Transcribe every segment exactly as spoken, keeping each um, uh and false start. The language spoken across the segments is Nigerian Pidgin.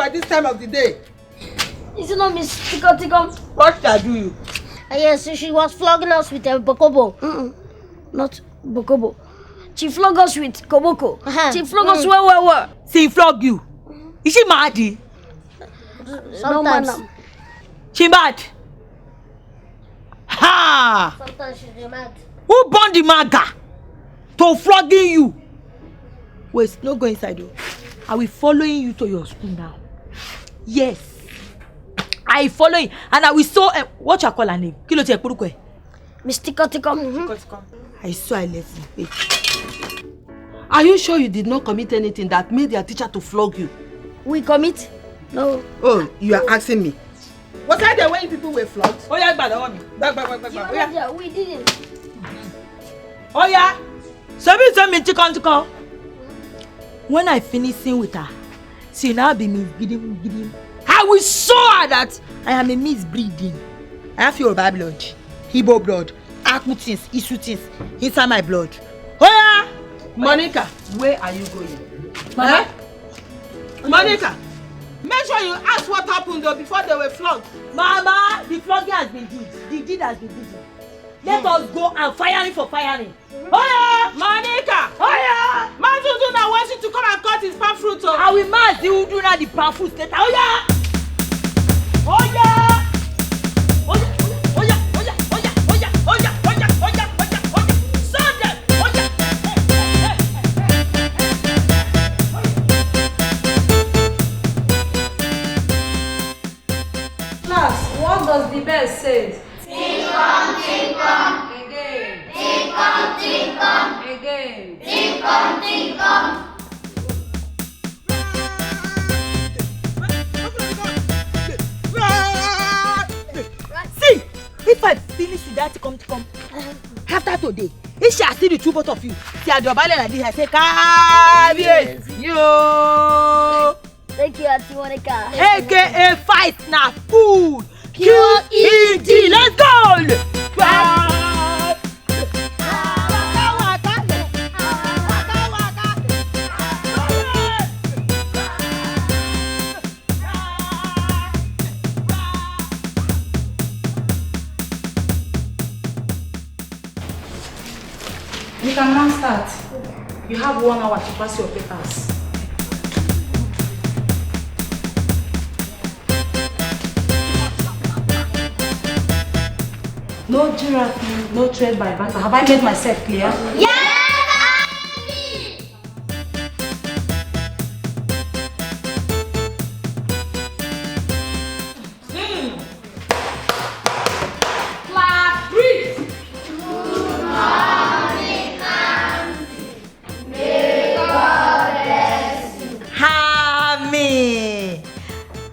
At this time of the day. Is it not Miss Tiko Tiko? What shall I do you? Uh, yes, she was flogging us with a bokobo. Mm-mm. Not bokobo. She flogged us with koboko. Uh-huh. She flogged us well, well, well. She flog you. Is she mad? Sometimes. She mad. Ha! Sometimes she's mad. Who born the maga to flogging you? Wait, no go inside o. I will following you to your school now. Yes. I following and I will so uh, what you call her name? Kí ló tiẹ̀ porúkọ ẹ̀? Miss Tiko Tiko. I saw a lesson. Wait. Are you sure you did not commit anything that made your teacher to flog you? We commit? No. Oh, you are asking me. Was I there when people were flogged? Oh yeah, gbà lọ́wọ́ mi. Gbà gbà gbà gbà gbà. Oh yeah. We didn't. Oh yeah. So be so me chicken chicken. When I finish sing with her, she now be misbreeding, breeding. I will show her that I am a misbreeding. I have Yoruba blood, Igbo blood, Akutins, Isutins inside my blood. Oh yeah, Monica, where are you going? Mama. Eh? Monica, make sure you ask what happened though before they were flogged. Mama, the flogging has been did. The deed has been did. Let us go and firing for firing. Oya! Monica! Oya! Mazuduna wants you to come and cut his palm fruit o. I will mass the Uduna the palm fruit later. Oya! Oya! Oya! Oya! Oya! Oya! Oya! Oya! Oya! Oya! Oya! Oya! Oya! Sunday! Oya! Class, what does the bell say? Tinkom, tinkom. Again. Tinkom, tinkom. Again. Tinkom, tinkom. See, if I finish with that come come after today, if she see the two both of you, see I do like this, I say, Kabiyesi yo. Thank you, Auntie Monica. A K A fight na food. Q E D. Let's go. You can now start. You have one hour to pass your papers. No giraffe, no trade by barter. Have I made myself clear? Yes, Auntie! Mommy!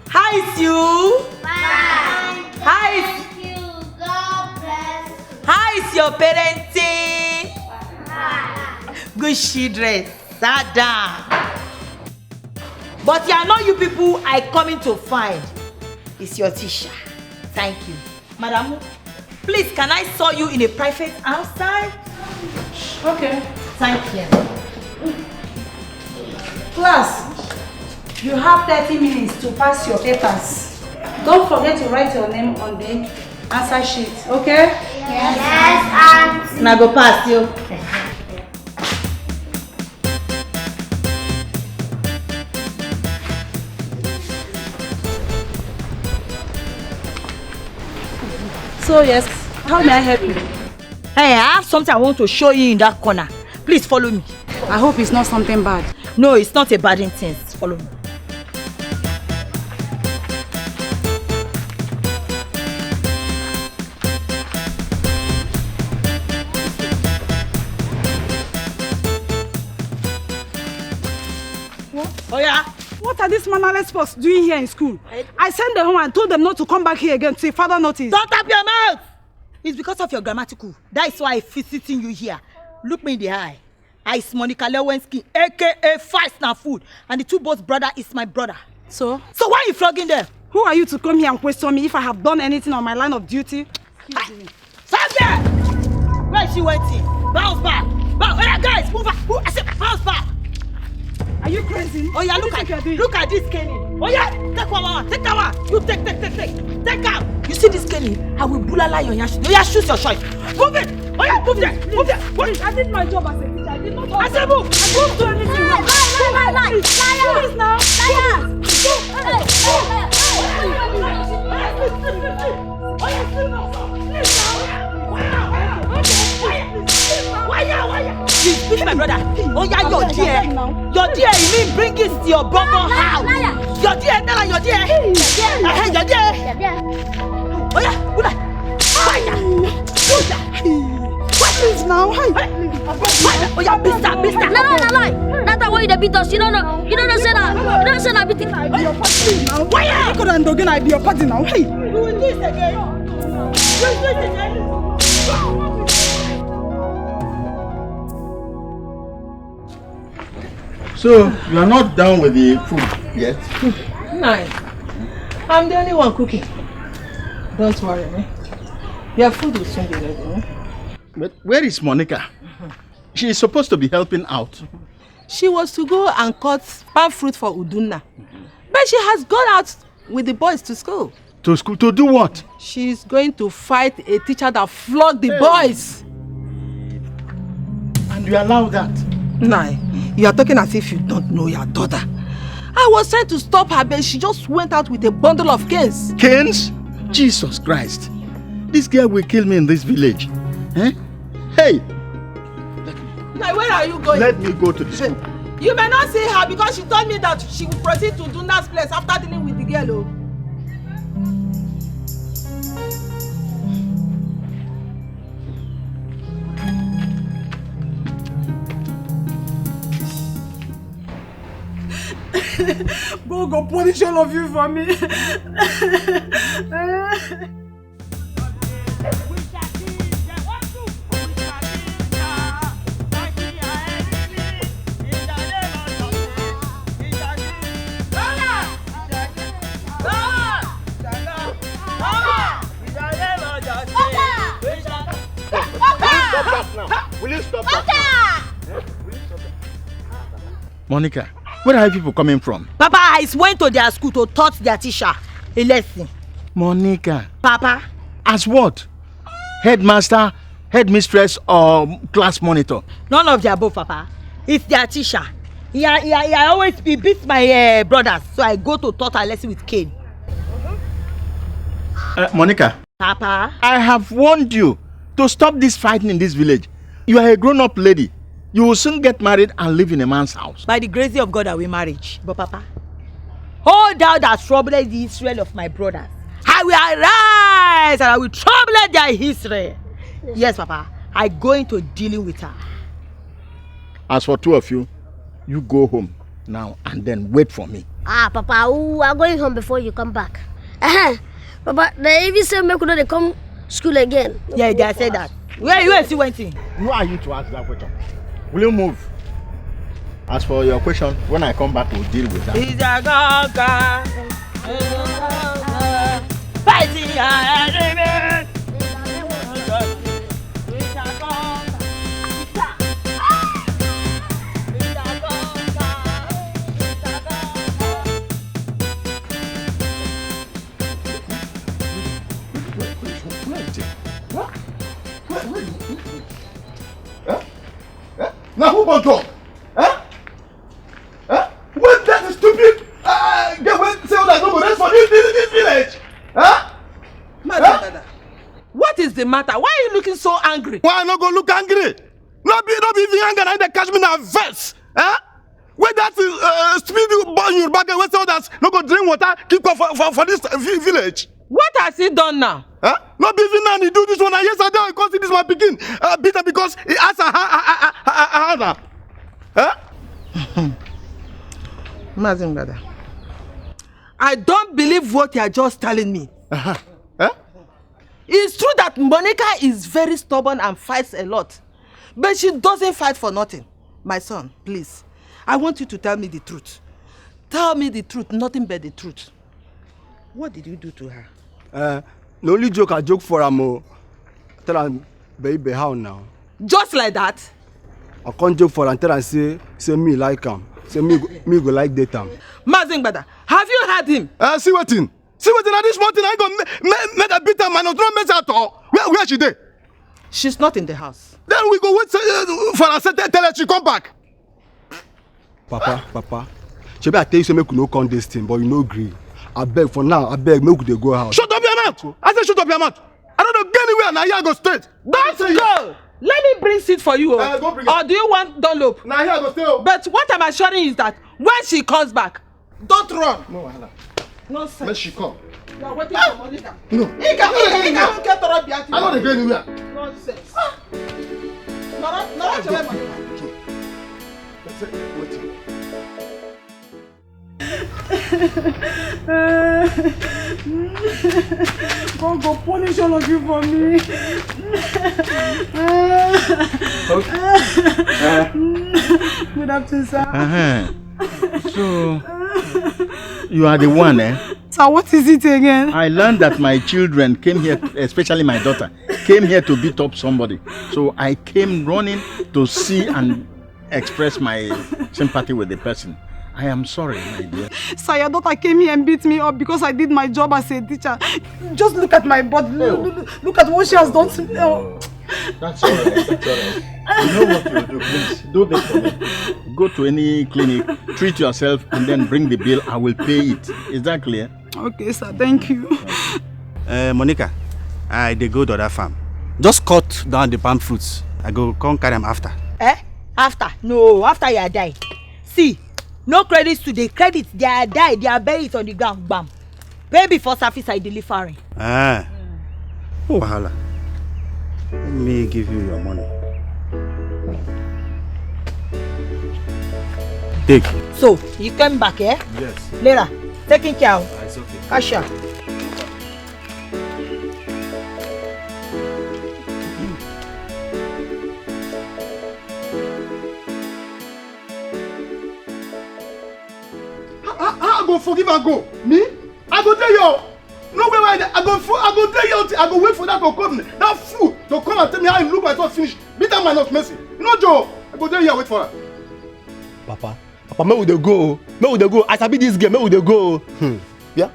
How is you? Fine. How is Thank you. God bless you. How is your parenting? Fine. Good children. Sit down. But you are not you people I coming to find. It's your teacher. Thank you. Madam, please, can I saw you in a private outside? Okay. Thank you. Class, you have thirty minutes to pass your papers. Don't forget to write your name on the answer sheet, okay? Yes, Auntie. Now go pass you. So yes, how may I help you? Hey, I have something I want to show you in that corner. Please follow me. I hope it's not something bad. No, it's not a bad thing. Follow me. What? Oh yeah. What are these mannerless folks doing here in school? I sent them home and told them not to come back here again till further notice. Don't tap your mouth! It's because of your grammatical. That is why I'm visiting you here. Look me in the eye. I is Monica Lewinsky, A K A Fast na Food, and the two boss brother is my brother. So? So why are you flogging them? Who are you to come here and question me if I have done anything on my line of duty? Excuse me. Stop there! Where is she waiting? Bounce back! Bounce! Hey, guys, move back! Who? I said bounce back! Are you crazy? Oh yeah, look What at you are doing? Look at this Kenny. Oh yeah, take one, one, take that one. You take, take, take, take, take am. You see this Kenny? I will bulala your yash. Oh yeah, shoot your shot. Move it. Oh yeah, move there, move there. What? I did my job as a teacher. I did not. I said move. I didn't do anything wrong. Lie, lie, lie, lie. Please now. Liar. Please, please, my brother. Oh yeah, your dear. Your dear, you mean bring it to your bumbo house. Your dear, Nala, your dear. Your dear. Your dear. Oh yeah, Buddha. Fire. Buddha. Please now. Hey. Fire. Oh yeah, mister, mister. No, no, no, no. That's why you dey beat us. You don't know. You don't know say that. You don't say that beating. I be your party now. Why you could and again? I be your party now. Hey. You will do it again. You will do it again. So, you are not done with the food yet? Nine. I'm the only one cooking. Don't worry, eh? Your food will soon be ready. Eh? But where is Monica? She is supposed to be helping out. She was to go and cut palm fruit for Udunna. But she has gone out with the boys to school. To school to do what? She's going to fight a teacher that flogged the boys. And you allow that? Nine. You are talking as if you don't know your daughter. I was trying to stop her, but she just went out with a bundle of canes. Canes? Jesus Christ. This girl will kill me in this village. Eh? Hey! Now, where are you going? Let me go to the school. You may not see her because she told me that she will proceed to Dunda's place after dealing with the girl. Oh. God go punish all of you for me. Will you stop that now? Will you stop that now? Eh? Will you stop that? Monica, where are you people coming from? Papa, I went to their school to taught their teacher a lesson. Monica. Papa. As what? Headmaster, headmistress, or class monitor? None of the above, Papa. It's their teacher. He, he, he always he beats my uh, brothers, so I go to taught a lesson with cane. Uh, Monica. Papa. I have warned you to stop this fighting in this village. You are a grown-up lady. You will soon get married and live in a man's house. By the grace of God, I will marry. But Papa, all thou that troublest the Israel of my brothers, I will arise and I will trouble their Israel. Yes, Papa, I going to dealing with her. As for two of you, you go home now and then wait for me. Ah, Papa, we are going home before you come back. Uh-huh. Papa, they even say make we no dey come school again. Yeah, they say that. Where you see one thing? Who are you to ask that question? Will you move? As for your question, when I come back, we'll deal with that. He's a gaga. Fighting your enemy. Now who born dog? Eh? Eh? What that stupid uh, girl wey say una no go rest for this, this, this village? Eh? Madam, madam, what is the matter? Why are you looking so angry? Why I no go look angry? No be no be even anger na dey catch me na vex. Eh? Wey that uh, stupid boy Yoruba girl wey say others no go drink water keep up for, for, for this vi- village. What has he done now? Eh? No be even now he do this one. And yesterday I come see this my pikin uh, beat am because he ask her her her her her her. Eh? Mazin brother, I don't believe what you are just telling me. Uh-huh. Eh? It's true that Monica is very stubborn and fights a lot, but she doesn't fight for nothing. My son, please, I want you to tell me the truth. Tell me the truth, nothing but the truth. What did you do to her? Uh, the only joke I joke for am o. Tell am, baby, how now? Just like that? I can't joke for am. Tell am say say me like am. Say me go, me go like date am. Mazingbada, have you heard him? Uh, see wetin? See wetin, na this small thing I go make, make, make I beat am and no make at all. Where, where she dey? She's not in the house. Then we go wait, uh, for her, say, tell her she come back. Papa, Papa, shebi I tell you say make we no come this thing, but you no gree. Abeg, for now, abeg, make we dey go house. Shut up your mouth! I say shut up your mouth! I no dey go anywhere, na here I go stay. Don't go! Let me bring seat for you. Uh, go bring it. Or do you want dollop? Na here I go stay. Oh. But what I'm assuring you is that when she comes back, don't run. No wahala. Nonsense. Make she come. You are waiting for Monica. No. Ika, Ika, Ika, Ika, Ika, Ika, Ika, I no dey go anywhere. Nonsense. Ah. Nora, Nora, tell her Monica. Wetin? God go punish all of you for me. Okay. Uh, Good afternoon, sir. Uh-huh. So, you are the one, eh? Sir, what is it again? I learned that my children came here, especially my daughter, came here to beat up somebody. So I came running to see and express my sympathy with the person. I am sorry, my dear. Sir, your daughter came here and beat me up because I did my job as a teacher. Just look at my body. Look, look, look at what she has done to me. Oh. That's all right. That's all right. You know what you'll do, please. Do this for me. Go to any clinic, treat yourself, and then bring the bill. I will pay it. Is that clear? Okay, sir. Thank you. Uh, Monica, I dey go to that farm. Just cut down the palm fruits. I go come carry am after. Eh? After? No, after you die. See, no credits today. Credits, they are die. They are buried on the ground. Bam. Pay before service, I delivering. Ah. No wahala. Let me give you your money. Take. So, you came back, eh? Yes. Later. Taking care. Ah, it's okay. Cash out. How, how, how I go forgive and go? Me? I go tell you. No way, why I go for, I go tell you. I go wait for that to come. That fool to come and tell me how I look myself finish. Beat that man of mercy. No joke. I go tell you. I wait for her. Papa, Papa, make we dey go. Make we dey go. I sabi this game. Make we dey go. Hmm. Yeah.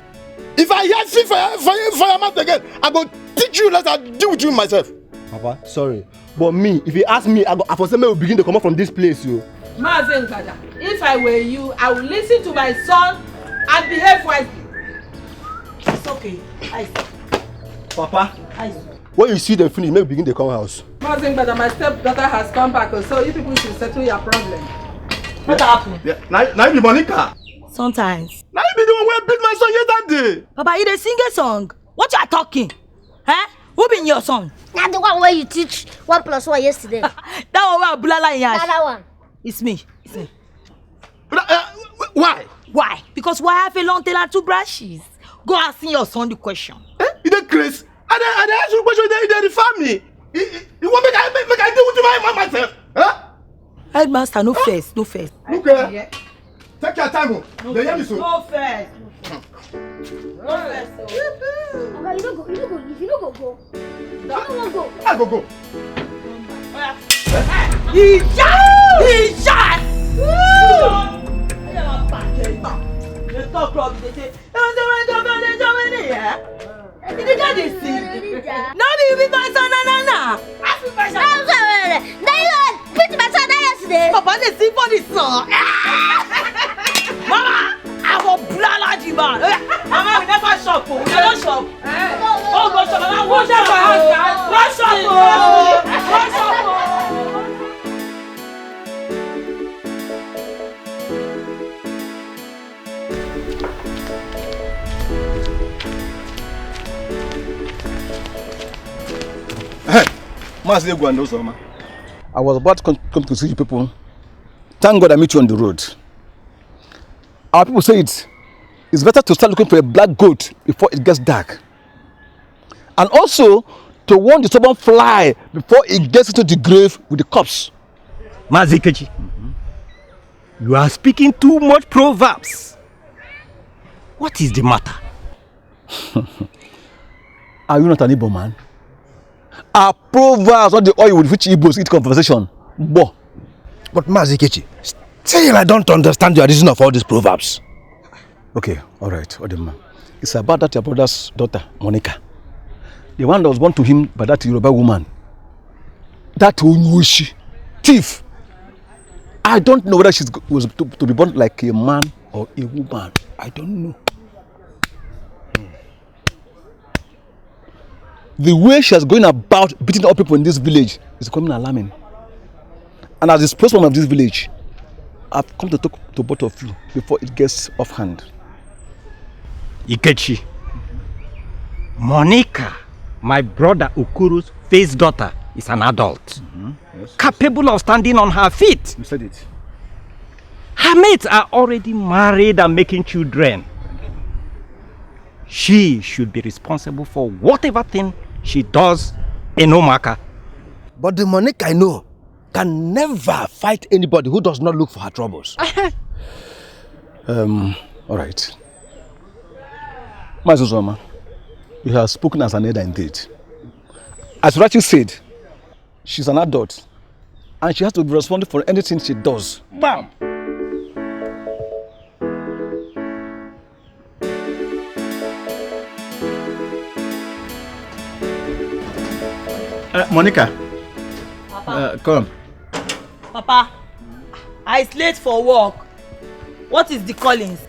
If I hear see for your, for your, for your mouth again, I go teach you. Let I deal with you myself. Papa, sorry. But me, if you ask me, I go, I for say make we begin to come up from this place, yo. Mazen Gada, if I were you, I would listen to my son and behave wisely. It's okay. I Papa, I when you see them finish, make we begin to come house. Mazen Gada, my stepdaughter has come back, so you people should settle your problem. What happened? Yeah, now, now you be Monica. Sometimes. Now you be the one who beat my son yesterday. Papa, you dey sing a song. What you are talking? Eh? Who been your son? Na the one wey you teach one plus one yesterday. That one wey I bulala in yash. Na that one. It's me. It's me. But, uh, wh- why? Why? Because why have a long tail and two branches? Go ask your son the question. Eh? You dey craze? I dey, I dey ask you question, you dey, you dey refer me. You, you, you want make I, make, make I deal with you my, my, myself? Huh? Headmaster, no first, no first. Look here. Take your time, oh. No, dey hear me so? No first. No first, oh. Oga, you no go, you no go leave, you no go go. You no wan go. I go go. Ìyá! Ìyá! Woo! Ẹ yà máa bàjẹ́ ìgbà. Ẹ tọ́ kúrò bí ṣe ṣe. Ẹ wọ́n ṣe wọ́n ṣe wọ́n ṣe wọ́n ṣe. You dey get this thing? No be you be my son, na, na, na. Ask me question. No, no, no, no. Na you beat my son that yesterday. Papa dey sing for the song. Mama, I go blala the man. Mama, we never shop o. We never shop. Oh, go shop. Mama, go shop. Go shop o. Go shop o. Hey, Mazi Egwu and Uzoma. I was about to come, come to see you people. Thank God I meet you on the road. Our people say it, it's better to start looking for a black goat before it gets dark. And also to warn the stubborn fly before it gets into the grave with the corpse. Mazi Kechi, you are speaking too much proverbs. What is the matter? Are you not an Igbo man? Are proverbs not the oil with which Igbos eat conversation? Bo. But Mazi Kechi, st- Till I don't understand your reason of all these proverbs. Okay, all right, Odema. It's about that your brother's daughter, Monica. The one that was born to him by that Yoruba woman. That Onyushi. Thief. I don't know whether she was to, to be born like a man or a woman. I don't know. The way she has going about beating up people in this village is becoming alarming. And as the spokesman of this village, I've come to talk to both of you before it gets off hand. Ikechi, Monica, my brother Ukuru's first daughter, is an adult, mm-hmm, yes, capable of standing on her feet. You said it. Her mates are already married and making children. She should be responsible for whatever thing she does in Omaka. But the Monica I know can never fight anybody who does not look for her troubles. Um, all right. Maazị Uzoma, you have spoken as an elder indeed. As Rachi said, she's an adult and she has to be responsible for anything she does. Bam! Uh, Monica, Papa. Uh, come. Papa, I is late for work. What is the Collins?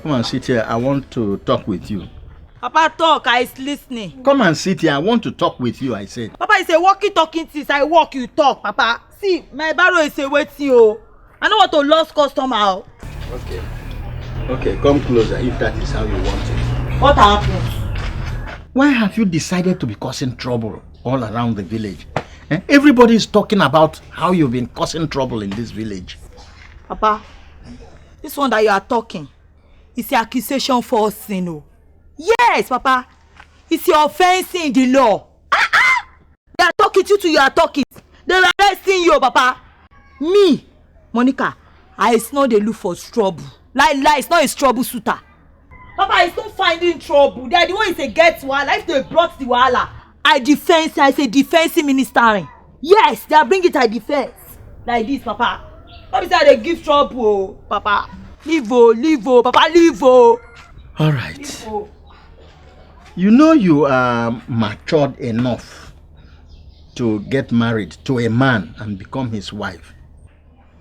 Come and sit here. I want to talk with you. Papa, talk. I is listening. Come and sit here. I want to talk with you, I said. Papa, it's a walking, talking things. I walk, you talk, Papa. See, my barrow is a waiting, oh. I don't want to lose customer, oh. Okay. Okay, come closer if that is how you want it. What happened? Why have you decided to be causing trouble all around the village? Eh? Everybody is talking about how you've been causing trouble in this village. Papa, this one that you are talking is an accusation for sin, oh. Yes, Papa. It's your offense in the law. Ah, ah! They are talking, you too, you are talking. They are arresting you, Papa. Me, Monica, I is not dey look for trouble. Lie, lie, it's not a trouble shooter. Papa, it's not finding trouble. They are the one is a get wahala. If they brought the wahala, I defense, I say defense ministering. Yes, they are bringing it, I defense. Like this, Papa. What is that they give trouble, oh, Papa? Leave, oh, leave, oh, Papa, leave, oh. All right. Leave, oh. You know you are matured enough to get married to a man and become his wife.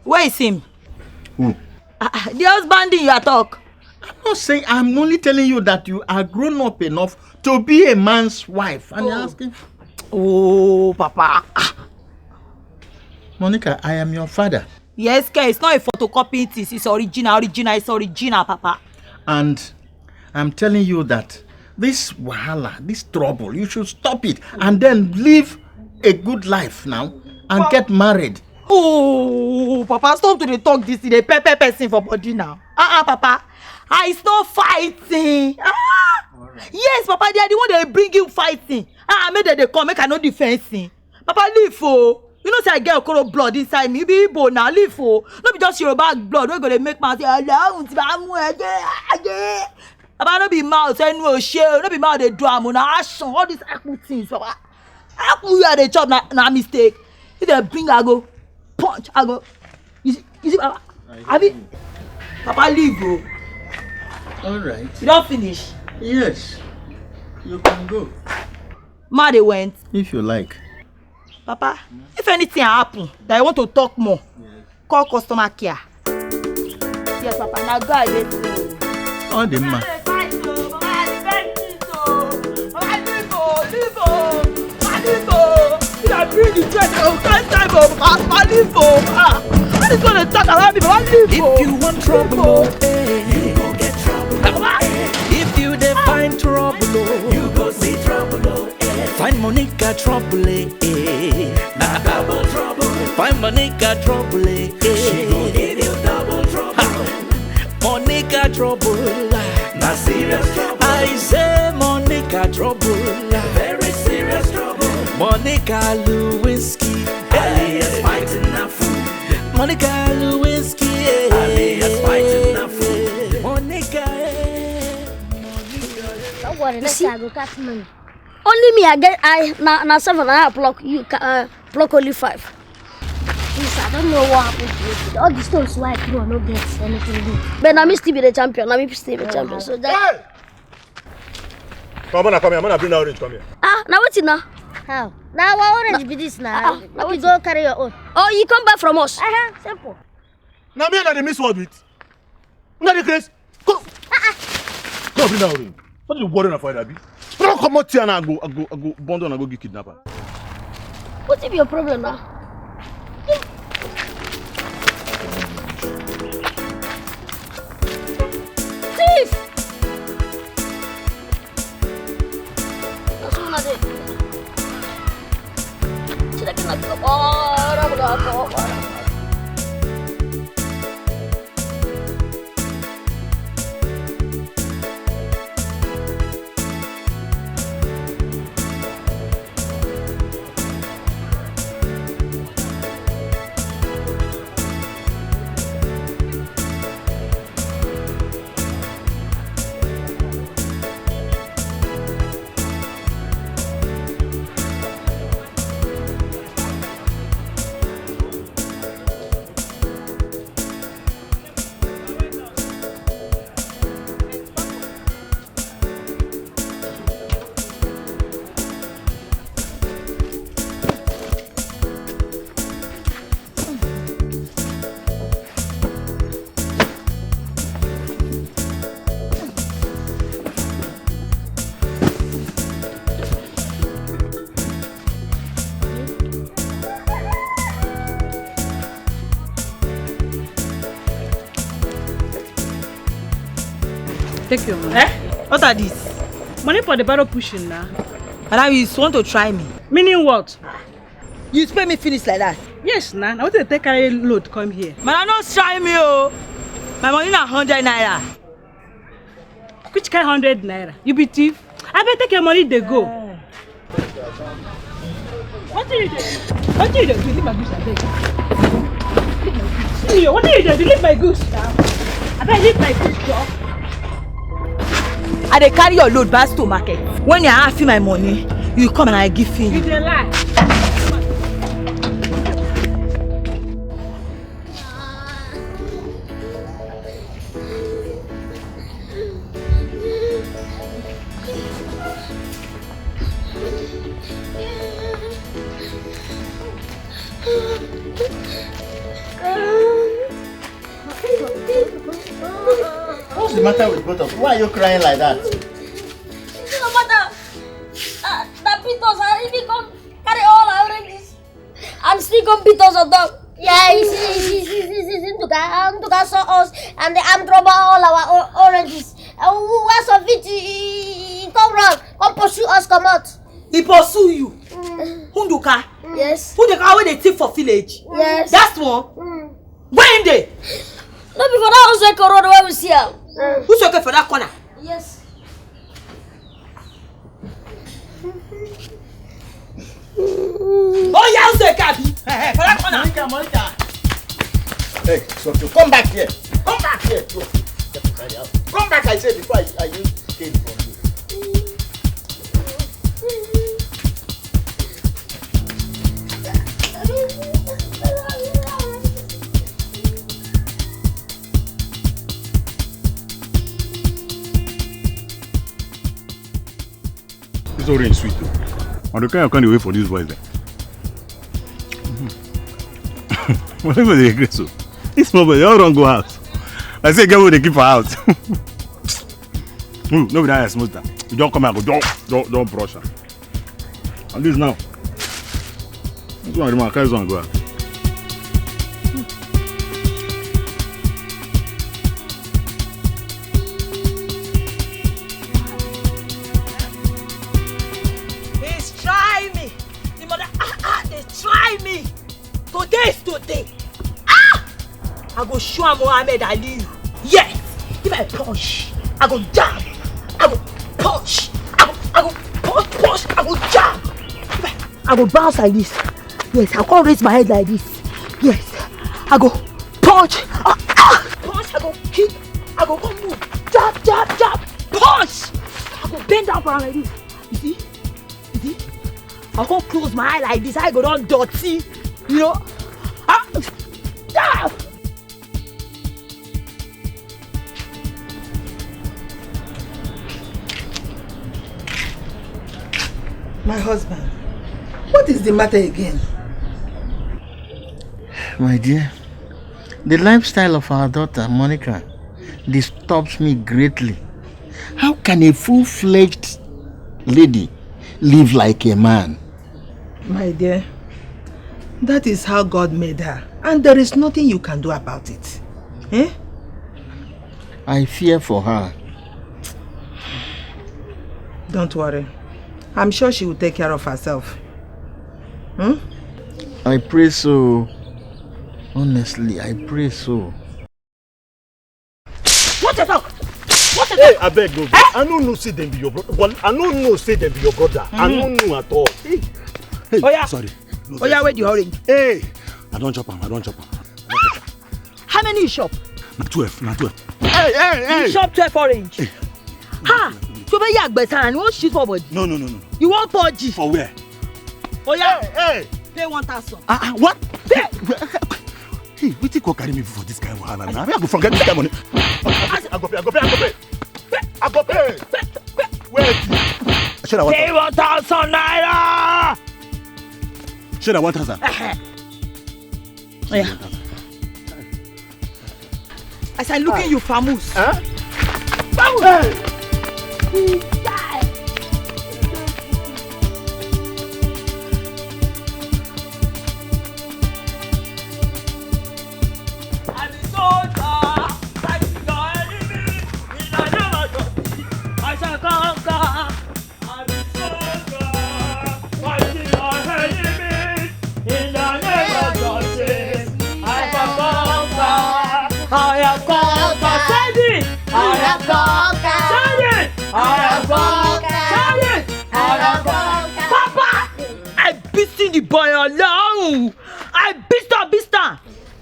Where is him? Who? Ah, ah, the husband you are talk. I'm not saying, I'm only telling you that you are grown up enough to be a man's wife. And you're asking. Oh, Papa. Ah. Monica, I am your father. Yes, Ke, it's not a photocopy, it is. It's original, original, it's original, Papa. And I'm telling you that this wahala, this trouble, you should stop it and then live a good life now and get married. Oh, Papa, stop to dey talk this, dey pepper person for body now. Ah, ah, Papa, I is not fighting. Ah, yes, Papa, they are the one that bring you fighting. Ah, make dem dey come, make I no defense him. Papa, leave, oh. You know say I get Okoro blood inside me. You be Igbo now, leave, oh. No be just Yoruba blood wey go dey make man say, "Ọlọ́run ti bá mú ẹ dé, ajé." Papa, no be mouth, ẹnu ò ṣe o. No be mouth dey do am o. Na action, all these akpu things, Papa. Akpu wey I dey chop na, na mistake. If dem bring, I go punch, I go. You see, you see, Papa? Abi? Papa, leave, oh. All right. You don finish? Yes. You can go. Ma, they went. If you like. Papa, if anything happen that I want to talk more, call customer care. Yes, Papa, now go ahead. Ọ dị mma. If you want trouble, oh, eh, you go get trouble. If you dey find trouble, oh, you go see trouble, oh. Find Monica trouble, eh, eh. Na double trouble. Find Monica trouble, eh, eh. She go give you double trouble. Ha! Monica trouble. Na serious trouble. I say Monica trouble. Very serious trouble. Monica Lewinsky. Alias fighting na fool. Monica Lewinsky, eh. Alias fighting na fool. Monica, eh. Don't worry, next time I go catch money. Only me, I get, I, na, na seven, I pluck, you ca-, uh, pluck only five. This, I don't know what happened to you. All the stones wey I throw no get anything good. But na me still be the champion. Na me still be the champion. So that Hey! Come on, come here. I'm gonna bring that orange. Come here. Ah, now what's it now? How? Now our orange be this now. Ah, ah, Make you wetin? Go carry your own. Oh, you come back from us. Uh-huh, simple. Now me and the miss word with. Una dey craze. Come. Come bring that ring. What do you worry na for abi? No, come out here and I go, I go, I go bundle and I go get kidnapper. What be your problem now? Thief! That's what I did. Should I be like, oh, no, no, no, no. Take your money. Eh? What are these? Money for the barrel pushing now. Madam, you want to try me? Meaning what? You spend me finish like that? Yes, now. I want to take carry load come here. Madam, don't try me, oh. My money na hundred naira. Which kind hundred naira? You be thief? I better take your money, they go. What do you do? What do you do? Leave my goods, I beg. Leave my goods. Leave my goods now. I beg, leave my goods, Joe. I dey carry your load pass to market. When you ask me my money, you come and I give you. You dey lie. What's the matter with both of you? Why are you crying like that? No matter. Uh, the Peters, I even come carry all our oranges and still come beat us on top. Yeah, he, he, he, he, he, he, Nduka, uh, Nduka saw us and the armed robber all our o- oranges. Uh, we were so fit, he, he, he come run, come pursue us, come out. He pursue you. Hunduka. Yes. Hunduka wey dey thief for village. Yes. That's one. Where him dey? No be for that Ozeko road where we see am. Who's okay for that corner? Yes. Oh yeah, Ozeko abi. Eh, eh, for that corner. Monica, Monica. Hey, so you come back here. Come back here. Come back, I say, before I, I use cane from you. This orange sweet o. I dey kind of can't wait for these boys dem. What if they regret so? This small boy, they all run go house. I say, get what they keep for house. Hmm, no be that I smooth that. You don't come out, go don't, don't, don't brush am. At least now. This one, I carry this one go out. He's trying me. The mother, ah, ah, they try me. Today is today. Ah! I go show am Mohammed Ali. Yes! If I punch, I go jam. I go punch. I go, I go punch, punch. I go jam. If I, I go bounce like this. Yes, I can't raise my head like this. Yes, I go punch. Ah, ah! Punch, I go kick. I go come move. Jab, jab, jab. Punch! I go bend down for am like this. You see? You see? I can't close my eye like this. I go down dirty. You know? Ah! Ah! My husband, what is the matter again? My dear, the lifestyle of our daughter, Monica, disturbs me greatly. How can a full-fledged lady live like a man? My dear, that is how God made her, and there is nothing you can do about it. Eh? I fear for her. Don't worry. I'm sure she will take care of herself. Hmm? I pray so. Honestly, I pray so. What the fuck? What the Hey, fuck? Abeg, no. Eh? I no know say dem be your brother. Well, I no know say dem be your brother. Mm -hmm. I no know at all. Hey. Hey, oh yeah. Sorry. No, oh yeah, where the orange? Hey. I don't chop am. I don't chop am. How many you chop? Na twelve. Na twelve. Hey, hey, hey. You chop twelve orange. Hey. Ha! So be yagbe tan. You wan shoot for body? No, no, no, no. You wan purge? For where? Oh yeah. Hey, hey. Pay one thousand. Ah, uh, uh, what? Pay. Hey, wetin go carry me for this kind of wahala now? I go forget this kind of money. I go pay, I go pay, I go pay. I go pay. Where is it? Shey na one thousand. Pay one thousand naira. Shey na one thousand. Yeah. As I look at you, Famus. Huh? Famus! Hey! Papa! I beating the boy alone. I beat up, beat am.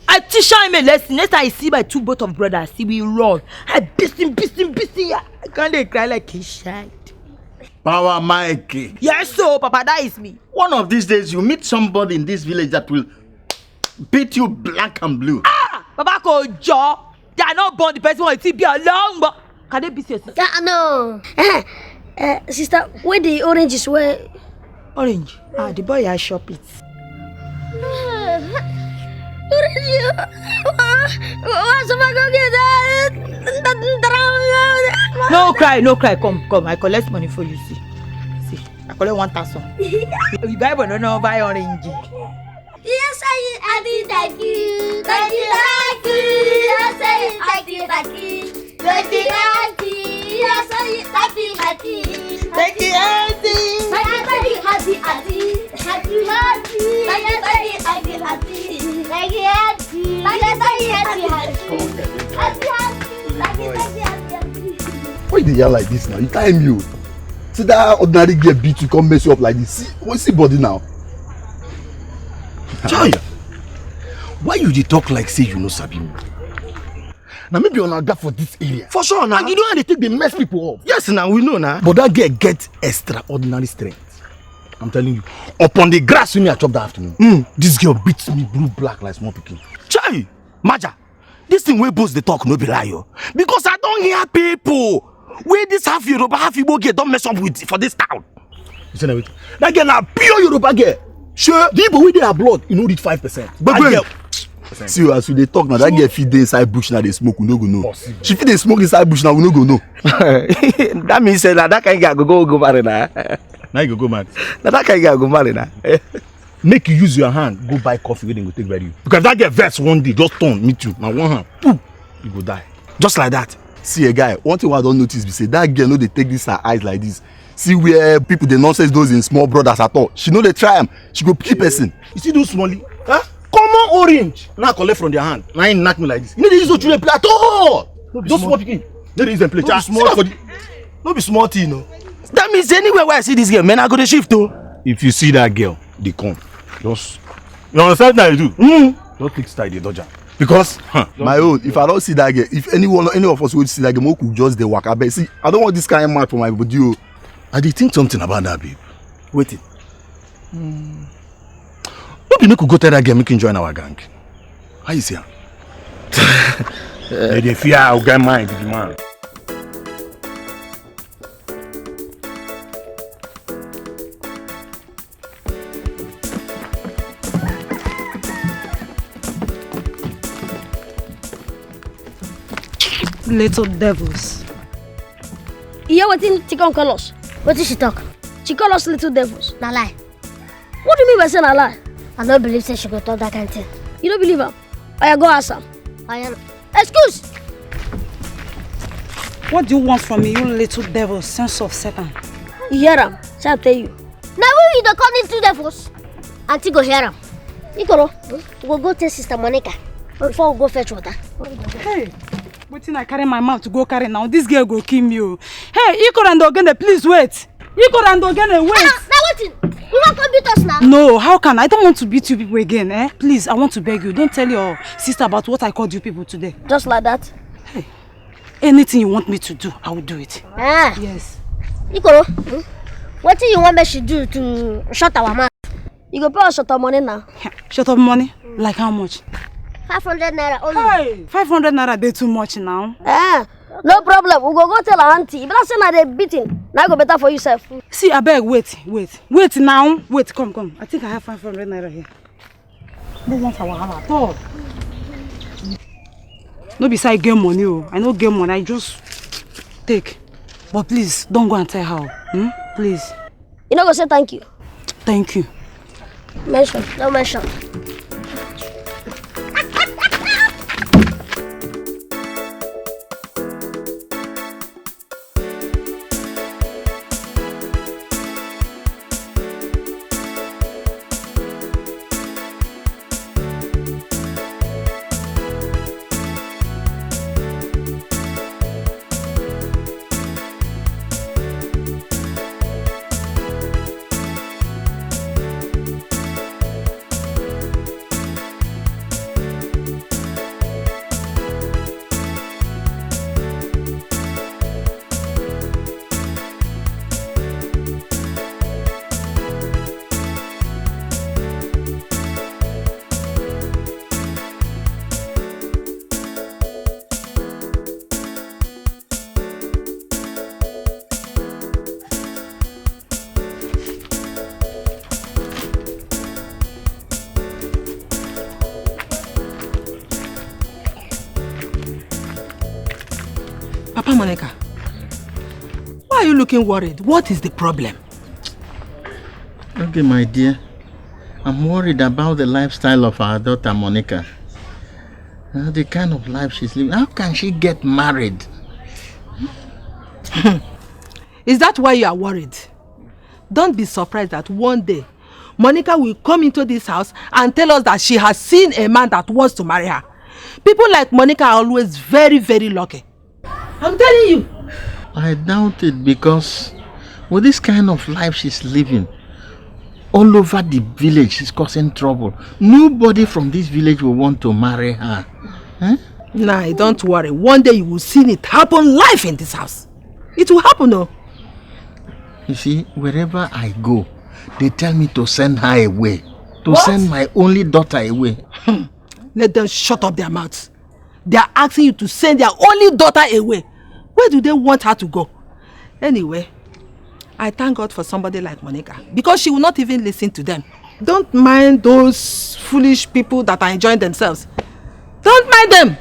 I teach him a lesson. Next time I see my two both of brothers, he will run. I beat him, beat him, beat him. I can't dey cry like a child. Power Mike. Yes, so Papa, that is me. One of these days, you meet somebody in this village that will beat you black and blue. Ah, Papa Kojo, they are not born the person wey ti be a long, but can they beat your sister? Ah, no. Eh, eh, sister, where the oranges were? Orange. Ah, the boy I shop it. No cry, no cry. Come, come. I collect money for you. See, see. I collect one thousand. You buy banana, buy orange. Yes, I eat daddy, daddy, daddy. Yes, I eat daddy, daddy. Daddy, daddy. Yes, I eat daddy, daddy. Daddy, daddy. Daddy, daddy, happy, happy. Happy, happy. Daddy, daddy, happy, happy. Daddy, daddy. Daddy, daddy, happy, happy. Happy, happy. Daddy, daddy, happy, happy. Why you dey yell like this now? You time you. See that ordinary girl beat you, come mess you up like this. See, we see body now. Chai! Why you dey talk like say you no sabi me? Na me be una oga for this area. For sure na. And you know how they take dey mess people up. Yes na, we know na. But that girl get extraordinary strength. I'm telling you. Upon the grass wey me I chop that afternoon. Mm, this girl beat me blue black like small pikin. Chai! Maja! This thing wey boss dey talk no be lie o. Because I don hear people wey this half Yoruba, half Igbo girl don mess up with for this town. You see na wetin? That girl na pure Yoruba girl. Sure. The Igbo wey dey her blood, e no reach five percent. That girl. See, as we dey talk now, that girl fit dey inside bush now dey smoke, we no go know. She fit dey smoke inside bush now, we no go know. That means say na that kind girl go go go marry na. Now you go go mad. Na that kind girl go marry na. Make you use your hand go buy coffee wey dem go take bury you. Because that girl vex one day, just turn meet you, na one hand, boom, you go die. Just like that. See a guy, one thing wey I don notice be say that girl no dey take this her eyes like this. See where people dey nonsense those in small brothers at all. She no dey try am. She go kill person. You see those small, huh? Common orange. Now collect from their hand. Now he knock me like this. You no dey use those children play at all. Those small pikin. No dey use them play. No be small thing o. That means anywhere where I see this girl, man, I go dey shift o. If you see that girl, dey come. Just, you understand how you do? Mm. Just take style, dey dodge am. Because, huh, my own, if I don't see that girl, if anyone, any of us will see that girl, make we just dey waka. But see, I don't want this kind of man for my body o. I dey think something about that babe. Wetin? Mm. No be make we go tell that girl make him join our gang. How you see am? Dem dey fear oga mind, big man. Little devils. You hear wetin Tikon call us? Wetin she talk? She call us little devils. Na lie. What do you mean by say na lie? I no believe say she go talk that kind thing. You no believe am? Oya, go ask am. Oya. Excuse! What do you want from me, you little devil, sons of Satan? You hear am? Say I tell you. Na we you dey call little devils? Aunty go hear am. Ikoro, we go go tell Sister Monica before we go fetch water. Hey, wetin I carry my mouth to go carry now? This girl go kill me o. Hey, Ikoro and Ogene, please wait. Ikoro and Ogene, wait. Ah, na wetin? You wan come beat us now? No, how can I? I don't want to beat you people again, eh? Please, I want to beg you. Don't tell your sister about what I called you people today. Just like that? Hey. Anything you want me to do, I will do it. Ah. Yes. Ikoro, hmm? Wetin you want make she do to shut our mouth? You go pay us shut up money now. Shut up money? Like how much? Five hundred naira only. Hey, five hundred naira dey too much now. Ah, no problem. We go go tell our auntie. If not say na dey beating, na go better for you sef. See, abeg, wait, wait, wait now. Wait, come, come. I think I have five hundred naira here. No want our wahala at all. No be say I get money o. I no get money. I just take. But please, don't go and tell her. Hmm? Please. You no go say thank you. Thank you. Mention, no mention. Papa Monica, why are you looking worried? What is the problem? Okay, my dear. I'm worried about the lifestyle of our daughter Monica. Uh, the kind of life she's living. How can she get married? Is that why you are worried? Don't be surprised that one day Monica will come into this house and tell us that she has seen a man that wants to marry her. People like Monica are always very, very lucky. I'm telling you. I doubt it because with this kind of life she's living, all over the village she's causing trouble. Nobody from this village will want to marry her. Eh? Nah, don't worry. One day you will see it happen live in this house. It will happen, oh. You see, wherever I go, they tell me to send her away. To what? Send my only daughter away. Let them shut up their mouths. They are asking you to send their only daughter away. Where do they want her to go? Anyway, I thank God for somebody like Monica because she will not even listen to them. Don't mind those foolish people that are enjoying themselves. Don't mind them.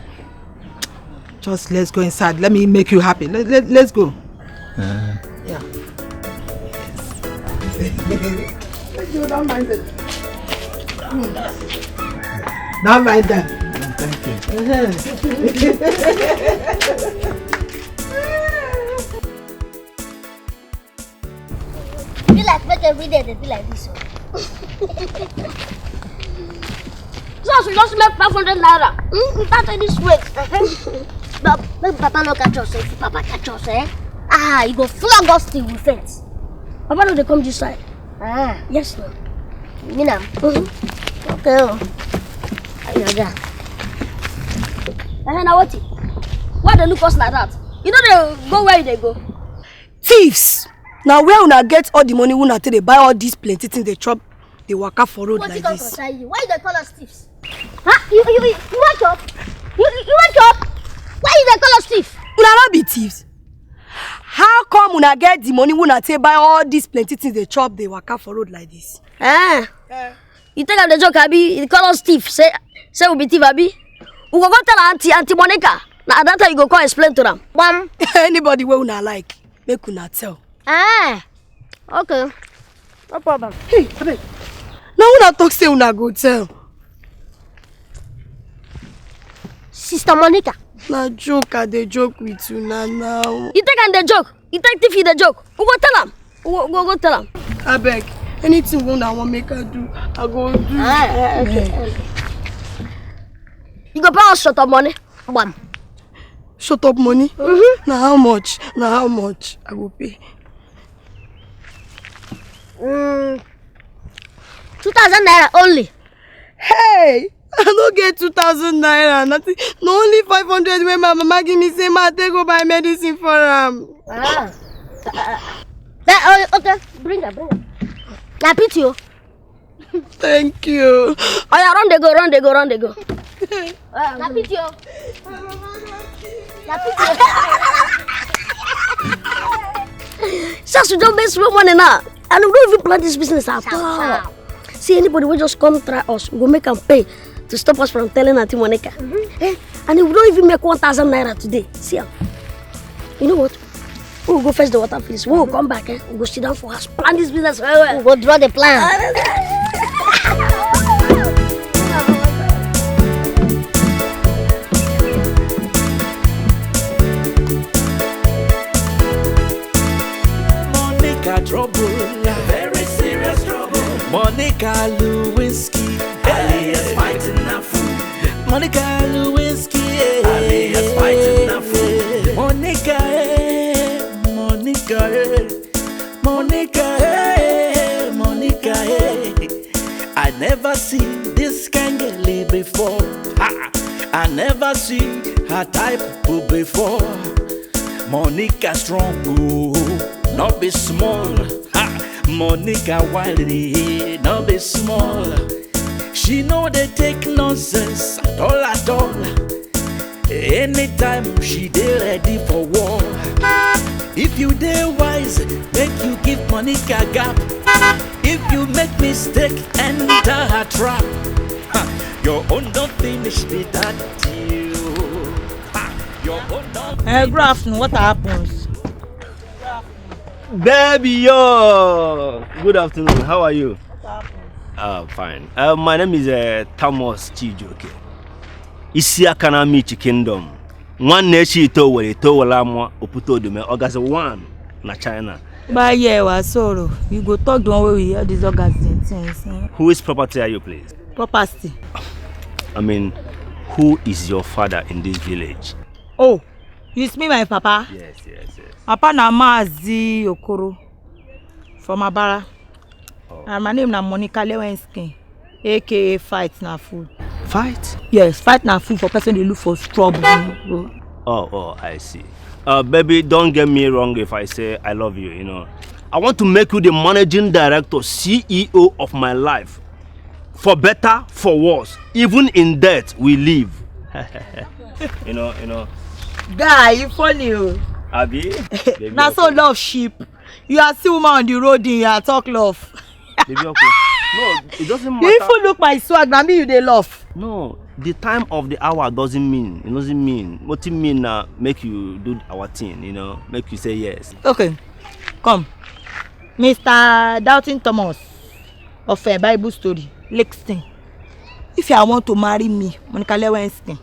Just let's go inside. Let me make you happy. Let, let, let's go. Uh. Yeah. Don't mind them. Don't mind them. Thank you. Be like make every day they be like this. So she just make five hundred naira. Hmm? Without any sweat. But make Papa no catch us. If Papa catch us, eh? Ah, he go flog us till we faint. Papa no dey come this side. Ah. Yes, no. You mean am? Mm-hmm. Okay, oh. Ayoga. Eh, na wetin? Why dey look us like that? You no dey go where you dey go? Thieves! Na where una get all the money una take dey buy all these plenty things dey chop? dey waka for road like this. Why you dey call us thieves? Huh? You you you, you want chop? You you want chop? Why you dey call us thief? Una no be thieves. How come una get the money wey una take buy all these plenty things dey chop dey waka for road like this? Eh? You take am dey joke, abi? You call us thief. Say say we be thief, abi? We go go tell auntie auntie Monica. Na that time you go come explain to am. Bam. Anybody wey una like, make una tell. Eh? Okay. No problem. Hey, abeg. Na una talk say una go tell. Sister Monica. Na joke I dey joke with una now. You take am dey joke. You take thief you dey joke. We go tell am. We go, we go tell am. Abeg, anything wey una wan make I do, I go do. Ah, okay. You go pay us short of money. Bam. Shut up money. Mm-hmm. Na how much? Na how much I go pay? Mm, two thousand naira only. Hey, I no get two thousand naira. Nothing. Na only five hundred wey my mama give me say ma take go buy medicine for am. Ah. Uh, uh, uh, okay, bring her, bring her. Na pity o. Thank you. Oya, run dey go, run dey go, run dey go. Na pity o. Na pity o. Just we don make small money now, and we don't even plan this business at all. See, anybody will just come try us, we go make am pay to stop us from telling Auntie Monica. Mm-hmm. Eh? And we don't even make one thousand naira today. See am. You know what? We will go fetch the water, please. We will come back, eh? We go sit down for house, plan this business very well. We go draw the plan. Monica trouble, very serious trouble. Monica Lewinsky, alias fighting na fool. Monica Lewinsky, eh. Alias fighting na fool. Monica, eh. Monica, eh. Monica, eh. Monica, eh. I never see this kind girl before. Ha! I never see her type before. Monica strong, oh, not be small. Ha! Monica wily, not be small. She know they take nonsense at all, at all. Anytime she dey ready for war. If you dey wise, make you give Monica gap. If you make mistake, enter her trap. Ha, your own don't finish be that deal. Ha, your own don't. Hey, good afternoon. What happens? Baby, yo! Good afternoon. How are you? Uh, fine. Uh, my name is uh, Thomas Chijoke. Isiakana Michi Kingdom. Nwanne Echi Itowele, Itowele Amwa, Oputo Odume, August one, na China. By year, wa sorrow. You go talk the one way we hear this August things. Eh? Whose property are you, please? Property. I mean, who is your father in this village? Oh, you see me, my papa? Yes, yes, yes. Papa na Mazi Okoro from Abara. Oh. And my name na Monica Lewinsky, A K A Fight na Food. Fight? Yes, fight na food for person they look for trouble. Oh, oh, I see. Uh, baby, don't get me wrong if I say I love you, you know. I want to make you the managing director, C E O of my life. For better, for worse, even in death, we live. you know, you know. Guy, you funny. Oh. Abi? Now so love sheep. You are see woman on the road and you are talk love. Baby uncle. No, it doesn't matter. You even look my swag, na me you dey love. No, the time of the hour doesn't mean. It doesn't mean. What it mean now make you do our thing, you know, make you say yes. Okay. Come. Mister Doubting Thomas of uh, Bible story, Lexington. If you want to marry me, Monica Lewinsky,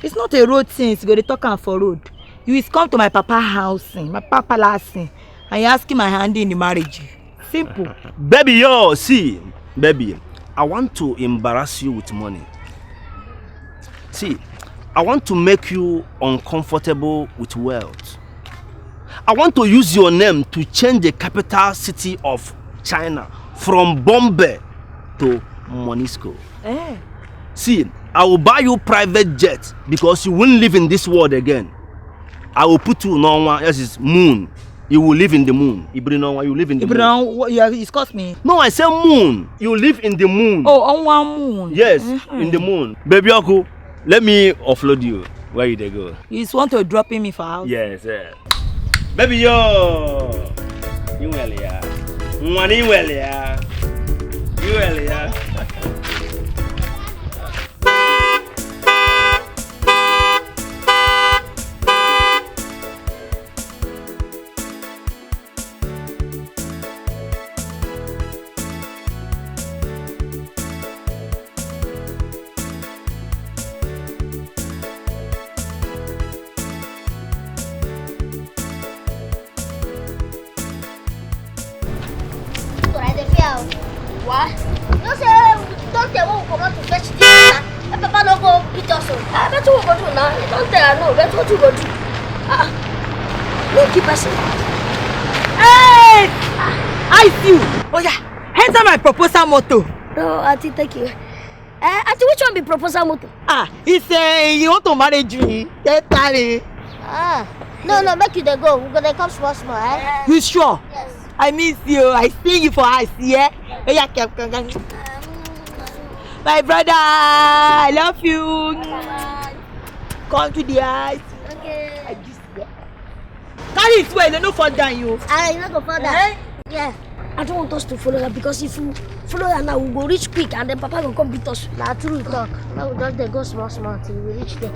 it's not a road thing, it's go to talk am for road. You is come to my papa house, eh, my papa palace, eh, and you asking my hand in the marriage. Simple. Baby, yo, see, baby, I want to embarrass you with money. See, I want to make you uncomfortable with wealth. I want to use your name to change the capital city of China from Bombay to Monisco. Eh. See, I will buy you private jet because you won't live in this world again. I will put you on one, yes, it's moon. You will live in the moon. Ibrinonwa, you live in the moon. Ibrinonwa, you excuse me. No, I say moon. You live in the moon. Oh, on one moon. Yes, in the moon. Baby Oku, let me offload you. Where you dey go? You just want to drop me for house? Yes, eh. Baby yo. You well, yeah. Money well, yeah. You well, yeah. What? Why? You know say we don tell when we comot to fetch this water. Make papa no go beat us o. Ah, wetin we go do now? You don tell am no. Wetin we go do? Ah, ah. No keep person. Hey! I see you. Oh yeah, enter my proposal motor. No, aunty, thank you. Eh, aunty, which one be proposal motor? Ah, he say he want to marry me. Get married. Ah, no, no, make you dey go. We go dey come small small, eh? You sure? Yes. I miss you. I see you for us, yeah? Oh yeah, come, come, come. My brother, I love you. Come to the house. Okay. I miss you. Carry it well, no fall down you. Ah, you no go fall down. Eh? Yeah. I don't want us to follow her because if we follow her now, we go reach quick and then Papa go come beat us. Na true talk. Now we just dey go small small till we reach there.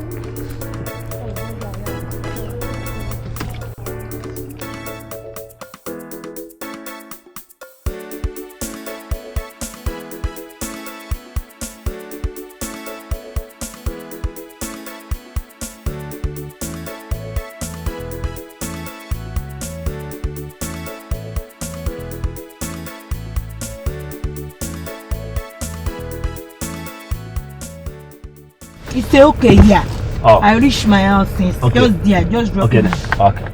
He say okay, yeah. Oh. I reach my house since. Okay. Just there, just drop okay. Me. Okay.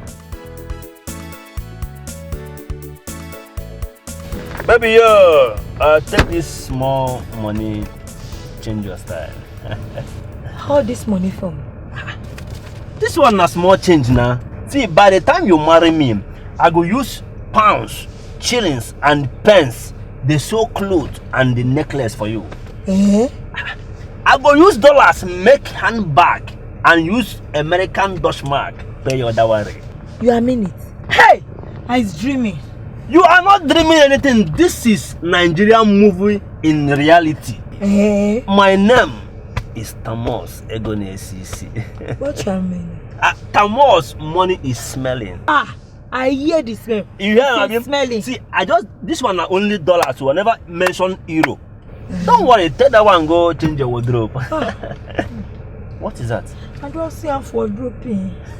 Baby, yo, uh, take this small money, change your style. How this money from? This one na small change na. See, by the time you marry me, I go use pounds, shillings, and pence, the sew cloth and the necklace for you. Eh? I go use dollars make handbag and use American Dutch mark pay your dowry. You are mean it? Hey! I is dreaming. You are not dreaming anything. This is Nigerian movie in reality. Eh? My name is Thomas Egone S E C. What you mean? Uh, Thomas, money is smelling. Ah, I hear the smell. You hear? I mean, smelling. See, I just this one na only dollar, so I never mention euro. Don't worry, take that one go change your wardrobe. Ah. What is that? I don't see am for wardrobe.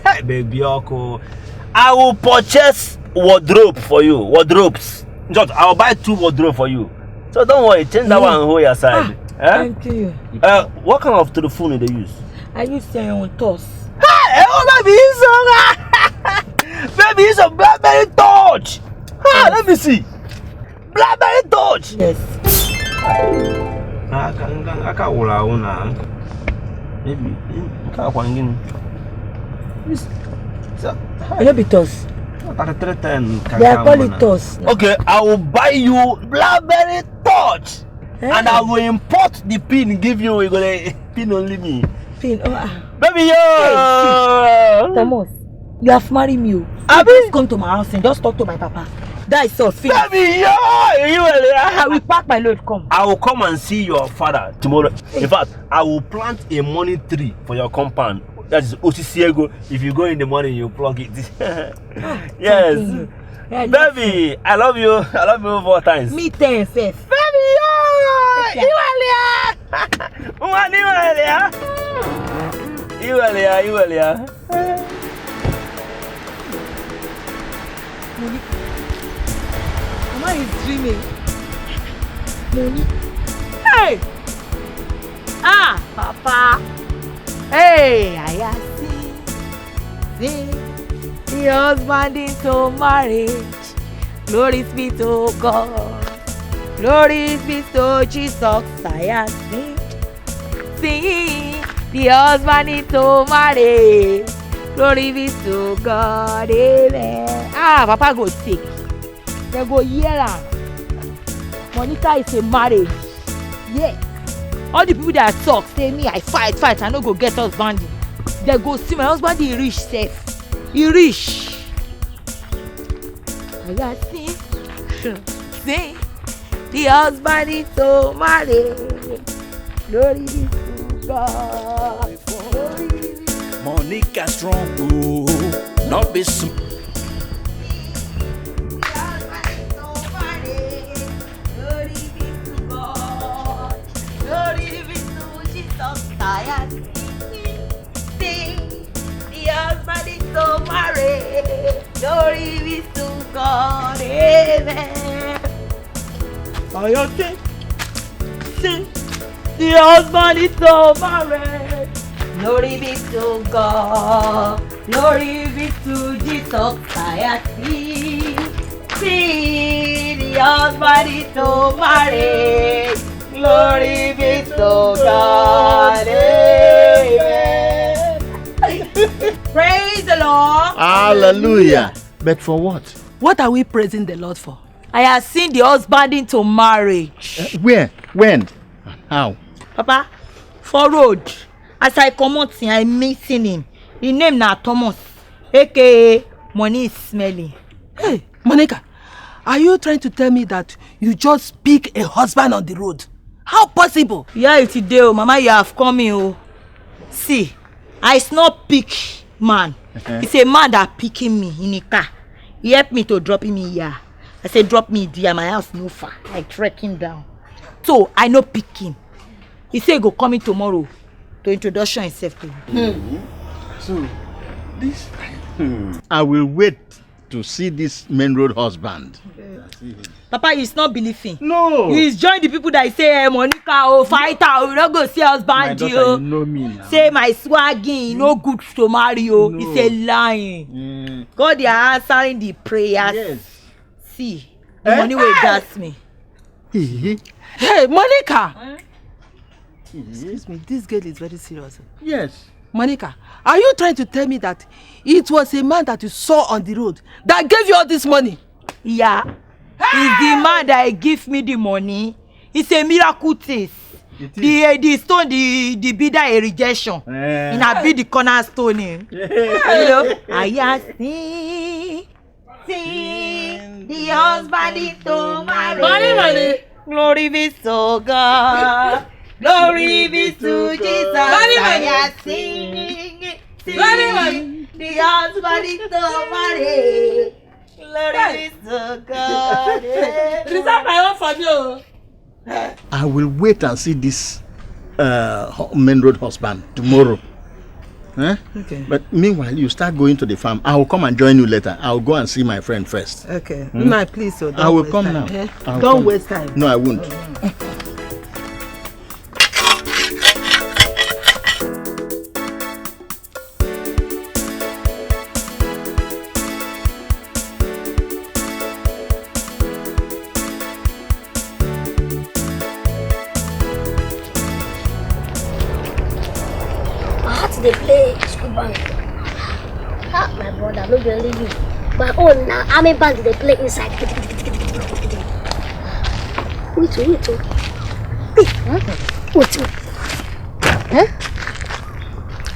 Hey, baby, Oko. I will purchase wardrobe for you. Wardrobes. Just, I'll buy two wardrobe for you. So don't worry, change that one and hold your side. Ah, eh? Thank you. Uh, what kind of telephone do you use? I use your own toss. Hey, oh, baby, it's so baby, it's a blackberry touch. Ah, let me see. Blackberry touch. Yes. Aka wụrụ ahụ na maybe nke akwa gịnị? Maybe toss. They are calling toss. Okay, I will buy you blackberry touch. Eh? And I will import the pin, give you. We gonna pin only me. Pin. Oh, ah. Baby, yo. Hey, Thomas. You have married me. Oh. You just come to my house and just talk to my papa. That is all. Finish. Baby, yo, you will. I will pack my load. Come. I will come and see your father tomorrow. In fact, I will plant a money tree for your compound. That is osisi ego. If you go in the morning, you plug it. Ah, yes. Baby, I love you. I love you four times. Me ten, sef. Baby, yo, you are there. Nwa ni wale ya. Iwale ya, iwale ya. Money. Mama is dreaming. Money. Hey! Ah, Papa. Hey, I see. See, the husband into marriage. Glory be to God. Glory be to Jesus. I am sing. Sing. The husband is to marry. Glory be to God. Amen. Ah, papa go sick. Dem go hear am. Monica is a marriage. Yeah. All the people that talk say me I fight, fight, I no go get husband. Dem go see my husband, he rich sef. He rich. Oya sing, sing. The husband is so married. Glory be to God. Glory be Monica strong, oh, not be so. The husband is so married. Glory be to God. Glory be to Jesus. I am singing. Sing, the husband is so married. Glory be to God. Amen. Oya sing, sing. The husband is so married. Glory be to God. Glory be to Jesus. I sing. See, the husband is so married. Glory be to God. Amen. Praise the Lord. Hallelujah. But for what? What are we praising the Lord for? I have seen the husband into marriage. Uh, where? When? How? Papa, for road. As I comot, I meeting him. His name na Thomas, A K A Money is smelling. Hey, Monica, are you trying to tell me that you just pick a husband on the road? How possible? Yeah, it dey o, Mama, you have come in o. See, I is not pick man. Uh-huh. It's a man that picking me in a car. He help me to drop him here. I say, "Drop me there, my house no far." I track him down. So I no pick him. He say he go come in tomorrow to introduction himself to you. Hmm. So, this, hmm. I will wait to see this main road husband. Papa, you is not believing. No. You is join the people that say, "Eh, Monica, oh, fighter, oh, we no go see husband." My daughter, you know me now. Say my swagging, no good to marry you. No. It's a lying. Mm. God, they are answering the prayers. Yes. See, the money wey gas me. Hey, Monica! Eh? Excuse me, this girl is very serious. Yes. Monica, are you trying to tell me that it was a man that you saw on the road that gave you all this money? Yeah. It's the man that give me the money. It's a miracle thing. It is. The, the stone, the, the bidder a rejection. Eh. And I be the cornerstone. Eh. Yeah. You know, I ask him. Sing, the husband is so married. Money, money. Glory be to God. Glory be to Jesus. Money, money. I am singing, singing. Money, money. The husband is so married. Glory be to God. Reserve my own for me o. I will wait and see this uh, hu- main road husband tomorrow. Eh? Okay. But meanwhile, you start going to the farm. I will come and join you later. I will go and see my friend first. Okay. Hmm? Nna, please, so I don't will waste come time. Now. Eh? I will Don't come. Waste time. No, I won't. My heart dey play school band. Ah, my brother, no be only you. My own na army band dey play inside. Wait, wait, wait. Wait, wait. Huh?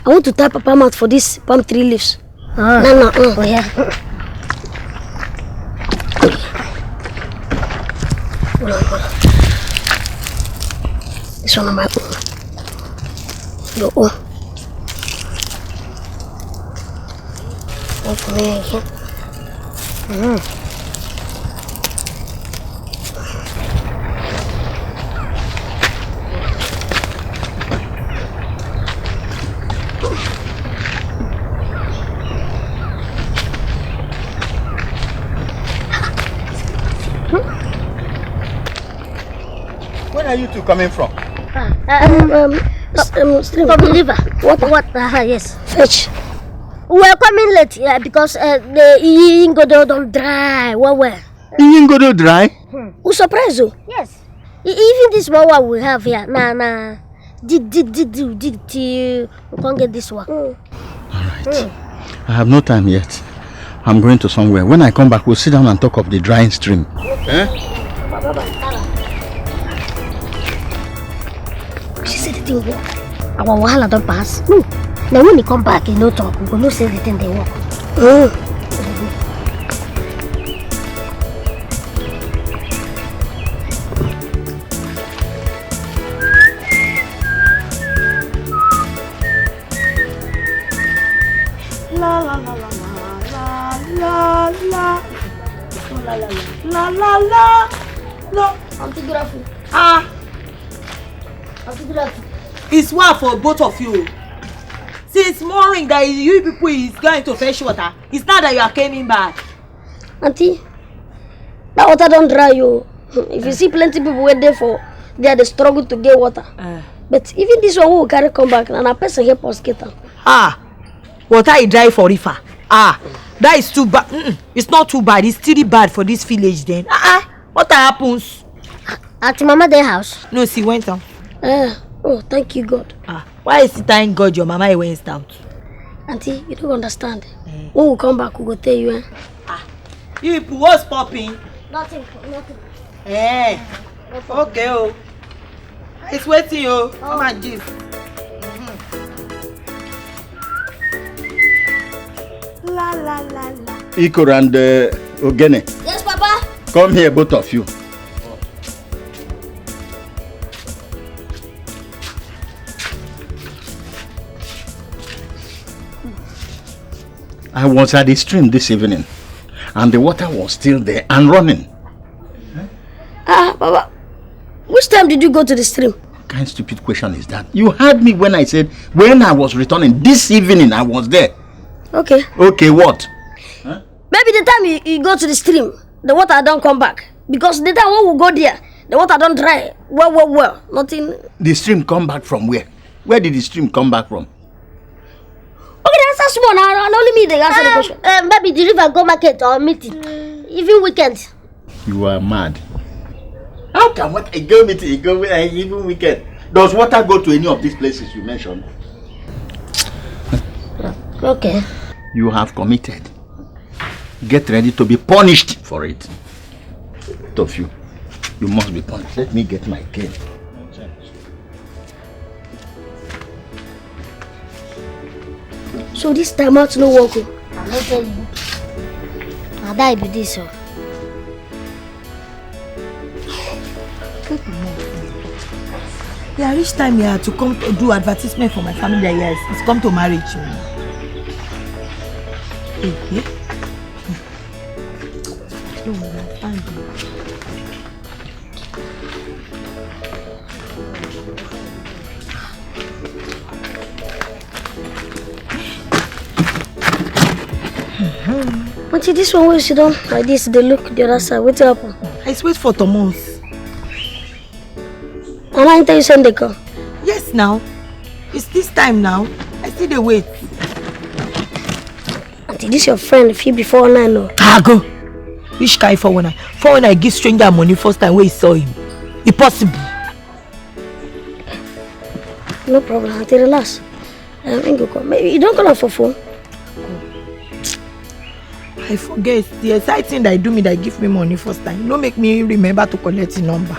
I want to tie Papa mouth for this palm tree leaves. Ah. No, no, uh. Oh, yeah. Hold on, hold on. This one on my own. Your own. One for me again. Mm. Where are you two coming from? Ah, um, um, s- um, stream. From the river. Water. Water, ah, yes. Fetch. We were coming late, yeah, because uh, the Iyingodo don dry well well. Iyingodo dry? Hmm. We surprise you. Yes. E- Even this small one we have here, na na dig dig dig dig dig till we come get this one. Mm. All right. Mm. I have no time yet. I'm going to somewhere. When I come back, we'll sit down and talk of the drying stream. Eh? She said the thing work. Our wahala don pass. No. Now when he come back, he no talk. We go know say the thing dey work. Uh. La la la la la la la la la la la la. No. Auntie Grafu. Ah. Auntie Grafu. It's one for both of you. Since morning that you people is going to fetch water, it's not that you are coming back. Auntie, that water don dry you. If you see plenty people wey dey for there, they struggle to get water. Uh. But even this one we carry come back, and a person help us get am. Ah, water is dry for river. Ah, that is too bad. Mm-mm. It's not too bad. It's still bad for this village then. Ah, ah, what happens? At mama their house. No, she went on. Uh, oh, thank you, God. Ah, why is it thank God your mama went out? Auntie, you don't understand. Eh. When we come back, we go tell you. Eh? Ah, you people, what's popping? Nothing, nothing. Eh, okay, oh. It's waiting, oh. Come and give. La la la la. Ikoro and uh, Ogene. Yes, Papa. Come here, both of you. I was at the stream this evening, and the water was still there and running. Ah, Baba, which time did you go to the stream? What kind of stupid question is that? You heard me when I said when I was returning this evening, I was there. Okay. Okay, what? Huh? Maybe the time you, you go to the stream, the water don't come back. Because the time when we go there, the water don't dry. Well, well, well. Nothing. The stream come back from where? Where did the stream come back from? Okay, that's a small now. And only me they answer the question. Uh, maybe the river go market or meeting. Even weekend. You are mad. How can what a girl meet a girl with an even weekend? Does water go to any of these places you mentioned? Okay. You have committed. Get ready to be punished for it. Both of you, you must be punished. Let me get my cane. So this time out no work o. I no tell you. Na die be this o. Yeah, reach time here to come to do advertisement for my family. Yes, it's come to marriage. Hey, yeah. No, I find you. Auntie, this one wey sit down like this, dey look the other side. Wetin happen? I sweat for Thomas. And I tell you send the call. Yes, now. It's this time now. I still dey wait. Auntie, this your friend fit be four one nine o. Kago! Which kind four one nine? Four one nine give stranger money first time wey he saw you. E possible? No problem, auntie, relax. Um, he go come. You don't call am for phone? I forget. The exciting that do me that give me money first time. No make me remember to collect the number.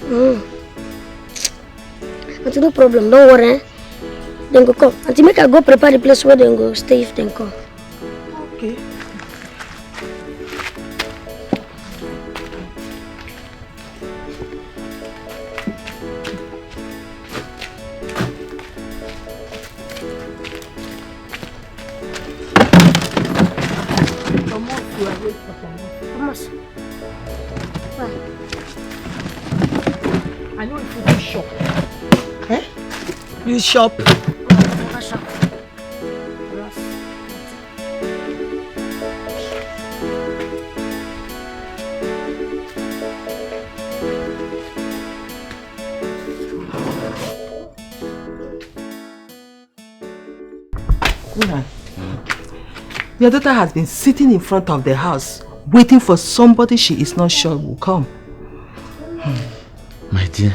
Mm. Auntie, no problem, don't worry. Eh? Dem go come. Auntie, make I go prepare the place where dem go stay if dem come. Okay. Thomas. I know if you shop. Eh? You shop. Your daughter has been sitting in front of the house waiting for somebody she is not sure will come. My dear,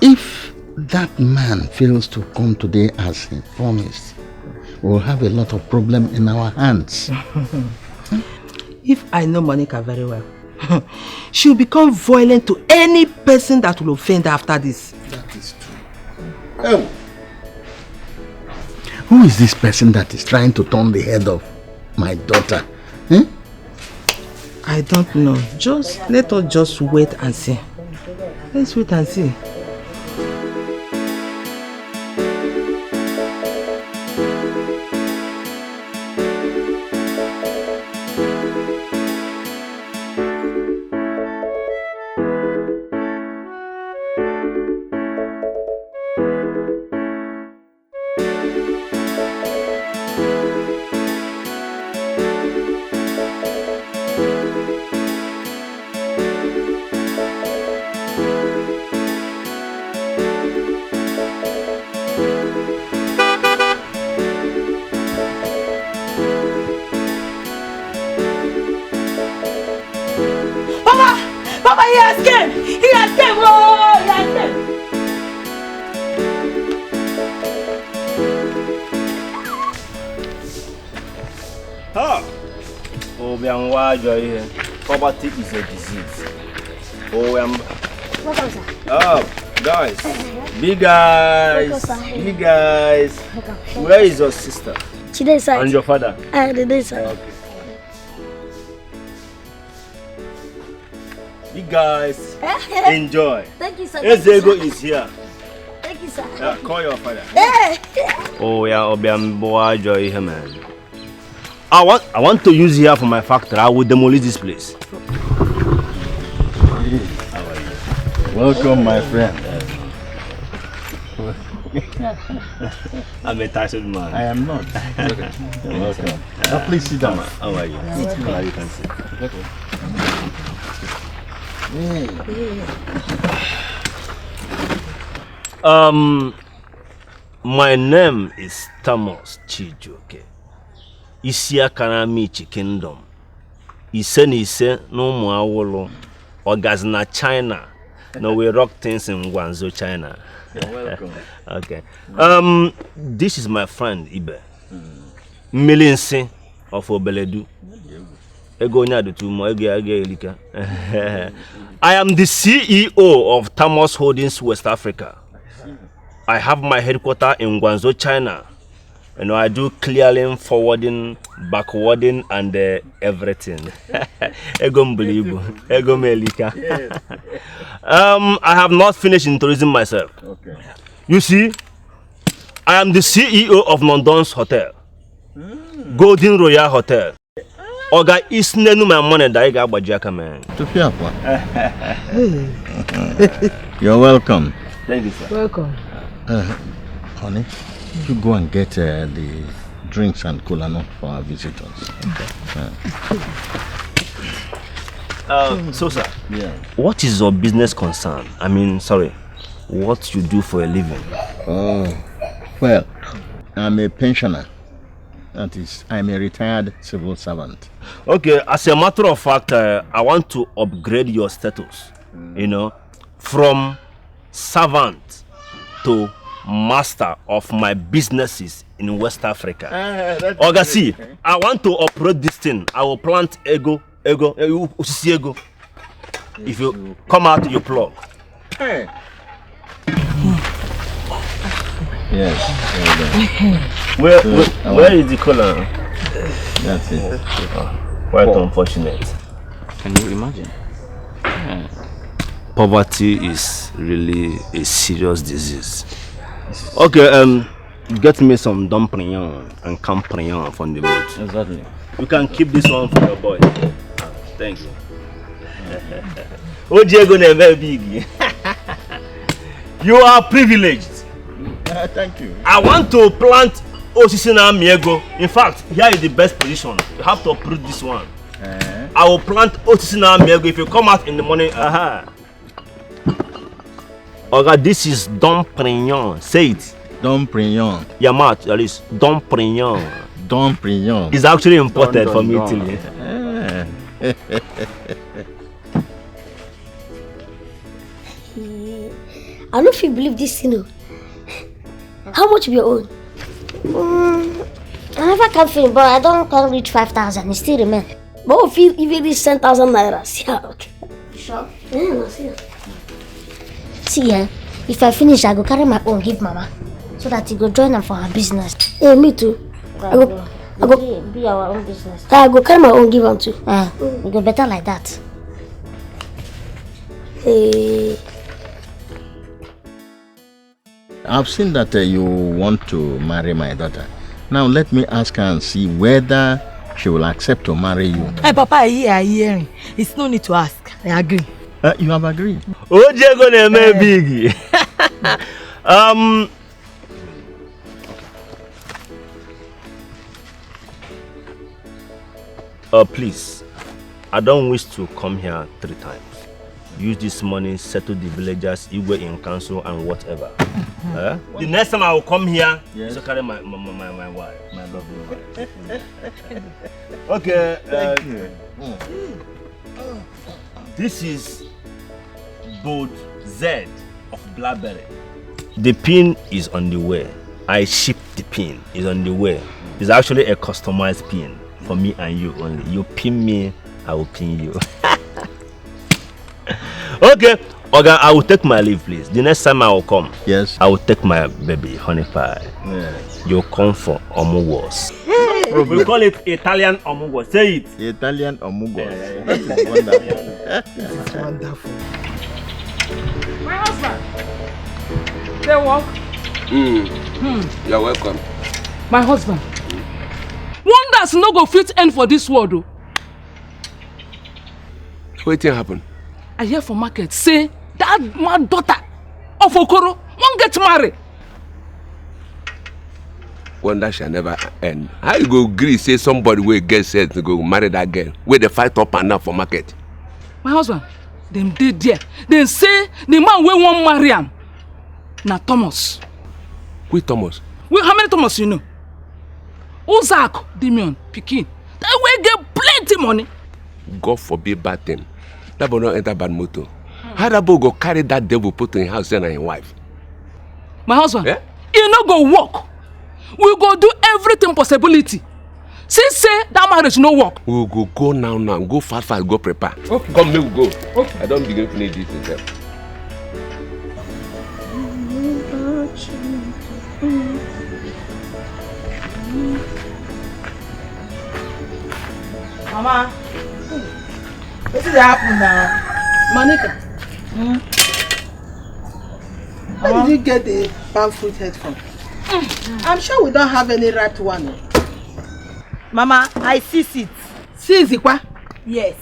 if that man fails to come today as he promised, We'll have a lot of problem in our hands. If I know Monica very well, she'll become violent to any person that will offend her after this. That is true. Oh. Who is this person that is trying to turn the head of my daughter? Hmm? I don't know. Just let us just wait and see. Let's wait and see. Papa! Papa, he has came! He has came! Oh, he has came! Ha! Obiang wa joy. Poverty is a disease. Oh, um, Welcome, sir. Oh, guys. Big guys. Welcome, sir. Big guys. Welcome. Where is your sister? She dey inside. And your father? Uh, they dey inside. Okay. You guys, enjoy. Thank you, sir. Thank you, sir. Ezego is here. Thank you, sir. Yeah, call your father. Hey! Oh, yeah, Obiang wa joy here, man. I want, I want to use here for my factory. I will demolish this place. Welcome, my friend. I'm a titled man. I am not. You're welcome. Uh, please sit down. How are you? Sit down. You can sit. Okay. Um, my name is Thomas Chijoke. Isiaka na Michi Kingdom. Ise na ise na ụmụ awolo. Ogazi na China. No, we rock things in Guangzhou, China. You're welcome. Okay. Um, this is my friend Ibe. Mmiri nsị of Obeledu. Ego onye adịtụ mma, ego ya, ego ya elika. I am the C E O of Thomas Holdings West Africa. I have my headquarter in Guangzhou, China. You know, I do clearing, forwarding, backwarding, and uh, everything. Ego m buru ibu. Ego m elika. Um, I have not finished introducing myself. Okay. You see, I am the C E O of London's Hotel, Golden Royal Hotel. Oga, is nenu my money that I got back, man. To fear for. You're welcome. Thank you, sir. Welcome. Uh, honey, you go and get uh, the drinks and cola nut for our visitors. Okay. Uh. Uh, so, sir, yeah. What is your business concern? I mean, sorry, what you do for a living? Oh, well, I'm a pensioner. That is, I'm a retired civil servant. Okay, as a matter of fact, uh, I want to upgrade your status, you know, from servant to master of my businesses in West Africa. Ah, that's Oga, great. See, I want to operate this thing. I will plant ego, ego, eh, osisi ego. If you come out, you plug. Hey. Yes. Well done. Where, where, where is the color? That's it. Oh, quite unfortunate. Can you imagine? Yeah. Poverty is really a serious disease. Okay, um, get me some dumpling and campling from the boat. Exactly. You can keep this one for your boy. Thank you. Ojiego na-eme big. You are privileged. Uh, thank you. I want to plant osisi na-amị ego. In fact, here is the best position. You have to uproot this one. Eh? I will plant osisi na-amị ego if you come out in the morning. Aha. Oga, this is Dom Pignon. Say it. Dom Pignon. Your mouth, at least. Dom Pignon. Dom Pignon. It's actually imported from Italy. Eh. I no fit believe this thing o. How much be your own? Mm, Pack am finish, but I don come reach five thousand. E still remain. But if you, if you reach ten thousand naira, see how, okay. You sure? Yeah, no, see. See, eh, if I finish, I go carry my own give mama, so that he go join am for her business. Yeah, me too. I go, I go, be, be our own business. I go carry my own give am too. Ah, we go better like that. Hey. I've seen that uh, you want to marry my daughter. Now let me ask her and see whether she will accept to marry you. Hey, Papa, I hear, I hear. It's no need to ask. I agree. Uh, you have agreed. Ojego na-eme big. Um. Uh, please, I don't wish to come here three times. Use this money, settle the villagers, Igwe in council, and whatever. Eh? The next time I will come here, yes, to carry my my, my, my wife, my lovely wife. Okay. Uh, thank you. Mm. This is boat Z of BlackBerry. The pin is on the way. I ship the pin. Is on the way. It's actually a customized pin for me and you only. You pin me, I will pin you. Okay, Oga, I will take my leave, please. The next time I will come, yes, I will take my baby, Honey Pie. Yeah. You come for Omugwos. We call it Italian Omugwos. Say it. Italian Omugwos. That is wonderful. This is wonderful. My husband, they work. Mm. Hmm. You're welcome. My husband, wonders no go fit end for this world o. Wetin happen? I hear for market say that man daughter of Okoro wan get married. Wonder shall never end. How you go gree say somebody wey get sense go marry that girl wey dey fight up and down for market? My husband, dem dey there. Dem say the man wey wan marry am na Thomas. Which Thomas? Well, how many Thomas you know? Uzak Dimion pikin. That wey get plenty money. God forbid bad thing. That boy don enter bad motor. How that boy go carry that devil put in house and him wife? My husband, eh? E no go work. We go do everything possibility. Since say that marriage no work. We go go now now. Go fast fast, go prepare. Okay. Come make we go. Okay. I don begin finish this thing sef. Mama, wetin dey happen now? Monica. Hmm? Where did you get the palm fruit head from? I'm sure we don't have any ripe one. Mama, I see seeds. Seeds, Ikwa? Yes.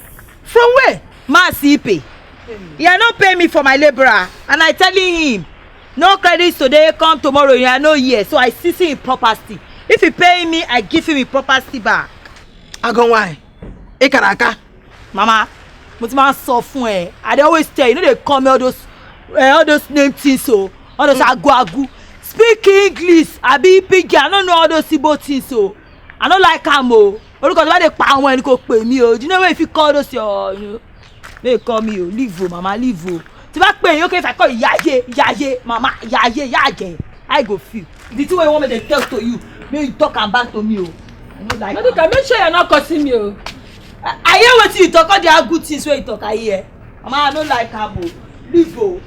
From where? Mass Ipe. He had not paid me for my laborer, and I telling him, no credits today, come tomorrow, you are no here. So I seize him property. If he pay me, I give him his property back. Agon why? Ikaraka. Mama, mo ti máa ń sọ fún ẹ. I dey always tell you, no dey call me all those, eh, all those name things o. All those agu agu. Speak English, abi pidgin. I no know all those Igbo things o. I no like am o. Orúkọ tó bá lè pa àwọn ẹni kò pè mí o. Do you know where if you call those your, you know, they call me o. Leave o, mama, leave o. Tí bá pè yín, okay, if I call you Yaye, Yaye, mama, Yaye, Yaye. I go feel. The thing wey you want me to talk to you, make you talk am back to me o. I no like am. Monica, make sure you're not cursing me o. I, I hear wetin you talk, all the good things wey you talk, I hear. Mama, I no like am o. Leave o.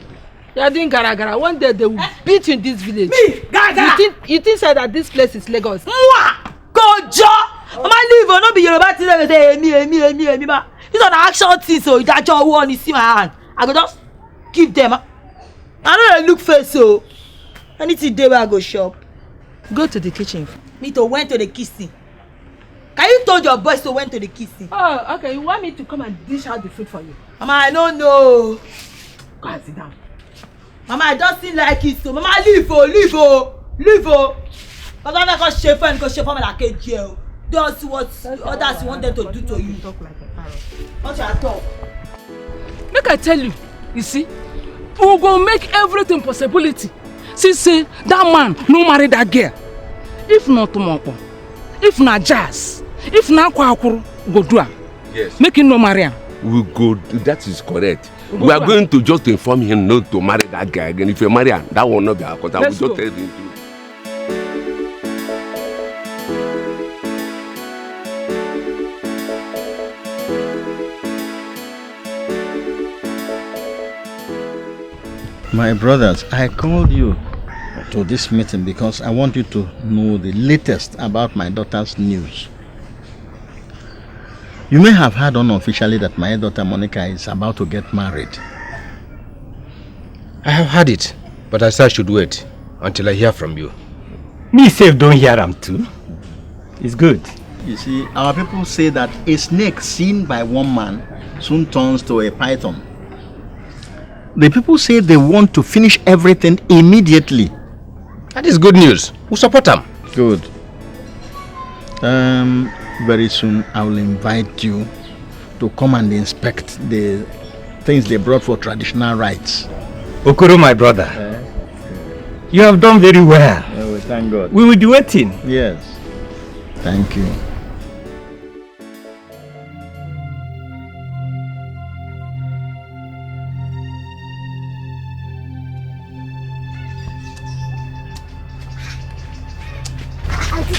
You're doing gara gara. One day they will beat you in this village. Me? Gara gara? You think, you think say that this place is Lagos? Mwah! Kojo! Mama, leave o. No be Yoruba thing wey dey say emi, emi, emi, emi ma. These are the action things o. Ìdájọ́ ọwọ́ ni, see my hand. I go just give them. I no dey look face o. Anything dey wey I go chop. Go to the kitchen. Me to went to the kitchen. Can you told your boys to went to the kitchen? Oh, okay. You want me to come and dish out the food for you? Mama, I no know. Go and sit down. Mama, I don't seem like it, so Mama, leave o, leave o, leave o. Cause I'm not gonna share friend, go share family like a jail. Do what others want them to do to you. Talk like a parrot. What you talk? Make I tell you, you see, we go make everything possibility. See, say that man no marry that girl. If not Tomoko, if na jazz, if na Kwakuru, go do am. Yes. Make him no marry am. We go do, that is correct. We are going to just inform him not to marry that guy again. If you marry him, that will not be our cause. I will just tell him to. My brothers, I called you to this meeting because I want you to know the latest about my daughter's news. You may have heard unofficially that my daughter Monica is about to get married. I have heard it, but I said I should wait until I hear from you. Me sef don hear am too. It's good. You see, our people say that a snake seen by one man soon turns to a python. The people say they want to finish everything immediately. That is good news. We support am. Good. Um, very soon I will invite you to come and inspect the things they brought for traditional rites. Okoro, my brother, you have done very well. Oh, we thank God. We will be waiting. Yes. Thank you. Aunty,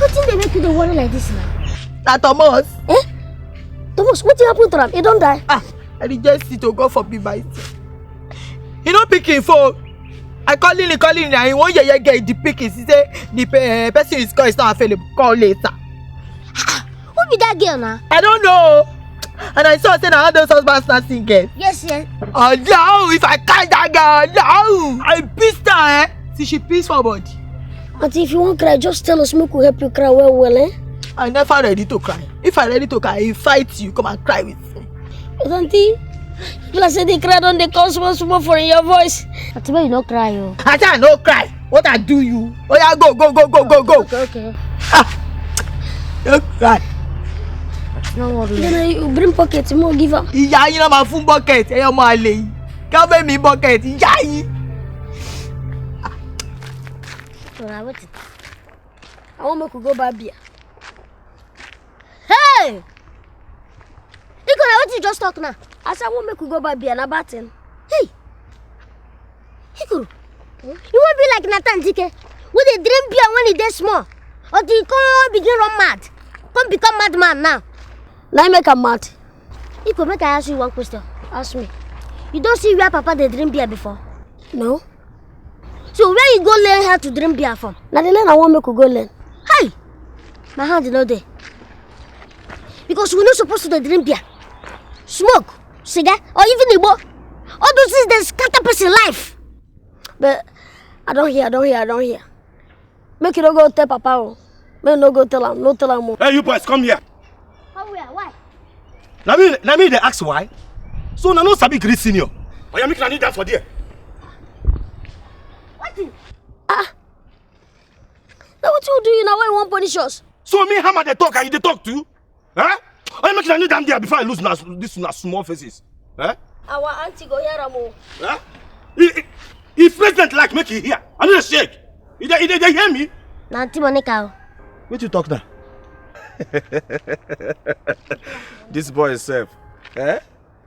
wetin dey make you dey worry like this now? Na Thomas. Eh? Thomas, wetin happen to am? He don die? Ah, I reject it to God for be my. He no pick him phone. I call him, call him, and he wan yeye girl the pick. He say the pe- eh, person is called is not available. Call later. Who be that girl now? I don't know. And I saw say na all those husband snatching girls. Yes, yes. Oh no, if I catch that girl, no. I pissed her, eh? See, she pissed for body. Aunty, if you wan cry, just tell us make we help you cry well well, eh? I never ready to cry. If I ready to cry, I fight you, come and cry with me. But aunty, like say the cry don dey come small small for your voice. Aunty, make you no cry o. I say I no cry. What I do you? Oh yeah, go, go, go, go, go, go. Okay, okay. Ah, no cry. No worry. Then you bring pocket, mo give am. Ìyá yín ló máa fún bucket, ẹ̀yin ọmọ àlè yìí. Ká bẹ́ẹ̀ mi bucket, ìyá yín. So na wetin? I wan make we go buy beer. Hey! Iko, na wetin you just talk now? I say I wan make we go buy beer, na bad thing. Hey! Ikuru, you wan be like Nathan Dike, wey dey drink beer when he dey small, until he come begin run mad, come become madman now. Na him make am mad. Iko, make I ask you one question. Ask me. You don see where Papa dey drink beer before? No. So where you go learn how to drink beer from? Na the learn I wan make we go learn. Hey! My hand no dey. Because we no suppose to dey drink beer, smoke, cigar, or even igbo. All those things dey scatter person life. But I don hear, I don hear, I don hear. Make you no go tell Papa o. Make you no go tell am, no tell am o. Hey, you boys, come here. Come where? Why? Na me, na me dey ask why. So una no sabi greet senior. Oya, make una kneel down for there. Wetin? Ah. Na wetin we do you na why you wan punish us? So me hammer dey talk and you dey talk too? Eh? Oya, make una kneel down there before I lose una, this una small faces. Eh? Our auntie go hear am o. Eh? If, if, if president like make he hear, I no dey shake. You dey, you dey, dey hear me? Na Auntie Monica o. Wetin you talk now? This boy sef. Eh?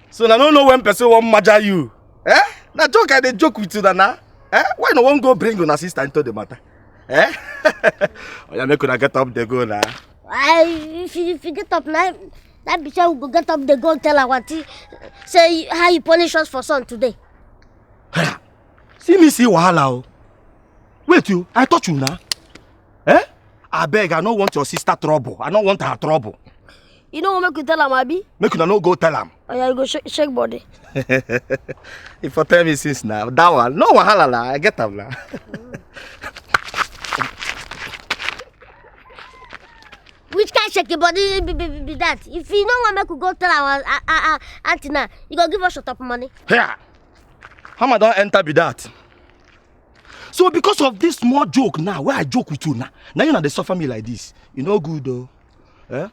So una no know when person wan maja you. Eh? Na joke I dey joke with una na. Eh? Why una wan go bring una sister into the matter? Eh? Oya, make una get up dey go na. I, if you, if you get up now, that be say we go get up dey go tell our auntie say how you punish us for son today. See me see wahala o. Wait you, I touch you na. Eh? Abeg, I no want your sister trouble. I no want her trouble. You no wan make we tell am, abi? Make una no go tell am. Oya, you go shake, shake body. If you tell me since now, that one, no wahala la, I get am la. Which kind shake body be, be, be, be that? If you no wan make we go tell our uh, uh, uh, auntie now, you go give us shut up money. Yeah. Hammer don enter be that. So because of this small joke now, where I joke with you now, now you na dey suffer me like this. You no good though. Eh?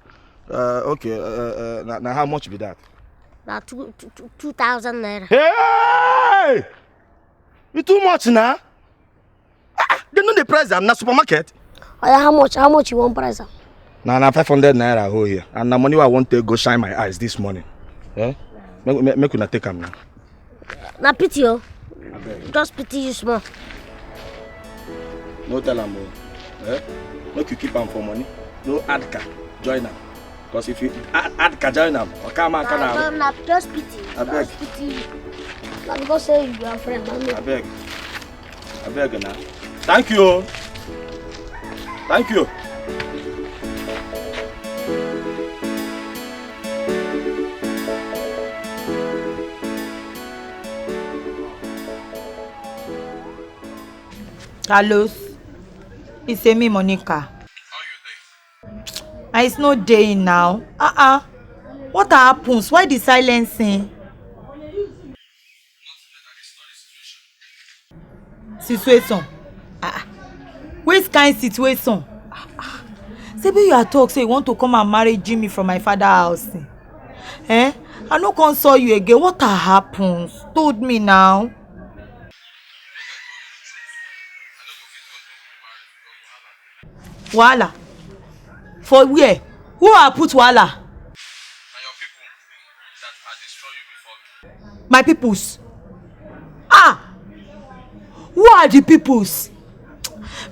Uh, okay, uh, uh, na, na how much be that? Na two, two, two, two thousand naira. Hey! You too much na. Ah, ah, dem no dey price am na supermarket. Oya, how much? How much you wan price am? Na, na five hundred naira hold here, and na money wey I wan take go shine my eyes this morning. Eh? Make, make, make una take am now. Na pity o. Just pity you small. No tell am o. Eh? Make you keep am for money. No add car, join am. Because if you add, add Kajaina, Okama, Kana. Just pity. I beg. Just pity. Not because say you are friend, I mean. I beg. I beg now. Thank you. Thank you. Carlos, it's me, Monica. And it's not day now. Uh-uh. What happens? Why the silencing? Situation. Ah, ah. Which kind situation? Ah, ah. Sebi you are talk say you want to come and marry Jimmy from my father house. Eh? I no come saw you again. What happens? Told me now. Wahala. For where? Who I put wahala? Na your people that I destroy you before me. My peoples. Ah! Who are the peoples?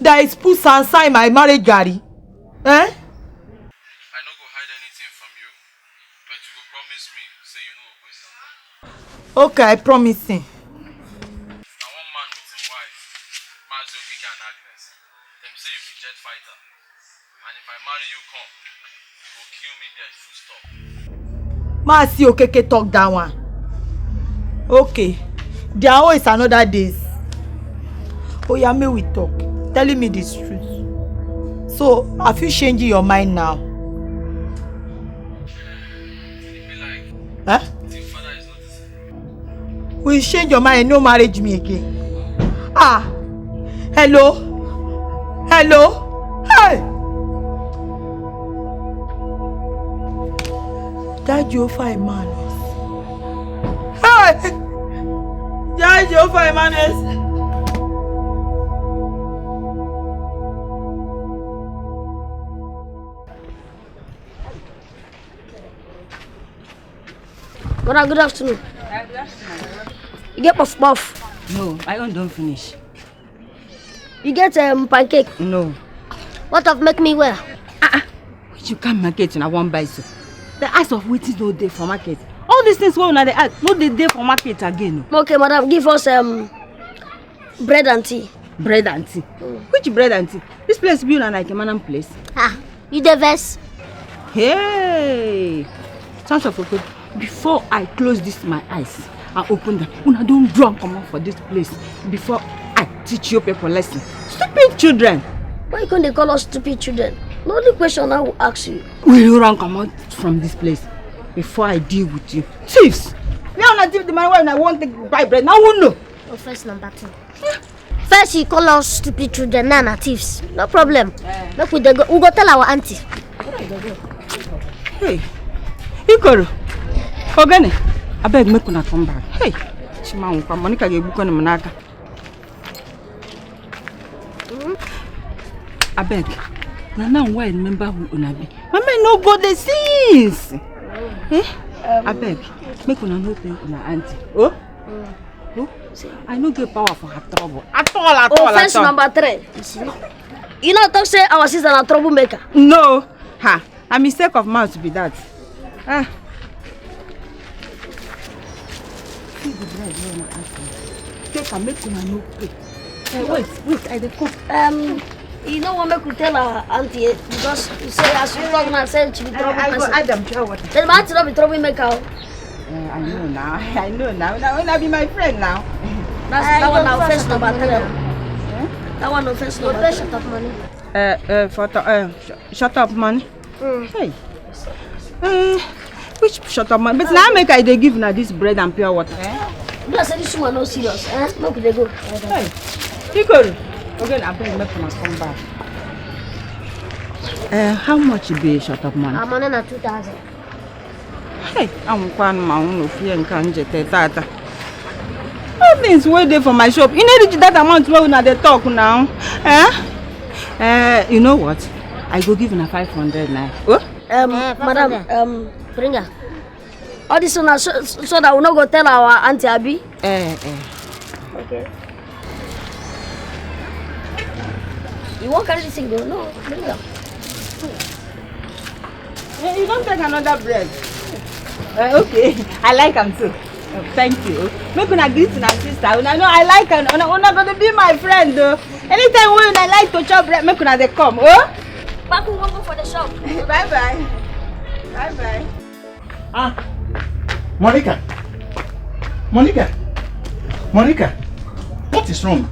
That is put and sign my marriage gari. Eh? I no go hide anything from you, but you go promise me say you no go question them. Okay, I promise him. Na one man with him wife, Mazi Okike and Agnes. Dem say you be jet fighter. And if I marry you come, you go kill me there, full stop. Mazi Okeke talk that one. Okay. Their own is another days. Oh yeah, may we talk. Telling me this truth. So, have you changed your mind now? Huh? Will you change your mind and no marriage me again? Ah, hello, hello, hey! That Jehovah Emmanuel. Hey! That Jehovah Emmanuel. Brother, good afternoon. You get puff puff? No, I own don't finish. You get um, pancake? No. What of make me well? Ah, ah. Which you can't market in a one buy so. The ass of waiting no day for market. All these things wey una dey ask no dey dey for market again. Okay, madam, give us um bread and tea. Bread and tea. Which bread and tea? This place be una like a manam place. Ah, you dey vex? Hey, chance of open. Before I close this my eyes and open them, una don run comot for this place before I teach you people lesson. Stupid children. Why you come dey call us stupid children? Na only question I will ask you. Will you run comot from this place before I deal with you? Thieves! Now una thief the money wey una wan take buy bread. Now who know? Offense number two. First you call us stupid children, now na thieves. No problem. Make we dey go. We go tell our auntie. Hey, Ikoro, Ogene, abeg make una come back. Hey, Chima nkwa, Monica ga-egbukwa m n'aka. Abeg, na now wey I remember who una be. My mind no go dey since. Eh? Abeg, make una no tell una auntie. Oh? Oh? I no get power for her trouble. At all, at all, at all. Offense number three. You no talk say our sister na troublemaker. No. Ha. Na mistake of mouth be that. Ah. See the bread wey una ask me. Take am make una no pay. Eh, wait, wait, I dey come. Um, you no wan make we tell our auntie eh, because you say as you talk now say she be trouble person. I go add am join water. Then my auntie no be trouble maker o. Eh, I know now. I know now. Now una be my friend now. That's that one now first number three. That one now first number three. Shut up money. Uh, uh, for to, uh, sh shut up money. Mm. Hey. Uh, which shut up money? But now make I dey give na this bread and pure water. Eh? You know say this woman no serious. Eh? Make we dey go. Hey. Ikoro. Okay, I bring make una come back. Uh, how much be shut up money? Our money na two thousand. Hey, anwụkwanụ ma unu fie nke m jete tata. All things wey dey for my shop, e no reach that amount wey una dey talk now. Eh? Eh, you know what? I go give una five hundred naira. Oh? Um, madam, um, bring her. All this una so, so that we no go tell our auntie abi. Eh, eh. Okay. You wan carry this thing go? No, bring am. Eh, you don take another bread. Uh, okay, I like am too. Uh, thank you. Make una greet una sister. Una know I like am. Una, una gonna be my friend though. Anytime wey una like to chop bread, make una dey come. Oh? Paku wan go for the shop. Bye bye. Bye bye. Ah, Monica. Monica. Monica. What is wrong?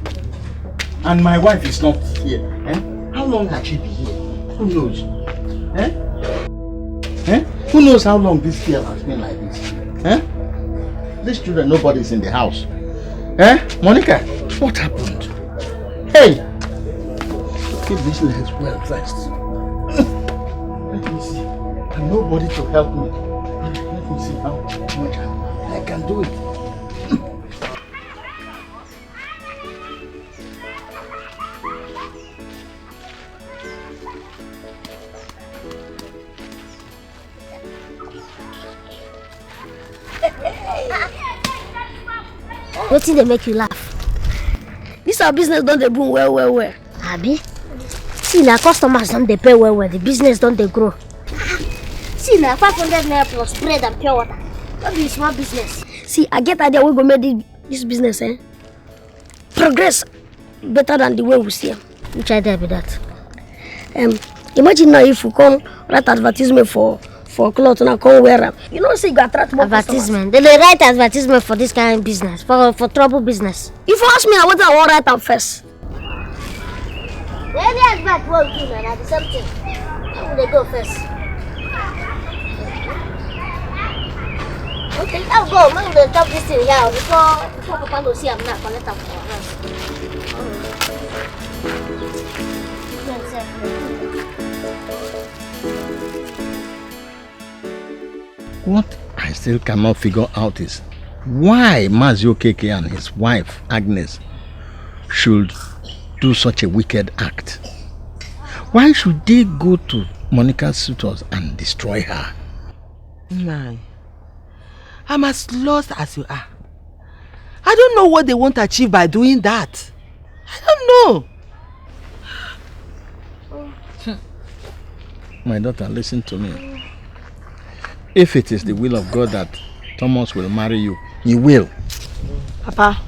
And my wife is not here. Eh? How long has she been here? Who knows? Eh? Eh? Who knows how long this girl has been like this? Eh? These children, nobody is in the house. Eh? Monica, what happened? Hey! Keep these legs well first. Let me see. And nobody to help me. Let me see how much I, I can do it. Wetin dey make you laugh? This our business don dey boom well well well. Abi? See na customers don dey pay well well, the business don dey grow. See na five hundred naira plus bread and pure water. No be small business. See, I get idea wey go make this, this business eh, progress better than the way we see am. Which idea be that? Um, imagine now if we come write advertisement for for cloth now come wear am. You know say you go attract more customers. Advertisement. They dey write advertisement for this kind of business, for for trouble business. If you ask me, na wetin I wan write am first. Na any advert wey we do na na the same thing. Make we dey go first. Okay, now go. Make we dey chop this thing here before before Papa go see am now collect am for our house. What I still cannot figure out is why Mazi Okeke and his wife Agnes should do such a wicked act. Why should they go to Monica's suitors and destroy her? Nine. I'm as lost as you are. I don't know what they want to achieve by doing that. I don't know. My daughter, listen to me. If it is the will of God that Thomas will marry you, he will. Papa,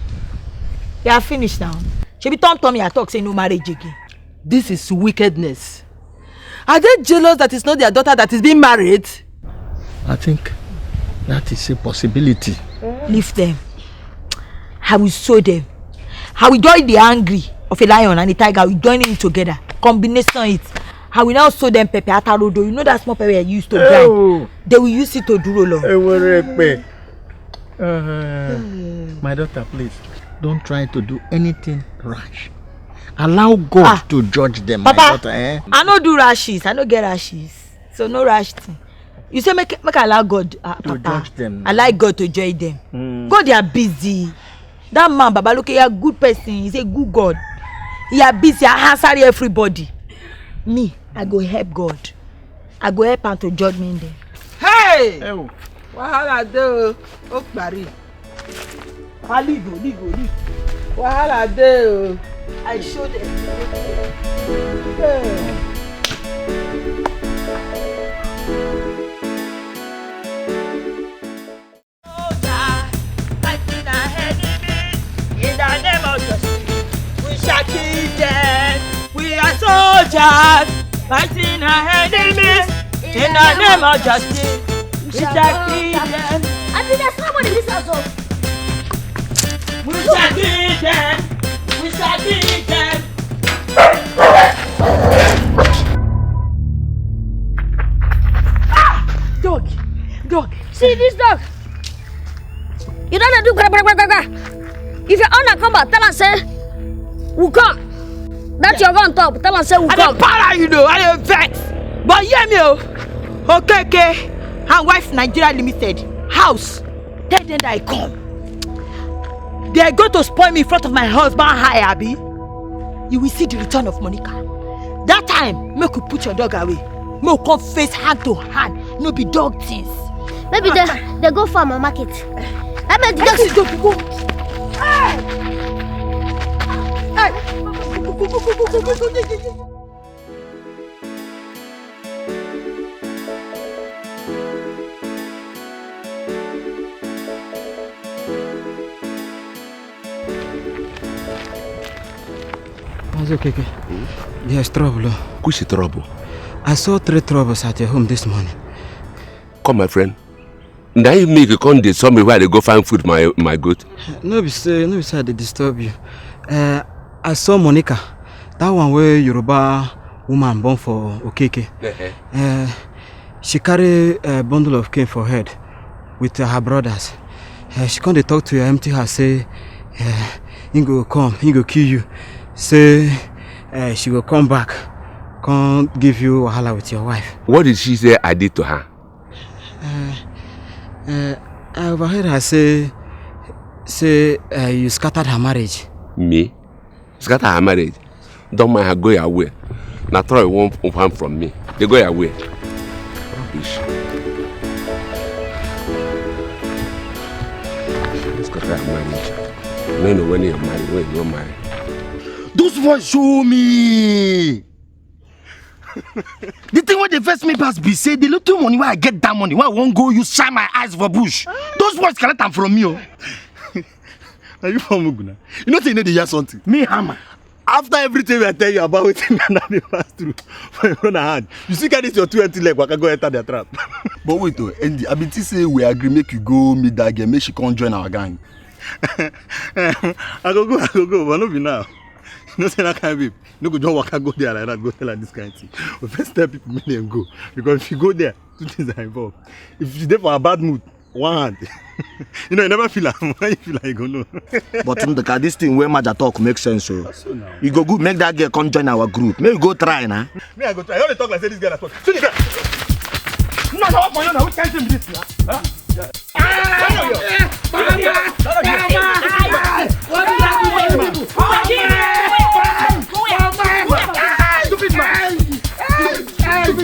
you are finished now. Shebi Tom Tom, you talk say no marriage again. This is wickedness. Are they jealous that it's not their daughter that is being married? I think that is a possibility. Leave them. I will show them. I will join the angry of a lion and a tiger. We join it together. Combination it. I will now show them pepper atarodo. You know that small pepper I used to grind. They will use it to do roll on. Uh, my daughter, please don't try to do anything rash. Allow God ah, to judge them, Papa, my daughter. Eh? I no do rashes. I no get rashes. So no rash thing. You say make make I allow God, uh, to Papa. Judge them. I like God to judge them. Mm. God, they are busy. That man, Baba, look, he a good person. He's a good God. He a busy. I answer everybody. Me, I go help God. I go help am to judge me then. Hey! Hey! Wahala dey o. Okpari. Aligo, ligo, ligo. Wahala dey o. I show them. Hey. Soldiers, fighting our enemies in the name of justice. We shall kill them. I think there's nobody in this house. Oh. We shall kill them. We shall kill them. Ah! Dog, dog. See this dog. You don't do gra gra gra gra gra. If your owner come back, tell am say we come. That your gun top, tell am say we I come. I dey para you know, I dey vex. But hear me o. Okeke and Wife Nigeria Limited house. Tell them that I come. They are going to spoil me in front of my husband high, Abi. You will see the return of Monica. That time, make you put your dog away. Make you come face hand to hand. No be dog things. Maybe they, they go farm and market. I mean, the dog is go. Hey! Hey! It's okay, okay. There's trouble. Oh. Which trouble? I saw three troubles at your home this morning. Come, my friend. Now you make you come dey tell me why they go find food my my goat. No be say, no be say I dey disturb you. Uh, I saw Monica, that one where Yoruba woman born for Okeke. Uh-huh. Uh, she carry a bundle of cane for head with uh, her brothers. Uh, she come dey talk to your empty house say, uh, he go come, he go kill you. Say uh, she go come back, come give you wahala with your wife. What did she say I did to her? Uh, uh, I overheard her say say uh, you scattered her marriage. Me? Scatter her marriage? Don't mind her, go your way. Now throw one one from me. They go your way. Rubbish. Scatter her marriage. You don't know when you're married, when you're married. Those boys show me. The thing wey dey vex me pass be say the little money wey I get that money wey I wan go use shine my eyes for bush, those boys collect am from me o. Na you form Uguna. You know say you no dey hear something. Me hammer. After everything wey I tell you about wetin me and I dey pass through for your brother hand, you still carry this your two empty leg waka go enter their trap. But wait o, Andy, I bin think say we agree make you go meet that girl, make she come join our gang. I go go, I go go, but no be now. You know say that kind of babe. You no go just waka go there like that, go tell her this kind thing. We first tell people make dem go. Because if you go there, two things are involved. If you dey for a bad mood, one hand. You know, you never feel am. When you feel am, you go know. But Ndụka, this thing wey Maja talk make sense o. E go good make that girl come join our group. Make we go try na. Me, I go try. I only talk like say this girl has talk. See the girl. No, no, for you now. Which kind thing be this now? Huh?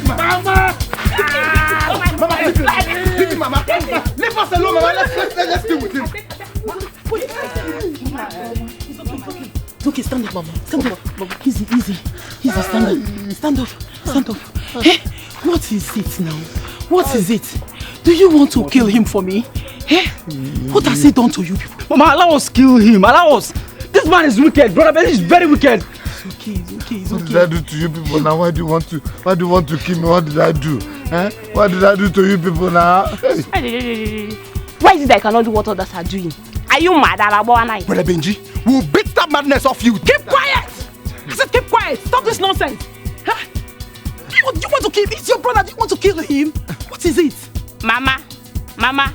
Mama! Mama, leave him. Leave him, Mama. Leave him, Mama. Leave us alone, Mama. Let's, let's, let's, let's deal with him. It's okay, stand up, Mama. Stand up. Easy, easy. Easy, stand up. Stand up. Stand up. Hey, what is it now? What is it? Do you want to kill him for me? Hey, what has he done to you people? Mama, allow us kill him. Allow us. This man is wicked. Brother Benji is very wicked. It's okay, it's okay, it's okay. What did I do to you people now? Why do you want to, why do you want to kill me? What did I do? Eh? What did I do to you people now? Hey. Why is it that I cannot do what others are doing? Are you mad, Alabo and I? Brother Benji, we'll beat that madness off you. Keep quiet! I said keep quiet! Stop this nonsense! Huh? Do you, want, do you want to kill him? It's your brother. Do you want to kill him? What is it? Mama, Mama,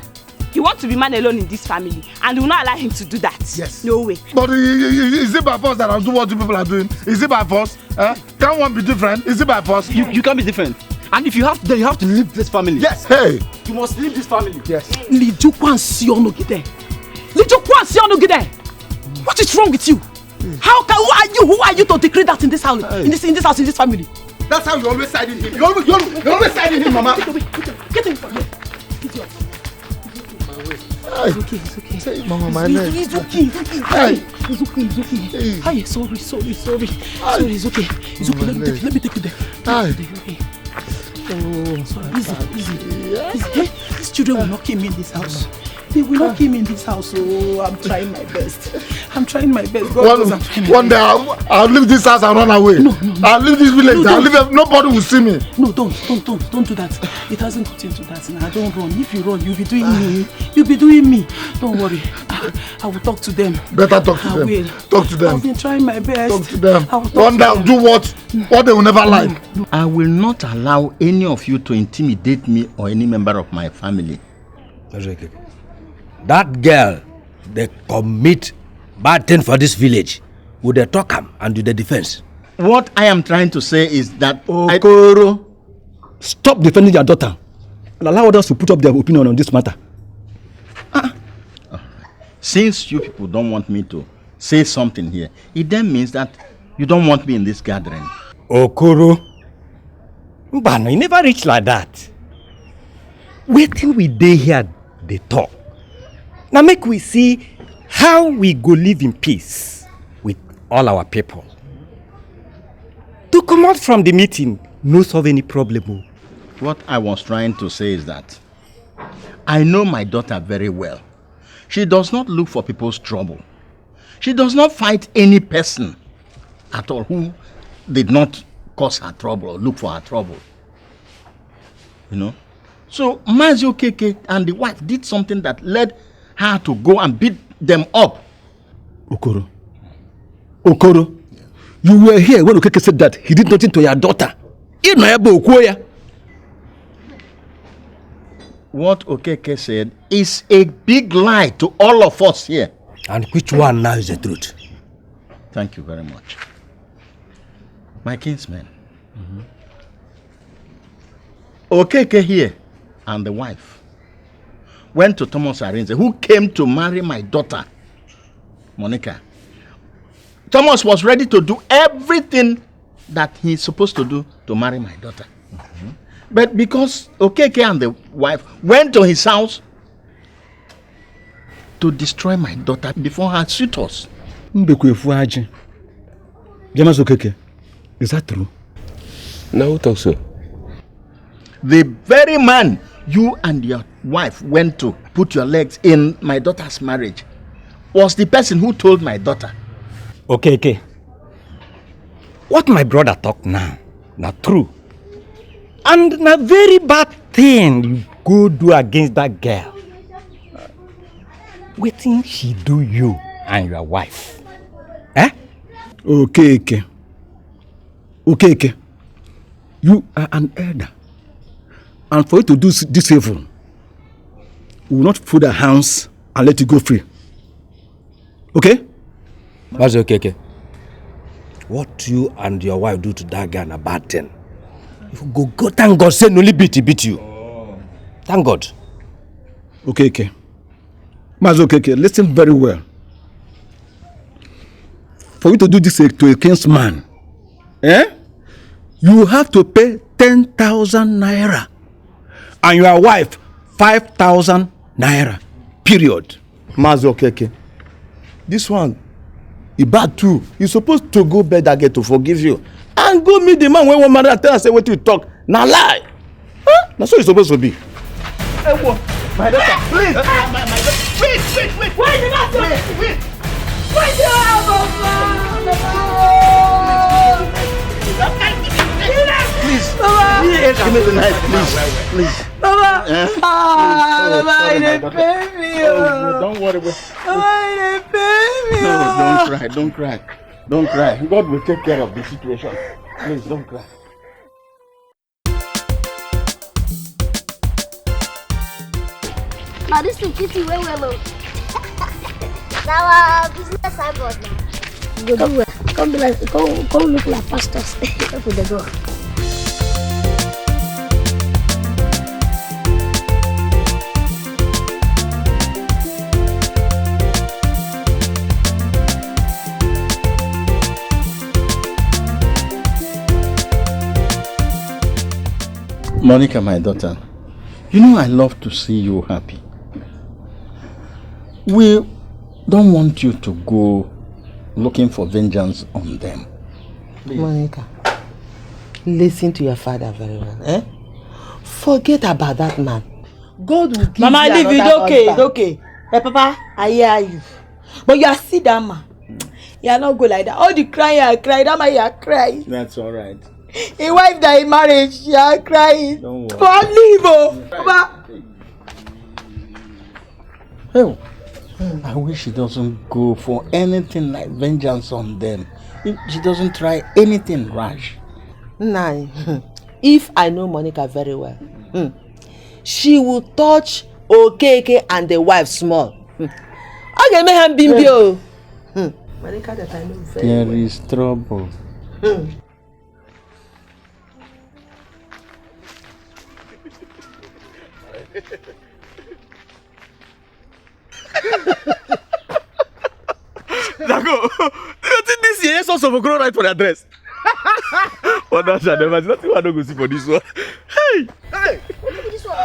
he wants to be man alone in this family, and we will not allow him to do that. Yes. No way. But i- i- i- is it by force that I'll do what you people are doing? Is it by force? Eh? Can one be different? Is it by force? You, you can't be different. And if you have to, then you have to leave this family. Yes. Hey. You must leave this family. Yes. Lijukwansi onogide. Lijukwansi onogide. What is wrong with you? How can, who are you? Who are you to decree that in this house? In this, in this house, in this family? That's how you always siding him. You always, you always, you always siding him, Mama. Get away, get away, get away from here. Idiot. It's okay, it's okay. Say, Mama, my leg. It's okay, it's okay, it's okay. Hey. It's okay, it's okay. Hey. Hi, sorry, sorry, sorry. Sorry, it's okay. It's okay. Let me take, let me take you there. Hi. Okay. Oh, sorry, easy, easy. Easy. Hey, these children will not kill me in this house. They will not kill me in this house. Oh, I'm trying my best. I'm trying my best. God knows I'm trying my best. One day I'll, I'll leave this house and run away. No, no, no. I'll leave this village. No, I'll leave. Nobody will see me. No, don't, don't, don't, don't do that. It hasn't gotten to that now. Don't run. If you run, you'll be doing me. You'll be doing me. Don't worry. I, I will talk to them. Better talk to them. I will. Talk to them. I've been trying my best. Talk to them. I will talk to them. One day I'll do what, what they will never like. I will not allow any of you to intimidate me or any member of my family. That girl, they commit bad thing for this village. Would they talk am and do the defense? What I am trying to say is that I Okoro, stop defending your daughter and allow others to put up their opinion on this matter. Ah. Since you people don't want me to say something here, it then means that you don't want me in this gathering. Okoro, Mbano, e never reach like that. Wetin we dey here dey talk, na make we see how we go live in peace with all our people. To comot from the meeting no solve any problem o. What I was trying to say is that I know my daughter very well. She does not look for people's trouble. She does not fight any person. at all who did not cause her trouble or look for her trouble. You know? So Mazi Okeke and the wife did something that led her to go and beat them up. Okoro. Okoro. You were here when Okeke said that he did nothing to your daughter. Ị nọ ebe o kwuo ya. What Okeke said is a big lie to all of us here. And which one now is the truth? Thank you very much. My kinsmen, Okeke here and the wife went to Thomas Arinze, who came to marry my daughter, Monica. Thomas was ready to do everything that he's supposed to do to marry my daughter. But because Okeke and the wife went to his house to destroy my daughter before her suitors. Mbekwe efu ajị. James Okeke, is that true? Na who talk so? The very man you and your wife went to put your legs in my daughter's marriage was the person who told my daughter. Okeke, what my brother talk now, na true. And na very bad thing you go do against that girl. Wetin she do you and your wife? Eh? Okeke. Okeke, you are an elder. And for you to do s- this evil, we will not fold our hands and let you go free. Okay? Mazi Okeke, what you and your wife do to that girl na bad thing. You go go thank God say na only beat he beat you. Thank God. Okeke. Mazi Okeke, listen very well. For you to do this to a king's man, eh? You have to pay ten thousand naira and your wife five thousand naira. Period. Mazi Okeke, this one, e bad too. You supposed to go beg that girl to forgive you and go meet the man wey wan marry her, tell am say wetin you talk na lie. Huh? Na so e suppose to be. Ewo, my daughter, please. My, my, my daughter, wait, wait, wait. Why did I wait, wait. Why did I have a Please. Baba. Give me the knife, please. Please. Baba. Eh? Ah, Baba, e dey pain me. Oh, don't worry. Baba, e dey pain me. No, don't cry, don't cry. Don't cry. God will take care of the situation. Please don't cry. Na this thing fit you well well o. Na our business signboard na. Go do well. Come be like, come, come look like pastors. Make we dey go. Monica, my daughter, you know I love to see you happy. We don't want you to go looking for vengeance on them. Monica, listen to your father very well. Eh? Forget about that man. God will give Mama, you leave it. Another okay, husband. Okay. Hey, Papa, I hear you. But you are see that man. You are not good like that. All the crying you are crying, that man you are crying. That's all right. A wife that in marriage, you are crying. Don't worry. But leave, oh, Papa. Hey, I wish she doesn't go for anything like vengeance on them. She doesn't try anything rash. Nine. If I know Monica very well, hmm, she will touch Okeke and the wife small. Hmm. Ọ ga-eme ha mbimbi o. Hmm. Monica that I know very well. There is trouble. Hmm. Dago, you think this year so so grow right for the address? What that shall never see. Nothing I don't go see for this one. Hey! Hey! What be this one?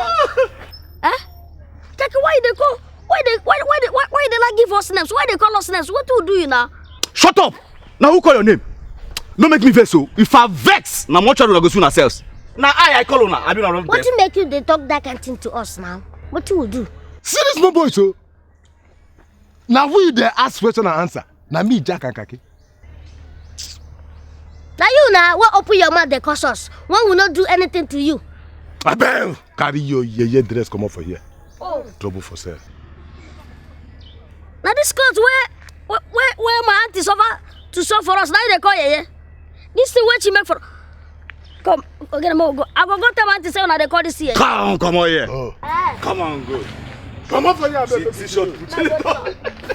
Eh? Kaki, why they call? Why they why why they why, why they like give us names? Why they call us names? What do you do you now? Shut up! Now who call your name? No make me vex so. If I vex, na mortuary una go soon ourselves. Na I I call una. I do na wrong. What you make you they talk that kind thing to us now? What you will do? See this no boy so. Now we dey ask question and answer. Na me Jack and Kaki. Na you na wey open your mouth dey curse us when we no do anything to you. Abeg, carry your yeye dress comot for here. Oh. Trouble for sale. Na this cloth wey wey wey wey my aunty suffer to sew for us, na you dey call yeye? This thing wey she make for, come, okay, mo go. I go go tell my aunty say una dey call this here. Come, come on here. Oh. Eh. Come on, go. Come on for here, abeg. See, see short put.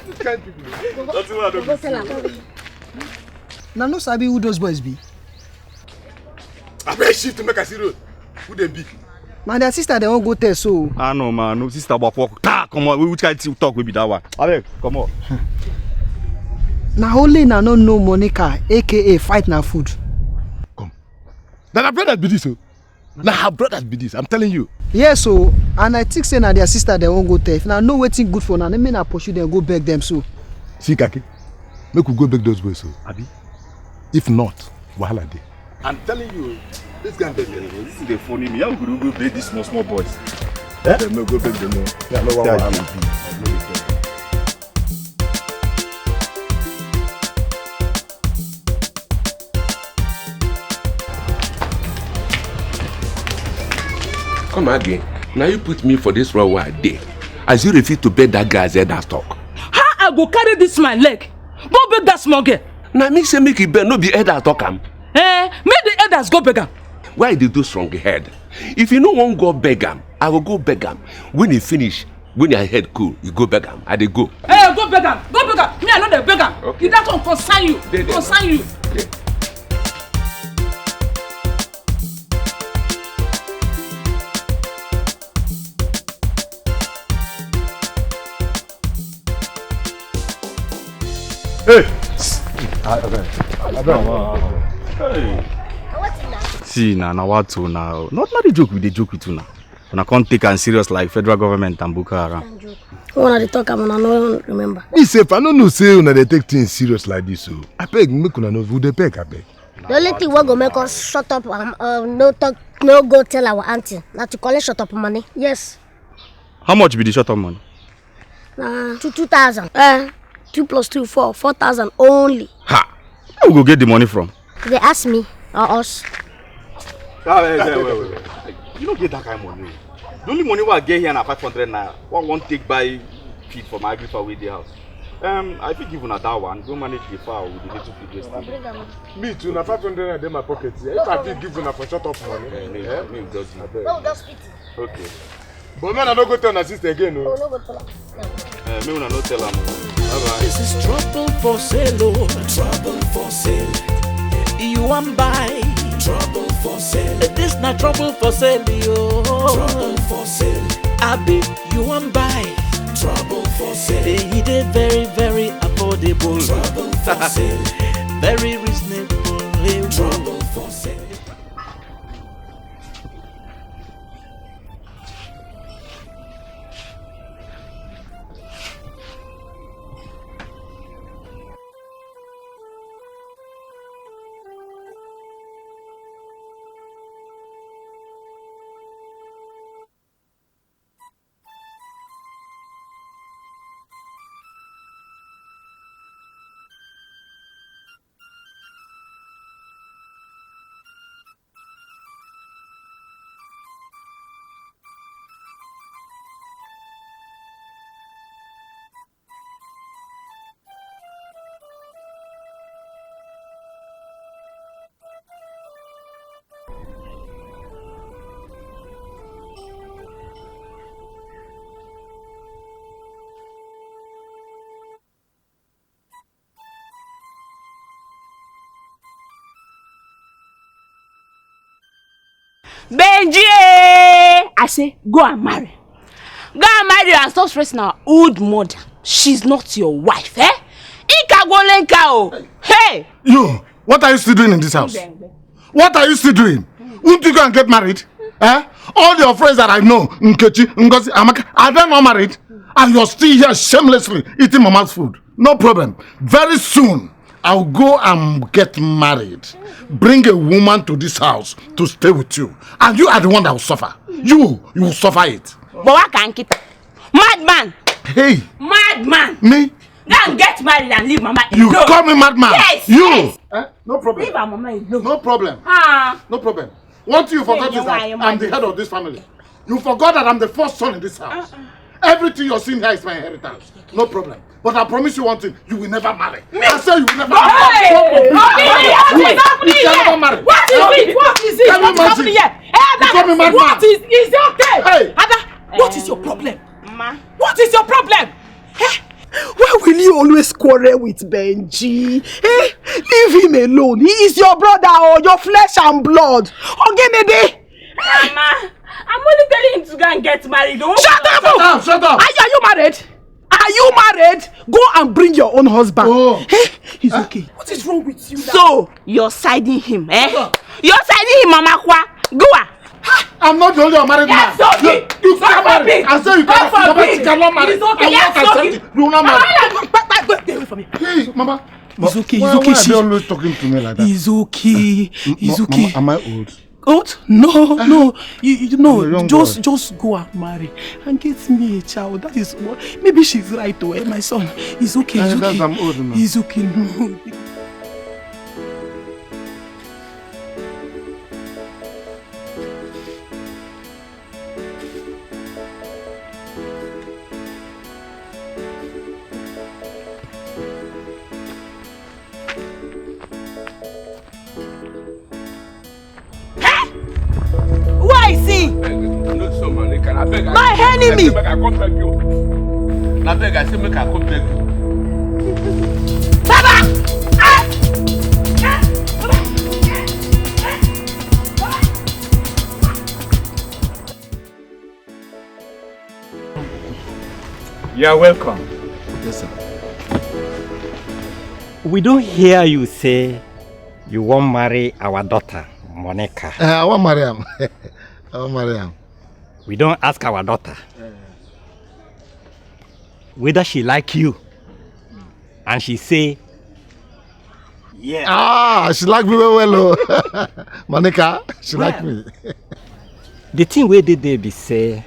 Which kind people? Nothing wey I no go see. Tell am. Na no sabi who those boys be. Abeg shift make I see road. Who dem be? Na their sister dem wan go tell so. Ah no man, no sister gbapụ ọkụ. Taa, come on, which kind of talk wey be that one? Abeg, come on. Na only na no know Monica, A K A fight na food. Come. Na her brother be this o. Na her brother be this, I'm telling you. Yes o, and I think say na their sister dem wan go tell. If na know wetin good for una, make na pursue dem go beg dem so. See Kaki, make we go beg those boys o. Abi? If not, wahala dey. I'm telling you, this guy dey there. This is the funny me. How we go beg these small small boys? Eh? Dem no go beg dem o. Yeah, no wahala. Come again. Now you put me for this wrong way there. As you refuse to bend that guy's head and talk. How I go carry this my leg? Go beg that small girl. Now me say make you bend, no be head and talk am. Eh, make the elders go beg am. Why they do strong head? If you no wan go beg am, I will go beg am. When he finish, when your head cool, you go beg am. I dey go. Eh, go beg am. Go beg am. Me, I no dey beg am. Okay. If that one concern you, concern you. Okay. Hey! Hey! See na, na what to now? Not marry joke we dey joke with una. Una come take am serious like federal government and Boko Haram. Una dey talk am, una no remember. Me sef, I no know say una dey take things serious like this o. Abeg, make una no, we dey beg, abeg. The only thing wey go make us shut up and, uh, no talk, no go tell our aunty, na to collect shut up money. Yes. How much be the shut up money? Na two, two thousand. Eh, two plus two, four, four thousand only. Ha! Where we go get the money from? They ask me or us. Ah, wait, wait, wait, wait. You no get that kind of money. The only money wey I get here na five hundred naira. What I wan take buy feed for my agri fowl wey dey house. Um, I fit give una that one. Go manage the fowl with the little feed wey still. Me too, na five hundred naira dey my pocket here. If I fit give una for shut up money. Eh, me, eh? Me just give. Abeg. No, just eat it. Okay. But make una no go tell una sister again o. Oh, no go tell am. Eh, make una no tell am o. Bye bye. This is trouble for sale o. Trouble for sale. You wan buy? Trouble for sale. This na trouble for sale o. Trouble for sale. Abi you wan buy? Trouble for sale. E dey very, very affordable. Trouble for sale. Very reasonable. Trouble for sale. Benji, eh, I say go and marry. Go and marry and stop stressing our old mother. She's not your wife, eh? Ika go lenka o. Hey! You, what are you still doing in this house? What are you still doing? Won't you go and get married? Eh? All your friends that I know, Nkechi, Ngozi, Amaka, are they not married? And you're still here shamelessly eating mama's food. No problem. Very soon, I'll go and get married. Bring a woman to this house to stay with you. And you are the one that will suffer. You, you will suffer it. But why can't it? Madman! Hey! Madman! Me? Go and get married and leave mama alone. You call me madman? Yes, you. Yes. Eh? No problem. Leave her mama alone. No problem. Ah. No problem. One thing you forgot is that I'm the head of this family. You forgot that I'm the first son in this house. Uh-uh. Everything you're seeing here is my inheritance. No problem. But I promise you one thing, you will never marry. Me? I say you will never marry. Hey! No problem. What is happening here? You can never marry. What is it? What is it? What is happening here? Hey, Ada, what is, is it okay? Hey! Ada, what is your problem? Ma. What is your problem? Eh? Why will you always quarrel with Benji? Eh? Leave him alone. He is your brother or your flesh and blood. Ogenede. Mama, I'm only telling him to go and get married. Don't shut up! Shut up! Shut up! Are, are you married? Are you married? Go and bring your own husband. Oh. Eh? He's okay. What is wrong with you now? So, you're siding him, eh? You're siding him, Mama Kwa. Go on. I'm not the only unmarried man. Yes, okay. You, you can't marry. I say you cannot, you cannot marry. It's okay. I won't accept it. You will not marry. Get away from me. Hey, Mama. It's okay. It's okay. Why are you always talking to me like that? It's okay. It's okay. Mama, am I old? Old? No, no. You, you no. Just, just go and marry and get me a child. That is what. Maybe she's right, though, eh, my son. It's okay. It's okay. I'm old now. It's okay. No. Eh? Who I see? Abeg, no, so man, I can, abeg, I, my enemy. I say make I come beg you. Abeg, I say make I come beg you. Baba! Ah! Ah! Baba! Ah! Ah! Baba! You are welcome. Yes, sir. We don't hear you say you won't marry our daughter, Monica. Uh, I won't marry him. I won't marry him. We don't ask our daughter whether she like you, and she say, yeah. Ah, she like me well, well, oh. Monica, she like me. The thing wey dey there be say,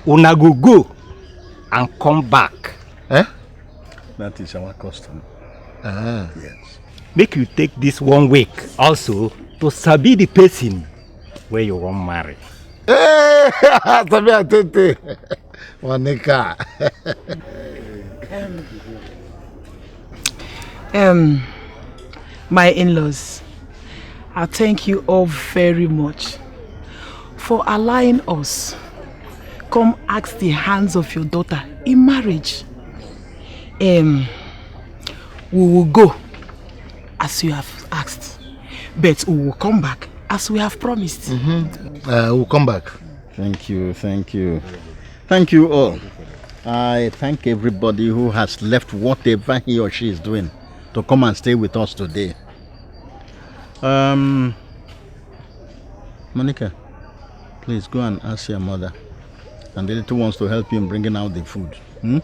una go go and come back. Eh? That is our custom. Ah. Yes. Make you take this one week also to sabi the person where you wan marry. Hey, sabi Atete. Monica. Um, my in-laws, I thank you all very much for allowing us come ask the hands of your daughter in marriage. Um, we will go as you have asked, but we will come back as we have promised. Mm-hmm. Uh, we'll come back. Thank you, thank you. Thank you all. I thank everybody who has left whatever he or she is doing to come and stay with us today. Um, Monica, please go and ask your mother and the little ones to help you in bringing out the food. Hmm?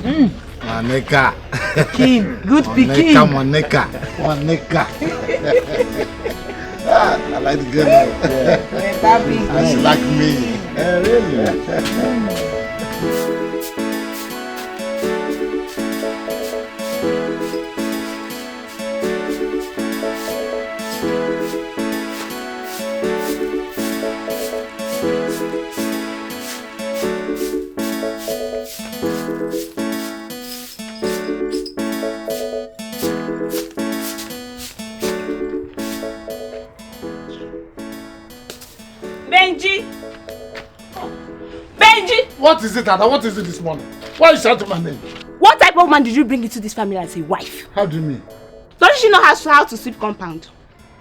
Mm. Monica. Pikin, good pikin. Monica, Monica, Monica. Ah, I like the girl now. Yeah. Better pikin. And she like me. Eh, really? Benji! Benji! What is it, Ada? What is it this morning? Why you shout my name? What type of woman did you bring into this family as a wife? How do you mean? Does she know how to, how to sweep compound?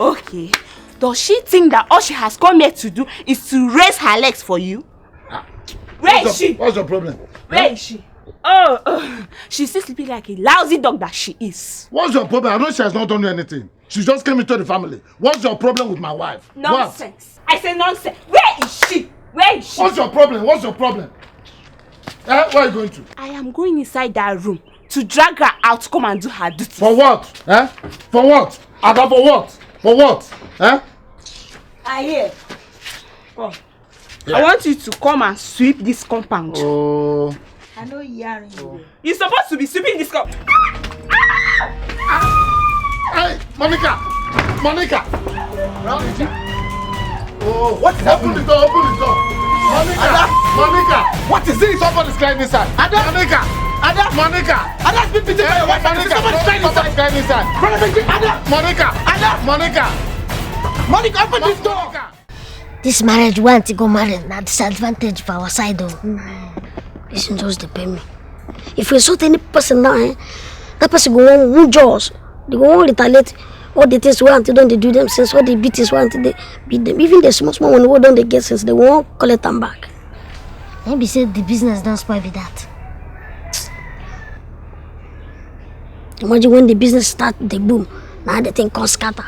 Okay. Does she think that all she has come here to do is to raise her legs for you? Ah. Where is she? What's your problem? Where is she? Oh, oh, she's still sleeping like a lousy dog that she is. What's your problem? I know she has not done you anything. She just came into the family. What's your problem with my wife? What? Nonsense. I say nonsense. Where is she? Where is she? What's your problem? What's your problem? Eh? Where are you going to? I am going inside that room to drag her out to come and do her duty. For what? Eh? For what? Ada, for what? For what? Eh? I hear. Come. Yeah. I want you to come and sweep this compound. Oh. I know, yeah. You're supposed to be sweeping this cup. Hey, Monica! Monica! Where is it? Oh, what is happening? Open the door, open the door. Monica! Ada! Monica! What is this? Somebody's crying inside. Ada! Monica! Ada! Monica! Ada, be pity for your wife. Monica! Somebody's crying inside. Somebody's crying inside. Brother, be Ada! Monica! Ada! Monica! Monica, open this door! This marriage we want to go marry na disadvantage for our side o. This thing just dey pain me. If we insult any person now, eh, that person go wan wound us. They go wan retaliate all the things we want to don dey do them since, all the beatings we want to dey beat them. Even the small small one we don dey get since, they wan collect am back. Na be say the business don spoil be that. Imagine when the business start dey boom, na the thing come scatter.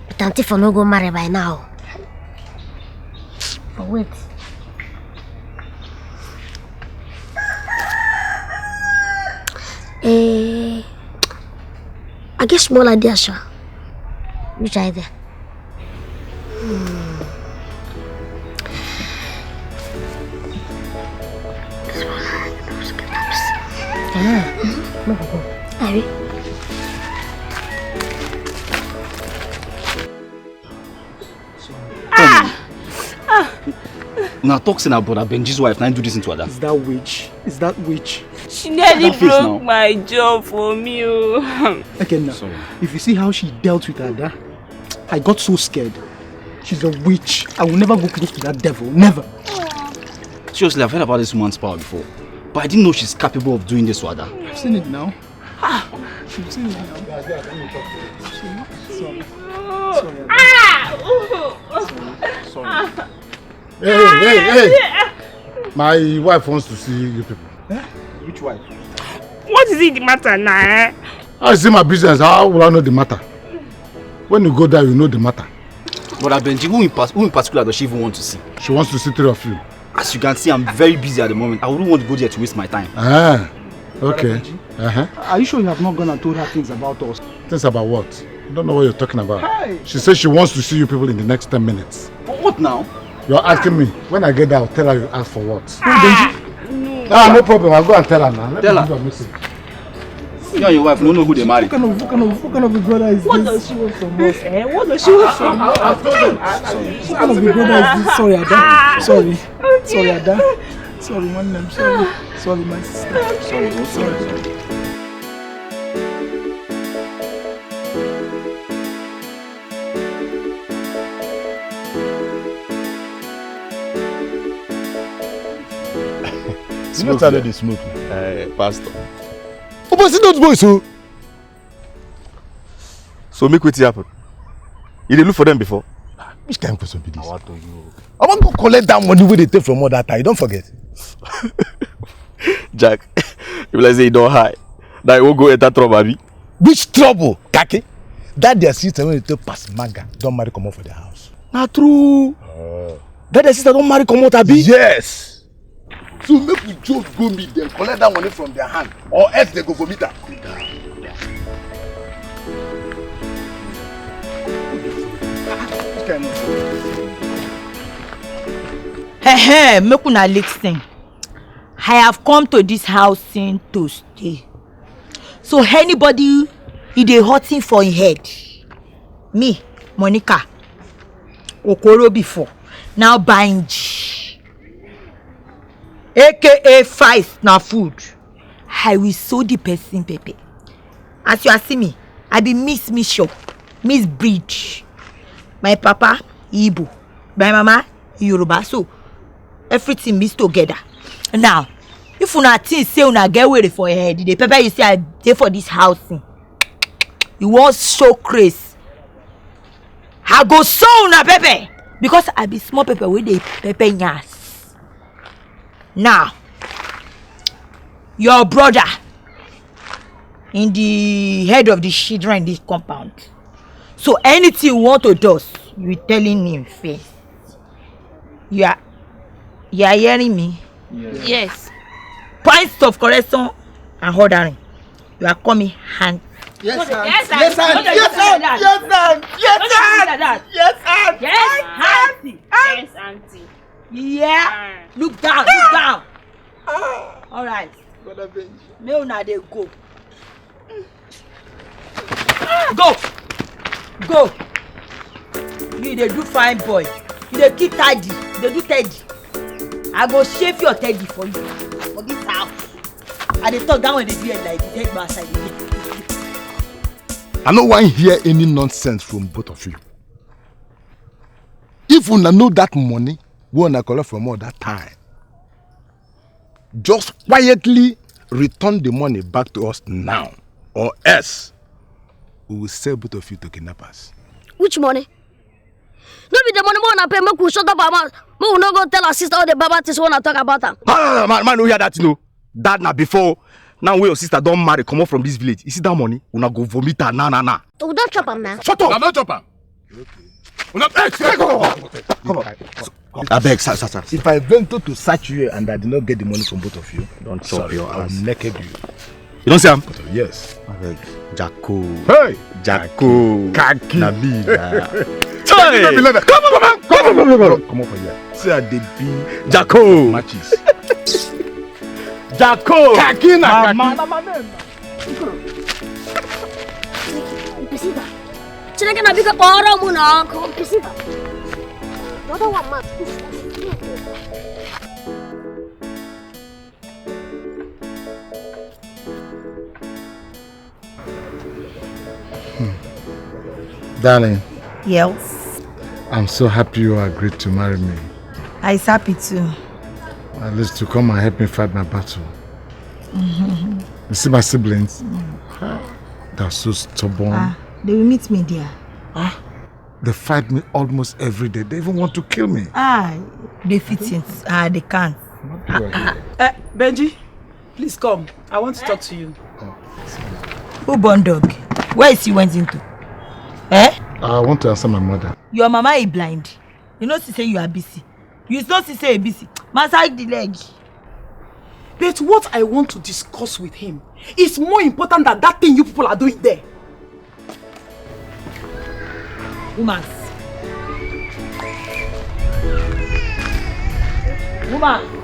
But aunty for no go marry by now. But wait. Eh, I get small idea, sha. Which idea? Una talk say na brother Benji's wife na him do this thing to Ada. Is that witch? Is that witch? She nearly broke my jaw for me o. Okay, now, if you see how she dealt with Ada, I got so scared. She's a witch. I will never go close to that devil. Never. Seriously, I've heard about this woman's power before, but I didn't know she's capable of doing this to Ada. I've seen it now. Ah! You've seen it now. Sorry. Sorry. Sorry. Ah! Sorry. Hey, hey, hey! My wife wants to see you people. Eh? Which wife? What is it the matter now? Eh? I see my business. How will I know the matter? When you go there, you know the matter. Brother Benji, who in, who in particular does she even want to see? She wants to see three of you. As you can see, I'm very busy at the moment. I wouldn't want to go there to waste my time. Ah, okay. Uh-huh. Are you sure you have not gone and told her things about us? Things about what? You don't know what you're talking about. Hey. She says she wants to see you people in the next ten minutes. What now? You're asking me. When I get there, I'll tell her you asked for what. Ah, no. Ah, no problem. I'll go and tell her now. Let tell me her. Give her message. You and your wife no know who they marry. What kind of, what kind of, what kind of a brother is what this? What does she want from us? Eh? What does she want from us? What kind of a brother is this? Sorry, Ada. Sorry. Sorry, Ada. Sorry, one name. Sorry. Sorry, my sister. Sorry, sorry, sorry. You know, tell the smoke. Uh, pastor. Oh, but see those boys, so. So make wetin happen. You dey look for them before? Which kind of question be this? I want to you. I want to collect that money wey dey take from all that time. You don't forget. Jack, you like say you don high. Now you wan go enter trouble, abi? Which trouble, Kake? That their sister wey dey take pass maga don marry comot for their house. Na true. Oh. That their sister don marry comot, abi? Yes. So make we just go meet them, collect that money from their hand, or else they go vomit am. Hey, hey, make una listen. I have come to this house to stay. So anybody e dey hurting for im head, me, Monica Okoro before, now Banji, A K A Fight na food. I will show the person pepper. As you are see me, I be mix mixture, mix breed. My papa Igbo, my mama Yoruba, so everything mix together. Now, if una think say una get were for head, the pepper you say I dey for this house, you wan show craze. I go show una pepper because I be small pepper wey dey pepper nyas. Now, your brother in the head of the children this compound. So anything you want to do, you telling him first. You are, you are hearing me? Yes. Yes. Points of correction and ordering. You are coming hand. Yes, aunt. Yes, aunt. Yes, aunt. Yes, aunt. Yes, aunt. Yes, aunt. Yes, auntie. Yes, auntie. Yeah. Look down, look down. All right. Brother Benji. Make una dey go. Go. Go. You dey do fine boy. You dey kill teddy. You dey do teddy. I go shave your teddy for you. For this house. I dey talk that one dey do it like this. Head outside again. I no wan hear any nonsense from both of you. If una know that money wey una collect from us that time, just quietly return the money back to us now, or else we will sell both of you to kidnappers. Which money? No be the money wey una pay make we shut up our mouth. Make we no go tell our sister all the bad bad things wey una talk about am. No, no, no, man, man, no hear that, no. That na before. Now wey your sister don marry, comot from this village. You see that money? Una go vomit am now, now, now. We don chop am now. Shut up! Una don chop am. Una, hey, hey, come on, come on, come on. Abeg, sir, sir, sir. If I venture to search you and I did not get the money from both of you, don't chop sorry, your I will ass. Naked you. You don see am? Yes. Abeg, Jacko. Hey! Jacko. Khaki. Na me na. Hey! Come on, come on, come on, come on, come on. Come on for here. See how they be Jacko. Matches. Jacko. Khaki na khaki. Mama. Chineke na biko kpọrọ m na ọkụ. Pisiba. Another one man. Darling. Yes. I'm so happy you agreed to marry me. I is happy too. At least to come and help me fight my battle. Mm-hmm. You see my siblings? Mm. They're so stubborn. Ah, they will meet me there. Ah, they fight me almost every day. They even want to kill me. Ah, they fit it. Ah, they can't. Ah, ah. Uh, Benji, please come. I want to talk to you. Who born dog? Where is he went into? Eh? I want to answer my mother. Your mama is blind. You know she say you are busy. You know she say you busy. Massage the leg. But what I want to discuss with him is more important than that thing you people are doing there. Woman. Woman.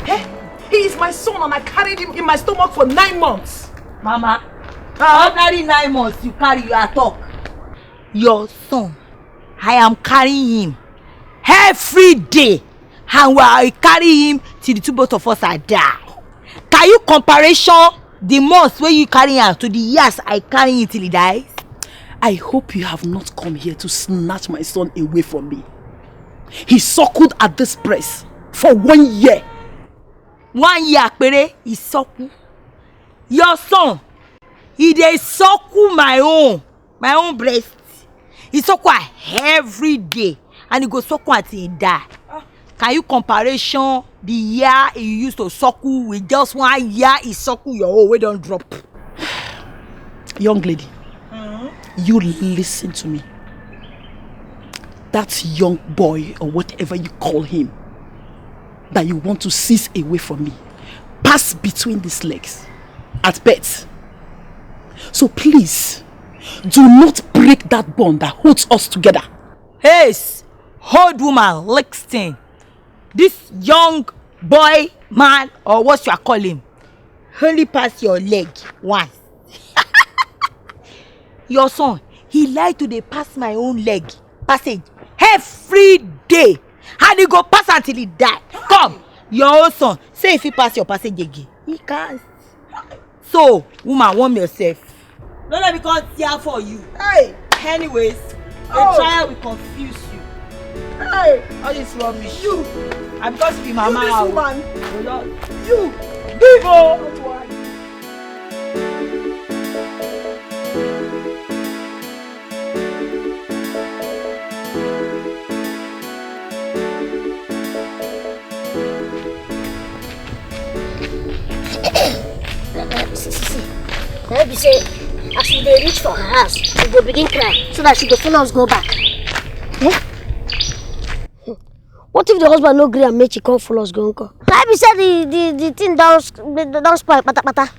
Hey, he is my son and I carried him in my stomach for nine months. Mama, uh, ordinary nine months you carry, you are talk. Your son, I am carrying him every day, and I carry him till the two both of us are die. Can you comparison the months wey you carry am to the years I carry him till he dies? I hope you have not come here to snatch my son away from me. He suckled at this breast for one year. One year pere, he suckle. Your son, he dey suckle my own, my own breast. He suckle am every day, and he go suckle until he die. Can you comparison the year he used to suckle with just one year he suckle your own wey don drop? Young lady, you listen to me. That young boy or whatever you call him that you want to seize away from me pass between these legs at best. So please, do not break that bond that holds us together. Hey, old woman, listen. This young boy, man, or what you are calling, only pass your leg once. Your son, he like to dey pass my own leg passage every day, and he go pass until he die. Come, your own son, say if he pass your passage again, he can't. So, woman, warm yourself. No let me come tear for you. Hey! Anyways, the trial will confuse you. Hey! All this rubbish. You! I because be mama. You this woman. You! Leave o! See, see, see. Na be say as we dey reach for her house, she go begin cry so that she go follow us go back. Eh? What if the husband no gree and make she come follow us go nko? Na be say the the the thing don don spoil patapata,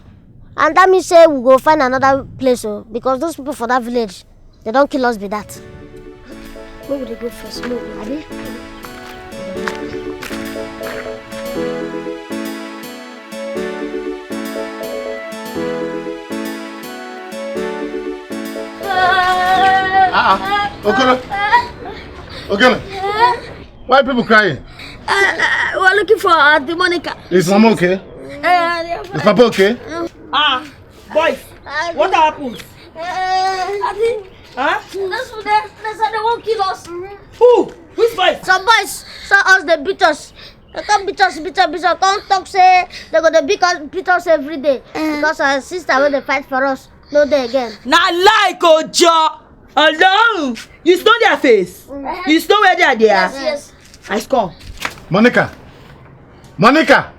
and that mean say we go find another place o, because those people for that village, they don kill us be that. Make we dey go first, make we, abi? Okoro. Okoro. Why people crying? Uh, we're looking for Auntie Monica. Is mama okay? Uh, Is papa okay? Ah, boys, what happened? Auntie, Huh? that's what they, that's how they won't kill us. Who? Which boys? Some boys saw us, they beat us. They come beat us, beat us, beat us. Come talk say they go to beat us, beat us every day because our sister wey dey fight for us no dey again. Na lie, Kojo. Hello. You stone their face. You stone where they are there. Yes, yes. I score. Monica. Monica.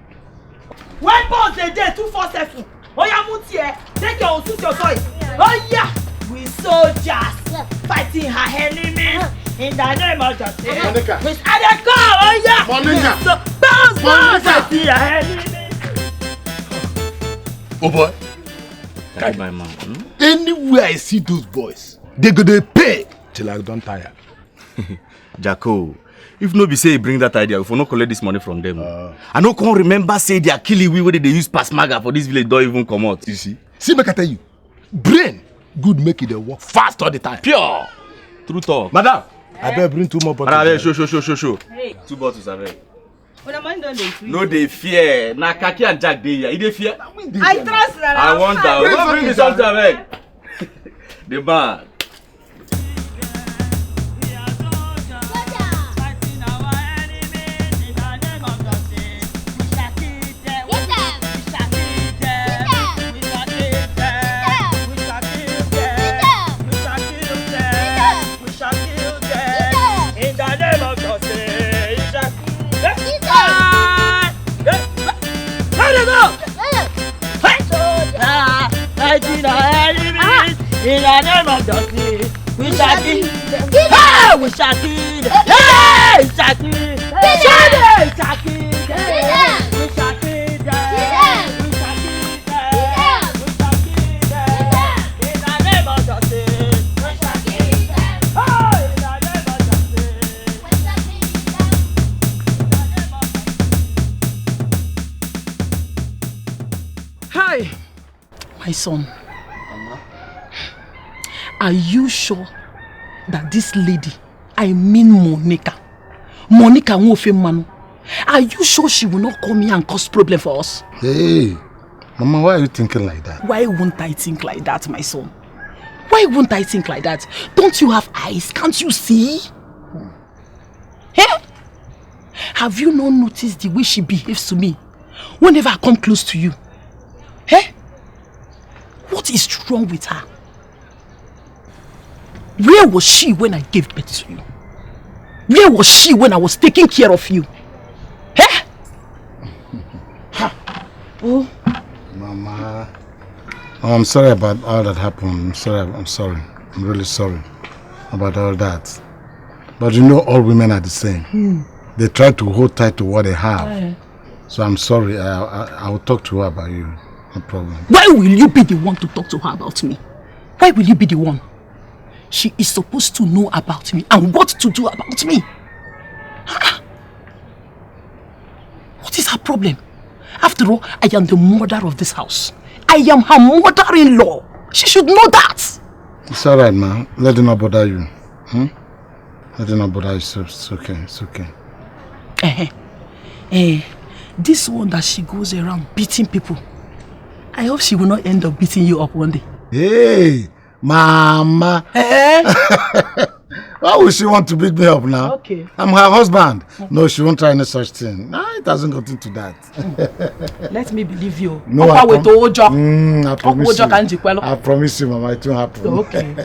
Weapons dey dey two four seven. Oya, move here. Take your own, suit your toy. Oya, we soldiers fighting her enemies in the name of justice. Monica. We are the call. Oya. Monica. So bounce, bounce, Monica. Fighting her enemies. Oh boy. Carry my man. Hmm? Anywhere I see those boys, they go dey pay till I don tire. Jacko, if no be say you bring that idea, if we no collect this money from them. I no come remember say their killing we wey dey use pass maga for this village don even comot. You see? See, make I tell you, brain good make it dey work fast all the time. Pure. True talk. Madam, I beg bring two more bottles. Abeg, show, show, show, show, show. Two bottles, abeg. Una mind don dey increase. No dey fear. Na Kaki and Jack dey here. You dey fear? I trust that. I wonder. Go bring me something, abeg. The man. Fighting our enemies in the name of justice. We shall kill them. Hey, we shall kill them. Hey, we shall kill them. We shall kill them. We shall kill them. We shall kill them. We shall kill them. We shall kill them. In the name of justice. We shall kill them. Hey, in the name of justice. Hi, my son. Are you sure that this lady, I mean Monica, Monica Nwofe Manu, are you sure she will not come here and cause problem for us? Hey, Mama, why are you thinking like that? Why won't I think like that, my son? Why won't I think like that? Don't you have eyes? Can't you see? Eh? Have you not noticed the way she behaves to me whenever I come close to you? Eh? What is wrong with her? Where was she when I gave birth to you? Where was she when I was taking care of you? Eh? Ha! Oh, Mama, oh, I'm sorry about all that happened. I'm sorry. I'm sorry. I'm really sorry about all that. But you know, all women are the same. They try to hold tight to what they have. So I'm sorry. I, I, I will talk to her about you. No problem. Why will you be the one to talk to her about me? Why will you be the one? She is supposed to know about me and what to do about me. Ah! What is her problem? After all, I am the mother of this house. I am her mother-in-law. She should know that. It's all right, man. Let it not bother you. Hmm? Let it not bother you. It's, it's okay. It's okay. Eh, eh, this one that she goes around beating people, I hope she will not end up beating you up one day. Hey, Mama. Eh? Why would she want to beat me up now? Okay. I'm her husband. No, she won't try any such thing. No, it hasn't gotten to that. Let me believe you. No, Papa I will prom- to Ojo. Mm, I promise Ojo you. Can Jikwelo. I promise you, Mama, it won't happen. Okay.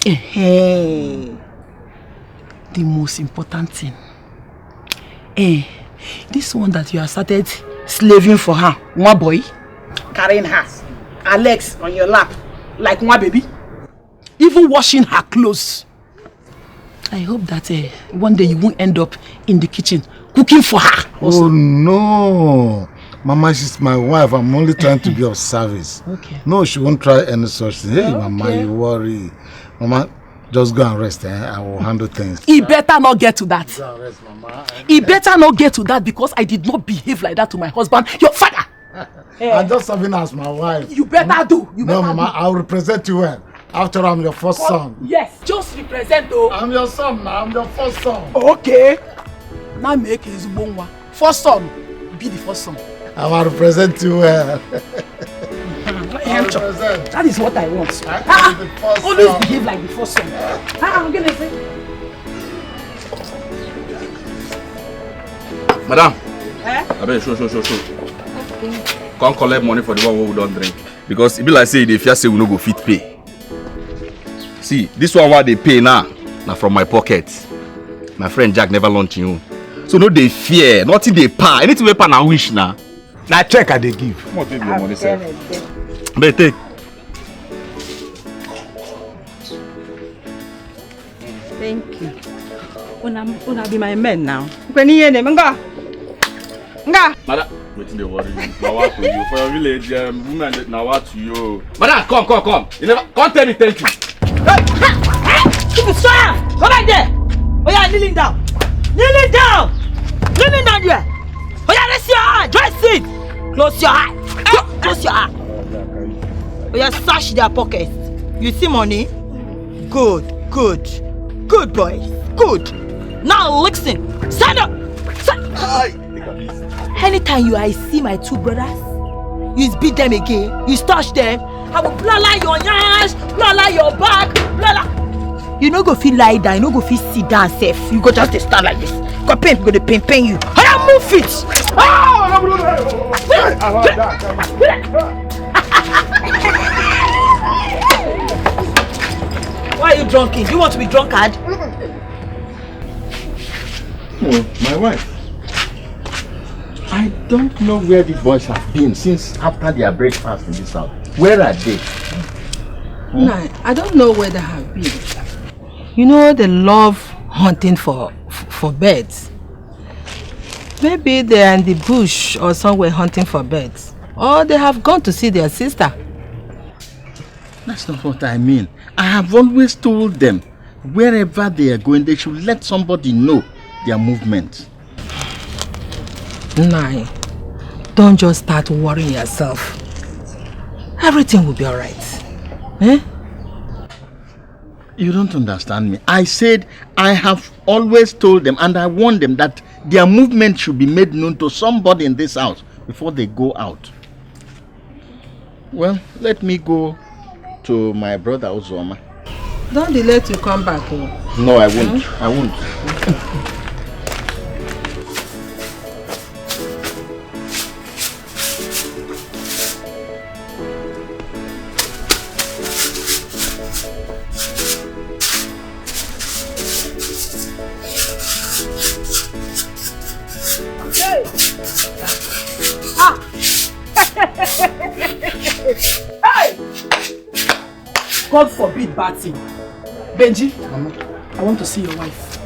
Eh, the most important thing. Eh, this one that you have started slaving for her, one boy, carrying her, Alex on your lap, like one baby, even washing her clothes. I hope that uh, one day you won't end up in the kitchen cooking for her. Oh no, Mama, she's my wife. I'm only trying to be of service. Okay. No, she won't try any such thing. Hey, Mama, you worry. Mama, just go and rest. Eh? I will handle things. He better not get to that. Go and rest, Mama. He better not get to that because I did not behave like that to my husband, your father. I'm just serving as my wife. You better do. You No, better Mama, do. I'll represent you well. After all, I'm your first son. Yes, just represent o. I'm your son now. I'm your first son. Okay. Now make ezigbo nwa. First son, be the first son. I will represent you well. That is what I want. Ah, always behave like the first son. Ah, I'm gonna say. Madam. Eh? Abeg, show, show, show, show. Come collect money for the one wey we don drink. Because e be like say you dey fear say we no go fit pay. See, this one wey I dey pay now, na from my pocket. My friend Jack never launch him own. So no dey fear, nothing dey pa. Anything wey pa na wish na. Na check I dey give. Come on, take your money, sir. Abeg, take. Thank you. Una, una be my men now. Kweni ye ne, nga. Nga. Madam, wetin dey worry you? Na wa to you. For your village, um, women dey na wa to you. Madam, come, come, come. You never come tell me thank you. Hey! Hey! Hey! Sir! Go back there! Oh yeah, kneeling down! Kneeling down! Kneeling down there! Oh yeah, raise your hand! Raise it! Close your eye! Clo- Close your eye! Oh yeah, search their pockets. You see money? Good, good, good boys, good. Now listen, stand up. Stand. Anytime you I see my two brothers, you beat them again, you touch them, I will blala your nyash, blala your back, blala. You no go feel lie down, you no go feel sit down safe. You go just dey stand like this. Go pain, go dey pain, pain you. Oya move it. Ah! Why are you drunken? Do you want to be drunkard? Oh, my wife. I don't know where these boys have been since after their breakfast in this house. Where are they? Hmm? No, I don't know where they have been. You know they love hunting for for birds. Maybe they are in the bush or somewhere hunting for birds. Or they have gone to see their sister. That's not what I mean. I have always told them wherever they are going, they should let somebody know their movement. Nine, don't just start worrying yourself. Everything will be alright. Eh? You don't understand me. I said I have always told them and I warned them that their movement should be made known to somebody in this house before they go out. Well, let me go to my brother Uzoma. Don't delay to come back. Oh. No, I won't. Hmm? I won't. Hey! God forbid bad thing. Benji, Mama. I want to see your wife.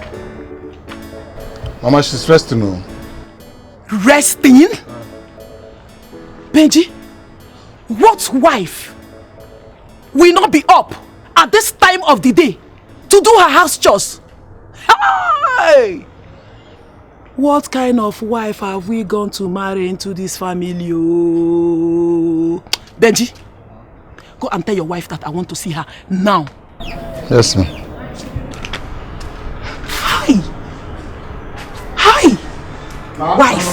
Mama, she's resting. Oh. Resting? Benji, what wife will not be up at this time of the day to do her house chores? Hey! What kind of wife have we gone to marry into this family? Oh? Benji, go and tell your wife that I want to see her now. Yes, ma'am. Hi! Hi! Wife!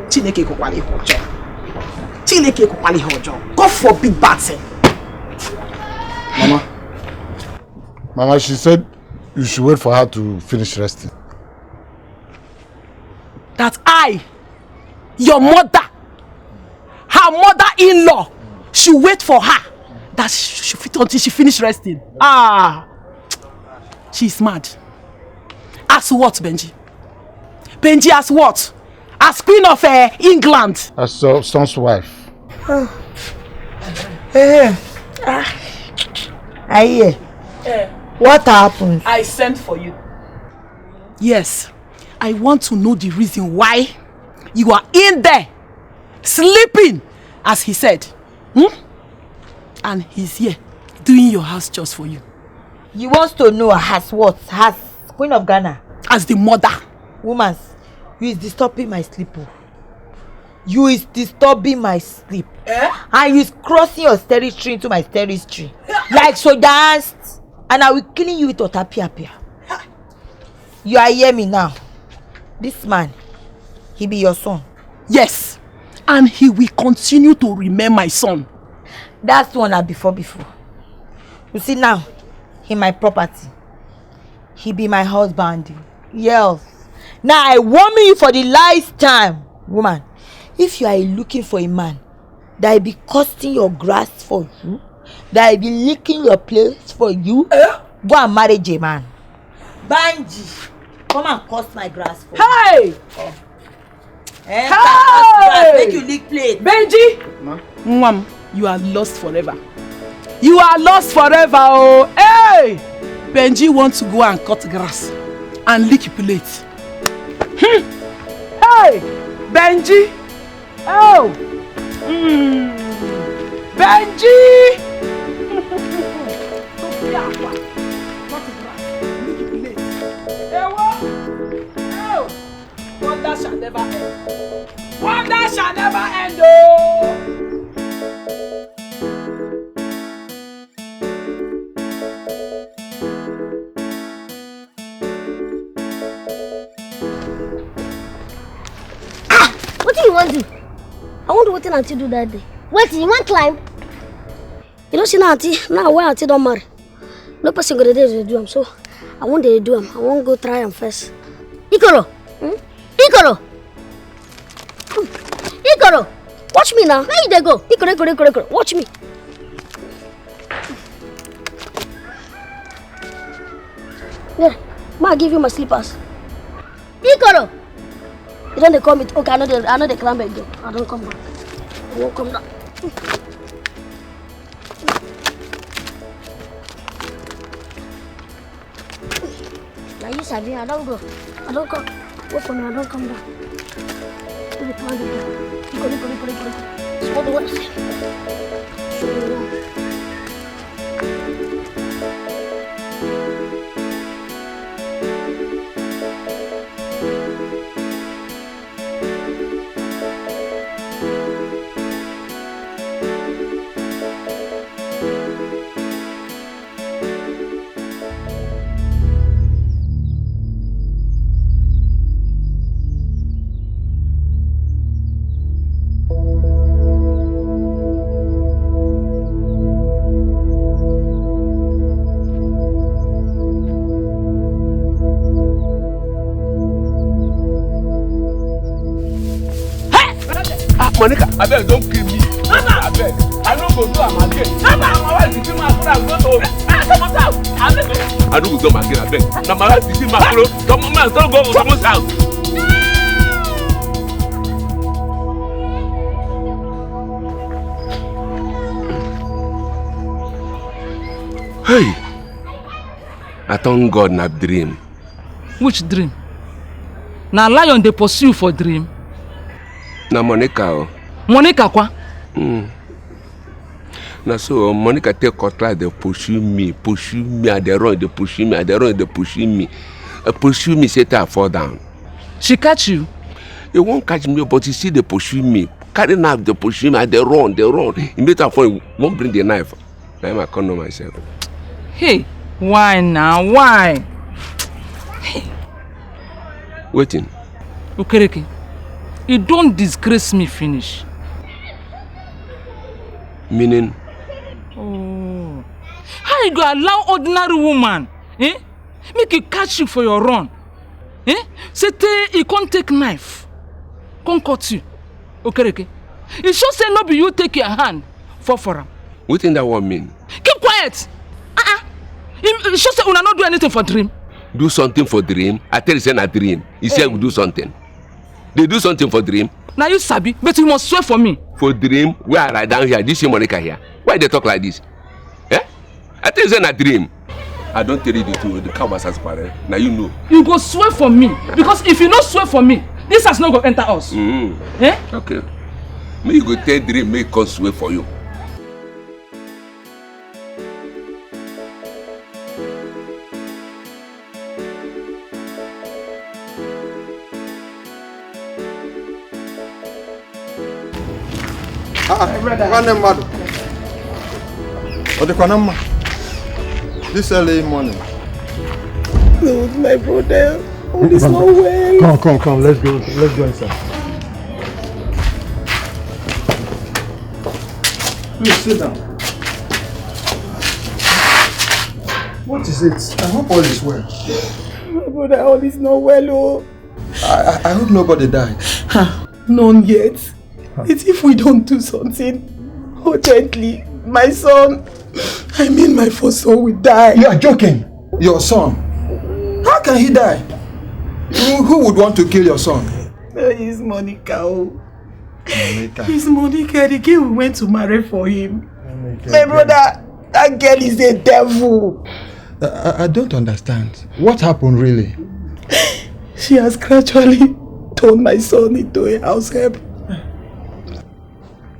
Chineke ekwukwala ihe ọjọọ. Chineke ekwukwala ihe ọjọọ. God forbid bad thing. Mama. Mama, she said you should wait for her to finish resting. That I, your mother, her mother-in-law, should wait for her. That she should fit until she finish resting. Ah, she's mad. As what, Benji? Benji, as what? As Queen of uh, England. As your son's wife. Hey, ah, I hear. Eh. What happened? I sent for you. Yes, I want to know the reason why you are in there sleeping, as he said. Hmm? And he's here doing your house chores for you. You want to know as what? As Queen of Ghana? As the mother. Woman, you is disturbing my sleep. Oh. You is disturbing my sleep. Eh? And you is crossing your territory into my territory. Like so dance. And I will clean you with water pia pia. You are hear me now. This man, he be your son. Yes. And he will continue to remain my son. That's one na before before. You see now, he my property. He be my husband. Yes. Now I warn you for the last time, woman. If you are looking for a man that will be cutting your grass for you, that will be licking your place for you, eh? Go and marry a man. Banji, come and cut my grass for me. Hey! Oh. Eh, hey! Cut grass, make you lick plate. Benji! Ma? Nwa m, you are lost forever. You are lost forever, oh! Hey! Benji wants to go and cut grass and lick plate. Hmm. Hey! Benji! Oh! Hmm. Benji! Sophia, what? Cut grass, lick plate. Ewo! Oh! Wonder shall never end. Wonder shall never end, oh! Ah! What do you want to? I want to wait until do that day. Wait, you want climb? You know, see now, auntie, now where auntie don't marry. No person go dey dey do am, so I wan dey do am. I wan go try am first. Ikoro! Hmm? Ikoro! Hmm. Ikoro! Watch me now. Where you dey go? Ikoro, Ikoro, Ikoro, Ikoro. Watch me. Yeah, ma give you my slippers. Ikoro! You don dey call me. Okay, I no dey, I no dey climb again. I don come back. I don come down. Na you sabi, I don go. I don come. Wait for me, I don come down. Let me climb again. Ikoro, Ikoro, Ikoro, Ikoro. Small the water. Ah, Monica, abeg don kill me. Abeg, I no go do am again. Na my wife be my friend, I go to. I no go do am again, abeg. Na my wife be my friend. Come on, man, don't go to my house. Hey, I thank God na dream. Which dream? Na lion dey pursue you for dream? Na Monica o. Monica kwa? Na so Monica take cutlass dey pursue me, pursue me, I dey run, dey pursue me, I dey run, dey pursue me. E pursue me sey I fall down. She catch you? E wan catch me but e still dey pursue me. Carry knife dey pursue me, I dey run, dey run. E make am fall, e wan bring the knife. Na him I come know myself. Hey, why na? Why? Wetin? Okereke, you don disgrace me finish. Meaning? Oh. How you go allow ordinary woman, eh? Make e catch you for your run. Eh? Say tey e come take knife, come cut you. Okereke, e sure say no be you take your hand fall for am. Wetin that one mean? Keep quiet! Ah ah! E sure say una no do anything for dream? Do something for dream? I tell you say na dream. You say I go do something. Dey do something for dream? Na you sabi, but you must swear for me. For dream? Where I lie down here, do you see Monica here? Why you dey talk like this? Eh? I tell you say na dream. I don tell you the truth, the cow was as pare. Na you know. You go swear for me, because if you no swear for me, this house no go enter us. Mm. Eh? Okay. Me you go tell dream make e come swear for you. Ah, ah, nwanne mmadụ. Ọ dịkwa na mma? This early morning. Lord, my brother, all is not well. Come, come, come. Let's go. Let's go inside. Please sit down. What is it? I hope all is well. My brother, all is not well, oh. I, I, I hope nobody died. None yet. It's if we don't do something urgently. My son, I mean my first son will die. You are joking. Your son. How can he die? Who, who would want to kill your son? There is Monica. Oh. Monica. It's Monica, the girl we went to marry for him. Monica. My brother, that girl is a devil. I, I, I don't understand. What happened really? She has gradually turned my son into a house help.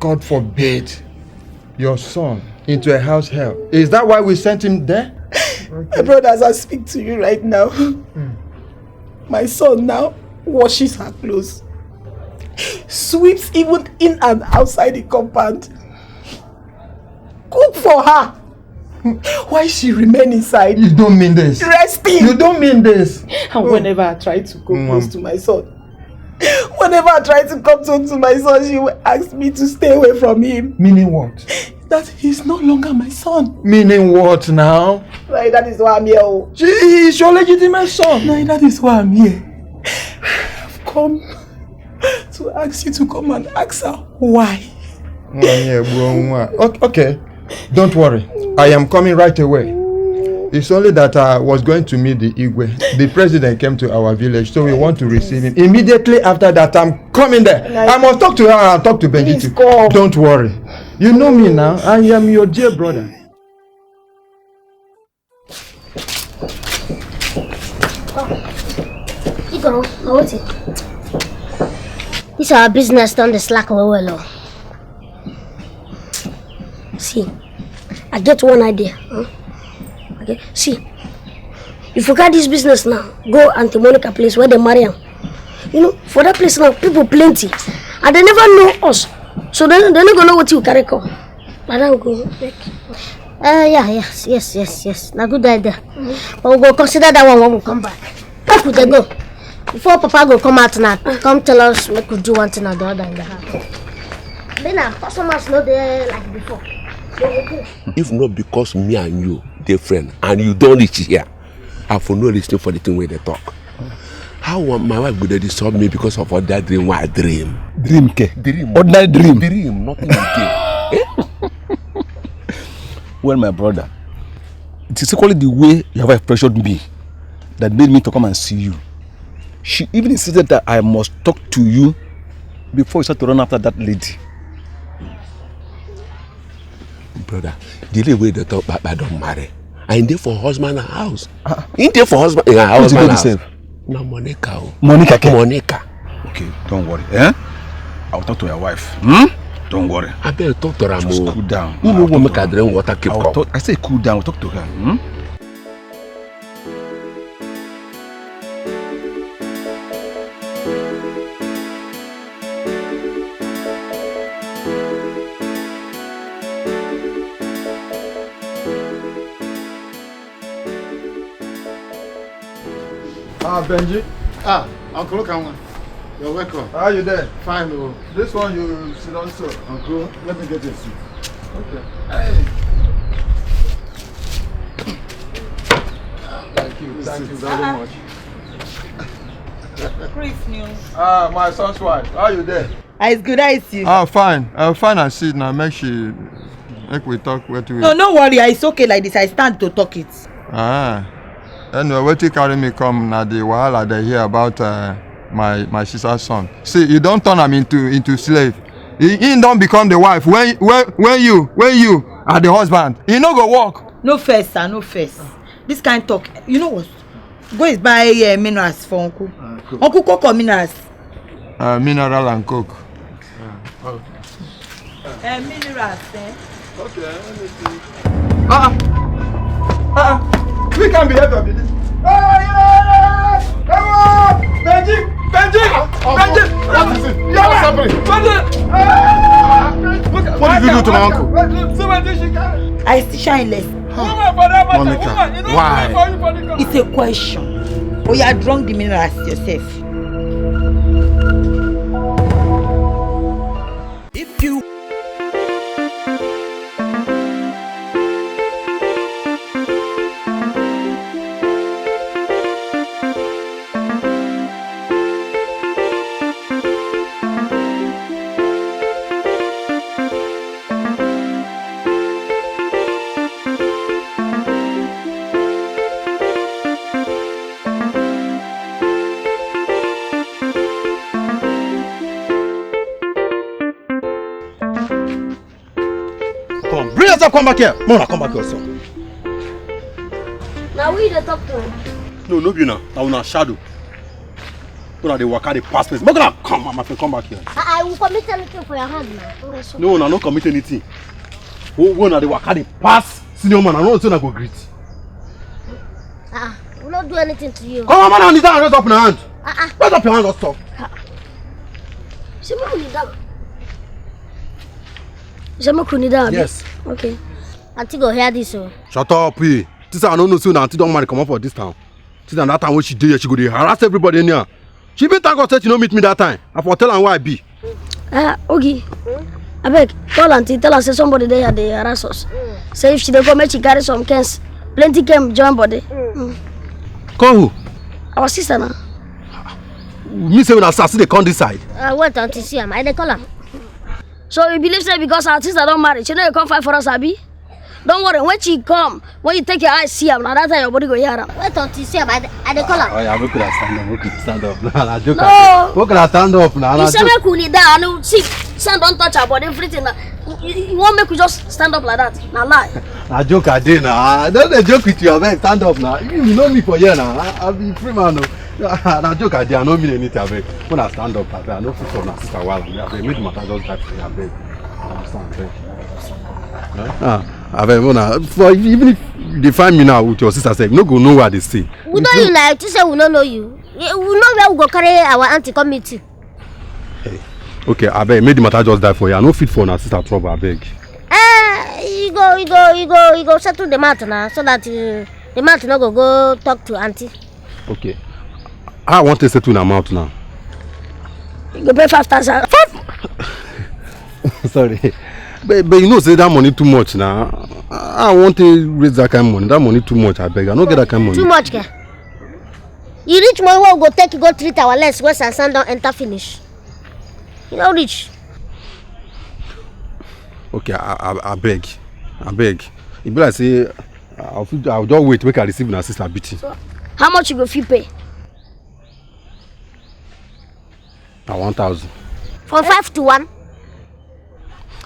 God forbid your son into a house help. Is that why we sent him there? My brother, as I speak to you right now, my son now washes her clothes, sweeps even in and outside the compound, cook for her. Why she remain inside? You don't mean this. Resting. You don't mean this. And whenever I try to go close to my son, whenever I try to come close to my son, she will ask me to stay away from him. Meaning what? That he's no longer my son. Meaning what now? Like, that is why I'm here. Oh. She is your legitimate son. Like, that is why I'm here. I've come to ask you to come and ask her why. Nwaanyị egbuo nwa. O- Okay, don't worry. I am coming right away. It's only that I was going to meet the Igwe. The president came to our village, so we want to receive him. Immediately after that, I'm coming there. I must talk to her and talk to Benjiti. Please come. Don't worry. You know me now. I am your dear brother. Igoro, na wetin? This our business don dey slack well well o. See, I get one idea. Huh? Okay, see, if we carry this business now, go Auntie Monica place where they marry am. You know, for that place now, people plenty, and they never know us, so they, they no go know wetin we carry come. Madam go make. Uh, yeah, yes, yes, yes, yes. Na good idea. But we go consider that one when we come back. Make we dey go. Before Papa go come out now, come tell us make we do one thing or the other in the house. Then our customers no dey like before. They go pay. If not because me and you dey friend and you don reach here, I for no listen for the thing wey dey talk. How wa- my wife go dey disturb me because of other dream wey I dream? Dream ke. Dream. Ordinary dream. Dream, nothing again. Eh? Well, my brother, it is equally the way your wife pressured me that made me to come and see you. She even insisted that I must talk to you before you start to run after that lady. Brother, the lady wey dey talk Papa don marry. And dey for husband house. He dey for husband, yeah, Who's the husband lady house. Sef? Na Monica. O. Monica ke? Monica. Okay, don't worry. Eh? I will talk to your wife. Hmm? Don't worry. Abeg talk to am. Just O. Cool down. You I no will go talk make to I her. drink water keep I will cup. Talk, I say cool down. I will talk to her. Hmm? Ah, Benji. Ah, Uncle Okanwa, you're welcome. How you there? Fine, oh. This one you sit down so. Uncle, let me get a seat. Okay. Hey. Thank you. Thank you very much. Chris ni o. Ah, my son's wife. How you there? Ah, it's good. How is you? Ah, fine. Uh, fine and sit now. Make she, make we talk what we. No, no worry. Ah, it's okay like this. I stand to talk it. Ah. Anyway, wetin carry me come na the wahala dey hear about uh, my my sister son. See, you don turn am into into slave. He, he don become the wife. When when when you when you are the husband, he no go work. No first, sir. No first. This kind talk. You know what? Go is buy uh, minerals for uncle. Uncle Coco minerals. Uh, mineral and coke. Uh, minerals, eh? Okay, let me see. Ah, ah, ah. We can be here to be this. Hey, hey, hey, hey, hey, Benji, Benji, Benji. What is it? What's happening? Benji. Ah, What did you do to my uncle? I still shine less. Monica, why? It's a question. Oh, you are drunk the minerals yourself. If you Come, bring yourself, come back here. No, no, come back here, sir. Now we dey talk to. No, no be una. Na una shadow. Una dey waka dey pass place. Make una come, my friend, come back here. I, I will commit anything for your hand now. No, una no commit anything. Who una dey waka dey pass senior man? I no know say una go greet. Ah, we no do anything to you. Come on, man, on the down, raise up your hand. Ah, ah. Raise up your hand, just talk. Say make we kneel down. Say make we kneel down. Abi? Yes. Okay. Auntie go hear this o. Shut up, eh. This I no know say una auntie don marry comot for this town. Since na that time wey she dey here, she go dey harass everybody anyhow. She even thank God say she no meet me that time. I for tell am who I be. Ah, Ogi. Abeg, call auntie, tell her say somebody dey here dey harass us. Say if she dey go, make she carry some cans. Plenty cans join body. Call who? Our sister na. Me say una sister still dey come this side. Uh, wait until see am. I dey call am. So you believe say because our sister don marry, she no dey come fight for us, abi? Don't worry, when she come, when you take your eyes see am, na that time your body go hear am. Wait until see am, I dey, I dey call am. Oh yeah, make una stand up, make una stand up. Na, na joke. No. Make una stand up na. You say make we kneel down, and see, sand don touch her body, everything. Na, you, you, you wan make we just stand up like that? Na lie. Na joke I dey na. I don dey joke with you, abeg, stand up na. You, you know me for here na. I, I be free man o. Na joke I dey, I no mean anything, abeg. Una stand up, abeg. I no fit for una sister wahala. Abeg, make the matter just die for here, abeg. Understand, abeg. Ah, abeg, una, for, even if you dey find me now with your sister sef, you no go know where I dey stay. We know you na, you think say we no know you. We know where we go carry our auntie come meet you. Okay, abeg, make the matter just die for here. I no fit for una sister trouble, abeg. Eh, you go, you go, you go, you go settle the matter now, so that uh, the matter no go go talk to auntie. Okay. How I wan take settle una mouth now? You go pay five thousand. Five? Sorry. But, but you know say that money too much na. I wan take raise that kind money. That money too much, abeg. I no get that kind money. Too much, ke? You reach money wey we go take go treat our legs wey sand don enter finish. You no reach. Okay, I, I, abeg. Abeg. E be like say I fit, I just wait make I receive una sister beating. How much you go fit pay? Na one thousand. From five to one?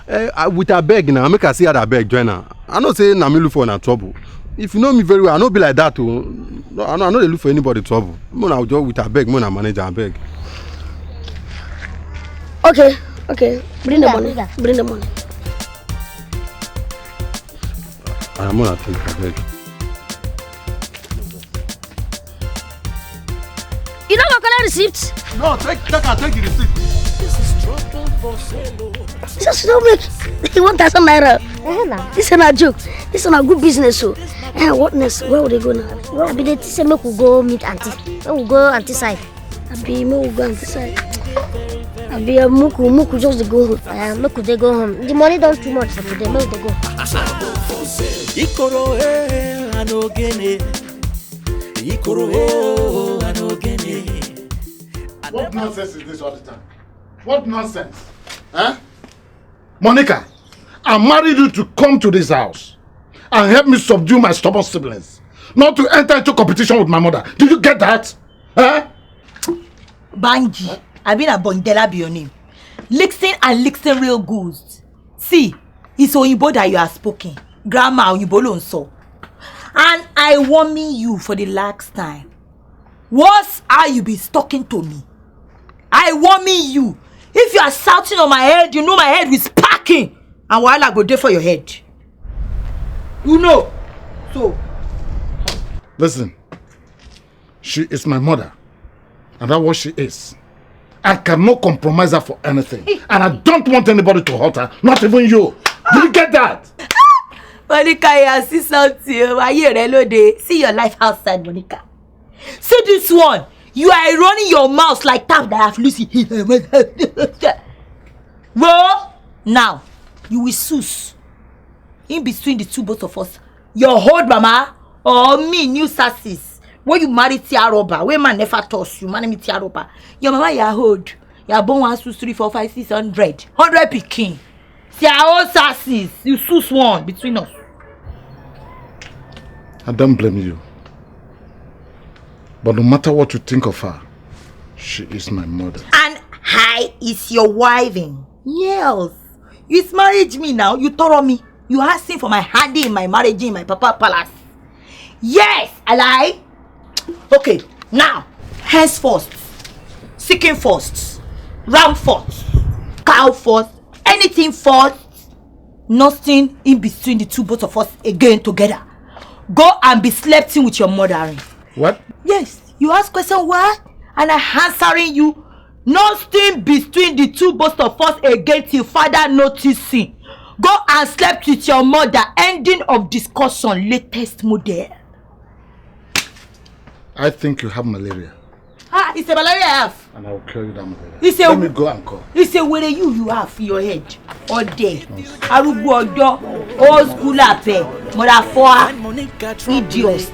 Eh, I, with abeg na, make I see how abeg join am. I know say na me look for una trouble. If you know me very well, I no be like that o. No, I no, I no dey look for anybody trouble. Make una just with abeg, make una manage am, abeg. Okay, okay. Bring the money. Bring the money. Ah, make una take, abeg. You no go collect receipt? No, take, take am, take the receipt. This is trouble for sale o. Just don't make one thousand naira. Eh, na. This is not joke. This is not good business o. Eh, what next? Where would they go now? Well, I be dey say make we go meet auntie. Make we go auntie side. Abi make we go auntie side. Abi uh, make we, make we just dey go home. Uh, make we dey go home. The money don too much for today. Make we dey go. Ikoro eh, anogene. Ikoro oh, anogene. What nonsense is this all the time? What nonsense? Eh? Monica, I married you to come to this house and help me subdue my stubborn siblings, not to enter into competition with my mother. Do you get that? Eh? Banji, I mean, Abondela be your name. Listen and listen real good. See, it's Oyinbo that you are speaking. Grammar Oyinbo ló ń sọ. And I warning you for the last time. What's how you be talking to me? I warning you. If you are shouting on my head, you know my head is packing. And wahala go dey for your head. You know. So. Listen, she is my mother. And that's what she is. I cannot compromise her for anything. And I don't want anybody to hurt her, not even you. Do you get that? Monica, you see something. Why you reload? See your life outside, Monica. See this one. You are running your mouth like tap that have Lucy. Well, now you will sus. In between the two both of us, your old mama or me, new sassis. When you marry Tia Roba, when man never toss you, man me Tia Roba. Your mama, your old. Your born one, two, three, four, five, six hundred. Hundred picking. See our old sassis. You sus one between us. I don't blame you. But no matter what you think of her, she is my mother. And I is your wiving. Yes. You married me now. You toro me. You asking for my handy in my marriage in my papa palace. Yes, I lie. Okay, now, hence first, seeking first, ram first, cow first, anything first, nothing in between the two both of us again together. Go and be slept in with your mother. What? Yes, you ask question why, and I answering you. Nothing between the two both of us again till father noticing. Go and slept with your mother. Ending of discussion. Latest model. I think you have malaria. Ah, it's a malaria I have. And I will cure you that malaria. It's a, Let me go and call. It's a way you you have for your head all day. Arúgbó ọjọ́, old school affair, mother for idiot.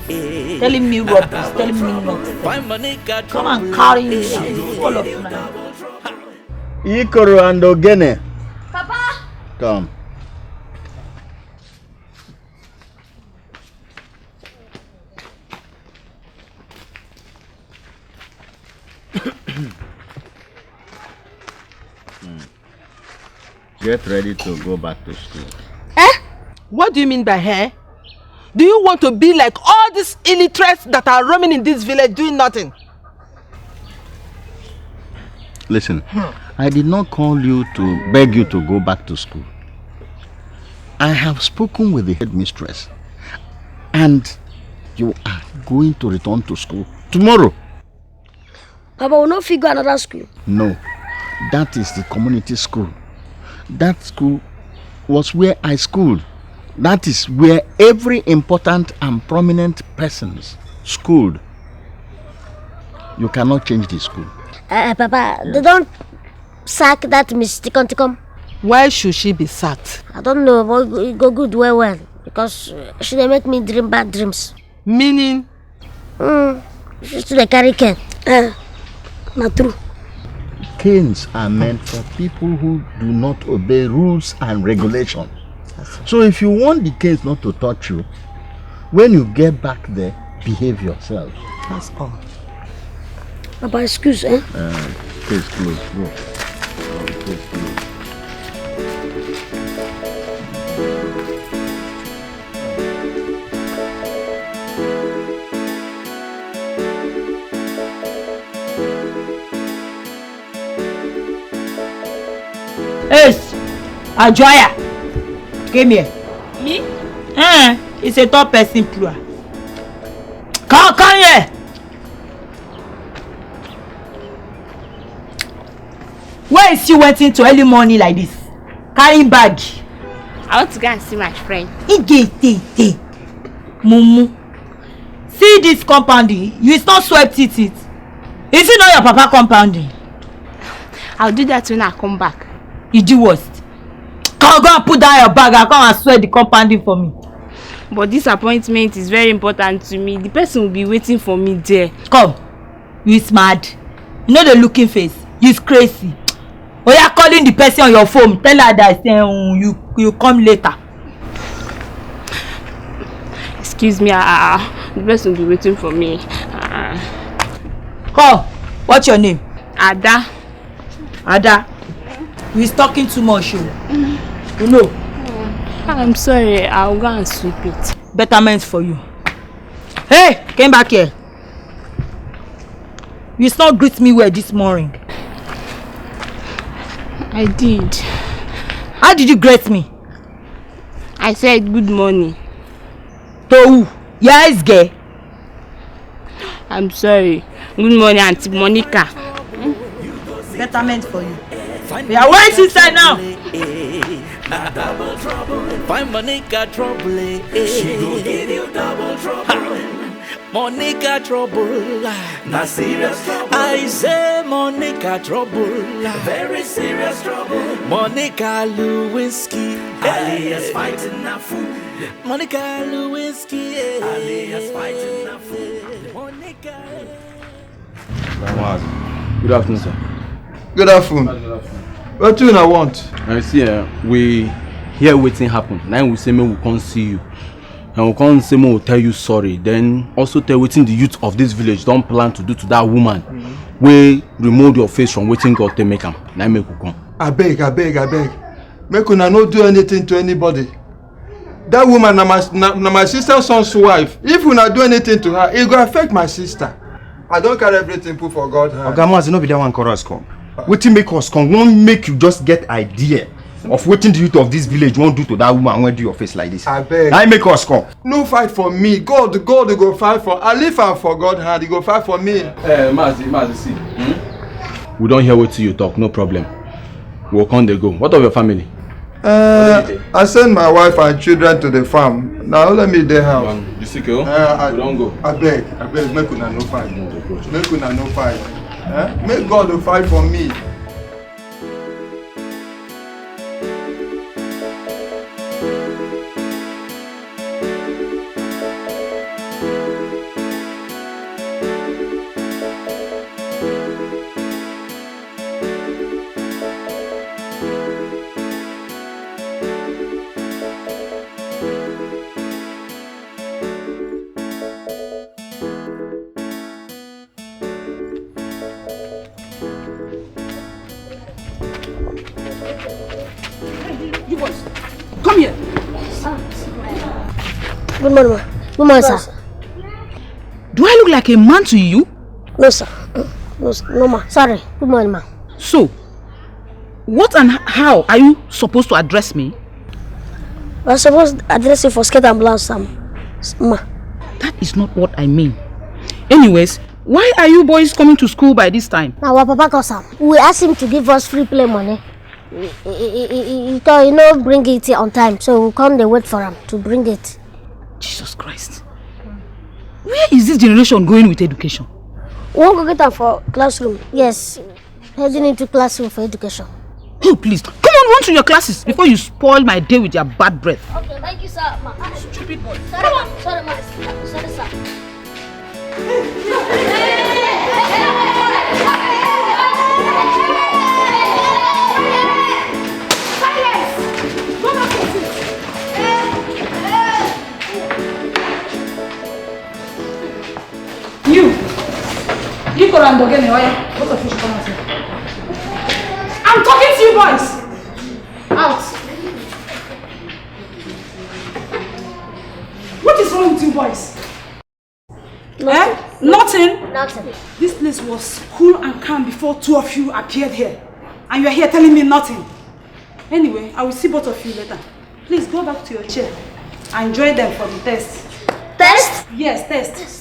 Telling me rubbish, telling me nonsense. Come and carry me, all of you. Ikoro and Ogene. Papa! Come. Get ready to go back to school. Eh? What do you mean by eh? Do you want to be like all these illiterates that are roaming in this village doing nothing? Listen, I did not call you to beg you to go back to school. I have spoken with the headmistress, and you are going to return to school tomorrow. Papa, we no fit go another school. No, that is the community school. That school was where I schooled. That is where every important and prominent persons schooled. You cannot change the school. Uh, Papa, they don't sack that Miss Tikom Tikom. Why should she be sacked? I don't know, but it go good well well because uh, she dey make me dream bad dreams. Meaning? Mm, she still dey carry cane. Uh, na true. Canes are meant for people who do not obey rules and regulation. So if you want the canes not to touch you, when you get back there, behave yourself. That's all. Papa, excuse, eh? Uh, case closed, bro. Uh, case closed. Yes, Ajoya, came here. Me? Eh, it's a top person plural. Come, come here. Where is you waiting to early morning like this? Carrying bag. I want to go and see my friend. Igete, mumu. See this compounding. You is not swept it. It is it not your papa compounding? I'll do that when I come back. You do what? Come, go and put down your bag and come and sweat the compounding for me. But this appointment is very important to me. The person will be waiting for me there. Come. You is mad. You know the looking face. You is crazy. Oya, calling the person on your phone. Tell her that say um, you you come later. Excuse me, uh, the person will be waiting for me. Uh, Call. What's your name? Ada. Ada. You is talking too much. Oh. You know. I'm sorry, I'll go and sweep it. Betterment for you. Hey, came back here. You is not greet me well this morning. I did. How did you greet me? I said good morning. To who? Yes, girl. I'm sorry. Good morning, Auntie Monica. Betterment for you. We are waiting inside now. Na double trouble. Find Monica trouble. Eh. She go give you double trouble. Monica trouble. Na serious trouble. I say Monica trouble. Very serious trouble. Monica Lewinsky. Alias fighting a fool. Monica Lewinsky. Alias fighting a fool. Monica. Good afternoon, sir. Good afternoon. Wetin una want? I see, uh, we hear wetin happen. Now we say make we come see you. And we come say make we tell you sorry. Then also tell wetin the youth of this village don plan to do to that woman wey remove your face from wetin God take make am. Na make we come. Abeg, abeg, abeg. Make una no do anything to anybody. That woman na my, na, na my sister's son's wife. If una do anything to her, e go affect my sister. I don carry everything put for God hand. Oga Mazi, no be that one carry us come. Wetin make us come? We wan make you just get idea of wetin the youth of this village wan do to that woman wey do your face like this. Abeg. Na im make us come. No fight for me. God, God go fight for. I leave am for God hand. He go fight for me. Eh, Mazi, Mazi, see. Hmm? We don hear wetin you talk. No problem. We go come dey go. What of your family? Uh, I send my wife and children to the farm. Na only me dey house. Um, you sick, oh? Uh, I, we don go. Abeg, abeg, make una no fight. Make una no fight. Eh? Make God fight for me. You boys, come here. Good morning, ma. Good morning, sir. Do I look like a man to you? No, sir. No, sir. No, ma. Sorry. Good morning, ma. So, what and how are you supposed to address me? We're supposed to address you for skirt and blouse, um, ma. That is not what I mean. Anyways, why are you boys coming to school by this time? Now, our papa calls him. We asked him to give us free play money. He, he, he, he, he, he no bring it on time, so we come dey wait for him to bring it. Jesus Christ. Where is this generation going with education? We wan go get am for classroom. Yes. Heading into classroom for education. Oh, please. Come on, run to your classes before you spoil my day with your bad breath. Okay, thank you, sir. Ma. Stupid boy. Sorry, ma. Sorry, ma. Sorry, sir. You, Ikoro and Ogene, oya, both of you should come out here. I'm talking to you boys. Out. What is wrong with you boys? Nothing. Eh? Nothing? Nothing. This place was cool and calm before two of you appeared here. And you're here telling me nothing. Anyway, I will see both of you later. Please go back to your chair and join them for the test. Test? Yes, test.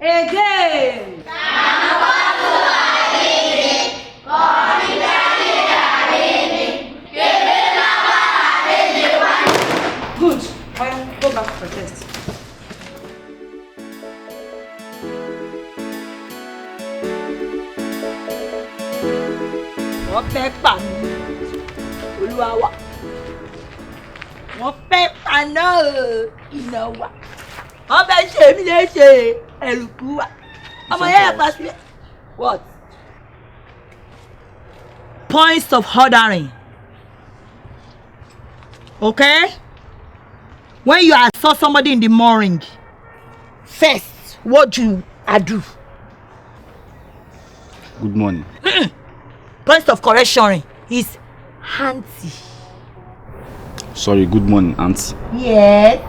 Again. Good. Oya, go back to protest. Wọ́n fẹ́ pa mí, Olúwa wà. Wọ́n fẹ́ paná o, iná wà. Wọ́n fẹ́ ṣe mí léṣe, ẹ̀rùkú wà. Ọmọ yẹn pa sílẹ̀. What? Points of ordering. Okay? When you assault somebody in the morning, first, what do you I do? Good morning. Points of correction is auntie. Sorry, good morning, Auntie. Yes.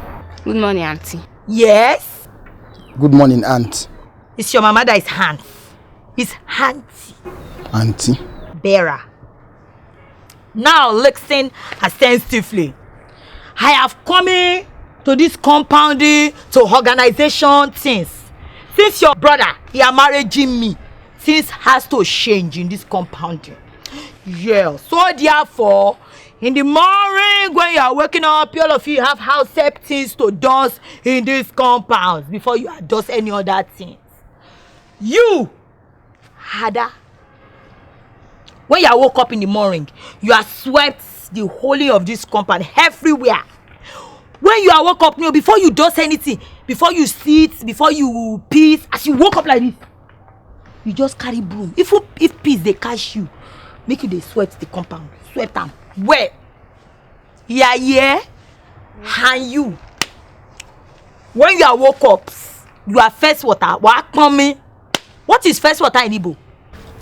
Good morning, Auntie. Yes. Good morning, Aunt. It's your mama that is hands. It's hands. Auntie. Bearer. Now listen attentively. I have come in to this compound to organization things. Since your brother, he are marrying me, things has to change in this compound. Yeah, so therefore, in the morning when you are waking up, all of you have house help things to dust in this compound before you adjust any other thing. You, Ada, when you are woke up in the morning, you are swept the whole of this compound everywhere. When you are woke up, no, before you dust anything, before you sit, before you piss, as you woke up like this, you just carry broom. If if piss they catch you, make you they swept the compound, swept them well. Yeah, yeah. And you, when you are woke up, you are first water. What is first water in Igbo?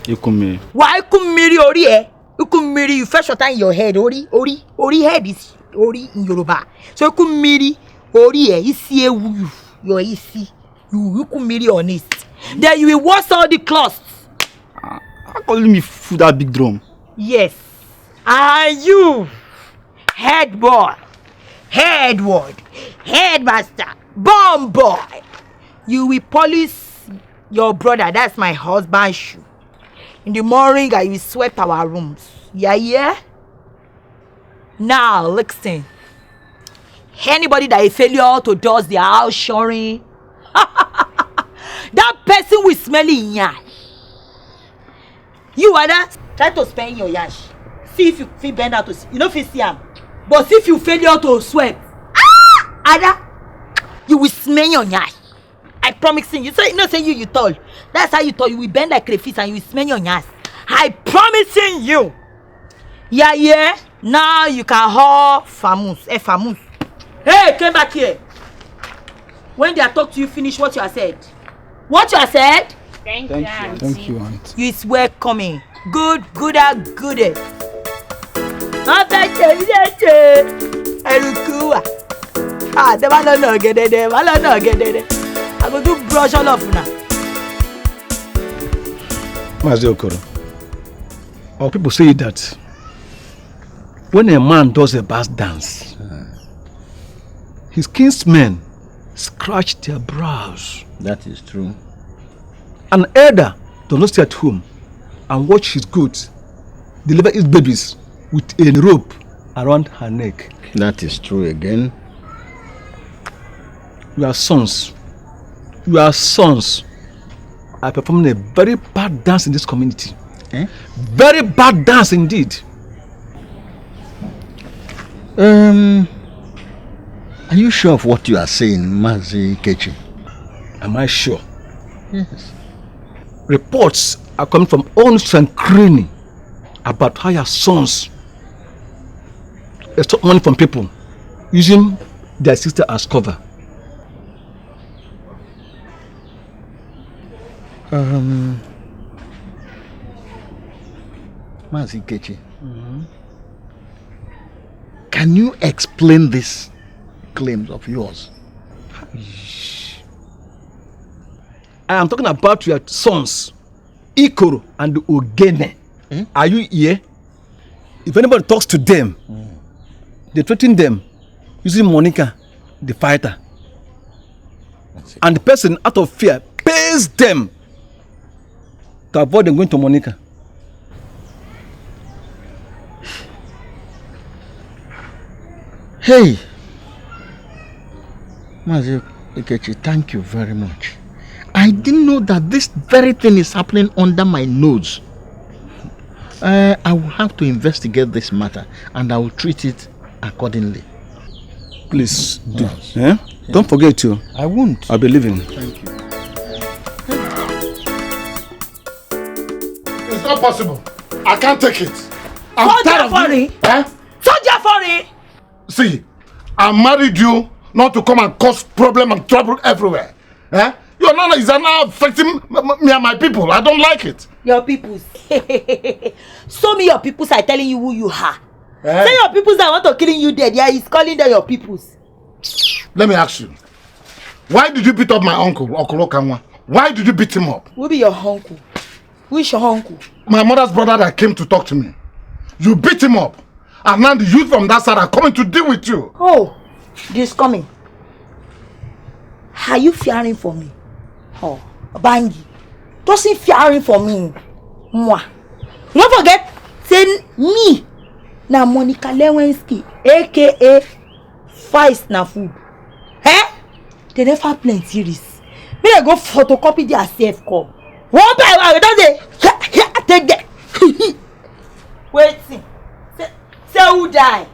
Ikumiri. Wa ikumiri ori e. Ikumiri, you first water in your head. Ori, ori, ori head is ori in Yoruba. So ikumiri ori e, isi ewu you, your isi. You ikumiri on it. Then you will wash all the cloths. How calling me food that big drum? Yes. And you, head boy, head ward, headmaster, bomb boy, you will polish your brother, that's my husband, shoe. In the morning, I will swept our rooms. Yeah, yeah. Now, listen. Anybody that is failure to dust their house shoring, that person will smell it. Yeah. You, Ada, try to spend your yash. See if you fit bend out to see. You know if you see him. But see if you failure to sweat. Ah! Ada, you will smell your yash. I promising you. So you know say you you tall. That's how you tall. You will bend like crayfish and you will smell your yash. I promising you. Yeah, yeah. Now you can haul Famus. Eh, Famus. Hey, came back here. When they are talk to you, finish what you are said. What you are said? Thank, you, Auntie. Thank you, Aunt. You is welcoming. Good, good, and good. Wọ́n fẹ́ ṣe mí léṣe. Ẹ̀rù kú wà. Ah, tẹ́ bá lọ́nà ọ̀gẹ̀dẹ̀dẹ̀, bá lọ́nà ọ̀gẹ̀dẹ̀dẹ̀. I go do brush all of una. Mazi Okoro, our people say that when a man does a bad dance, his kinsmen scratch their brows. That is true. An elder does not stay at home and watch his goats deliver his babies with a rope around her neck. That is true again. Your sons, your sons are performing a very bad dance in this community. Eh? Very bad dance indeed. Um, are you sure of what you are saying, Mazi Kechi? Am I sure? Yes. Reports are coming from Onus and Crini about how your sons extort money from people using their sister as cover. Um, Mazi Kechi, can you explain these claims of yours? I am talking about your sons, Ikoro and Ogene. Are you here? If anybody talks to them, they threaten them using Monica, the fighter. And the person, out of fear, pays them to avoid them going to Monica. Hey! Mazi Ikechi, thank you very much. I didn't know that this very thing is happening under my nose. Uh, I will have to investigate this matter and I will treat it accordingly. Please do. Eh? Don't forget to. I won't. I'll be leaving. Thank you. It's not possible. I can't take it. I'm Soldier tired of foreign. you. Eh? Soldier foreign. See, I married you not to come and cause problem and trouble everywhere. Eh? Your nana is now affecting m- m- me and my people. I don't like it. Your peoples. Show me your peoples are telling you who you are. Eh? Say your peoples that want to killing you dead. Yeah, he's calling them your peoples. Let me ask you. Why did you beat up my uncle, Okoro Kanwa? Why did you beat him up? Who be your uncle? Which uncle? My mother's brother that came to talk to me. You beat him up. And now the youth from that side are coming to deal with you. Oh, this coming. Are you fearing for me? Oh, Bangi. Doesn't fearing for me. Mwah. Don't forget, say me. Now Monica Lewinsky, A K A Feist na food. Eh? They never plenty risk. Me I go photocopy their safe call. One by one, don't they? Take them. Waiting. Say, say who die?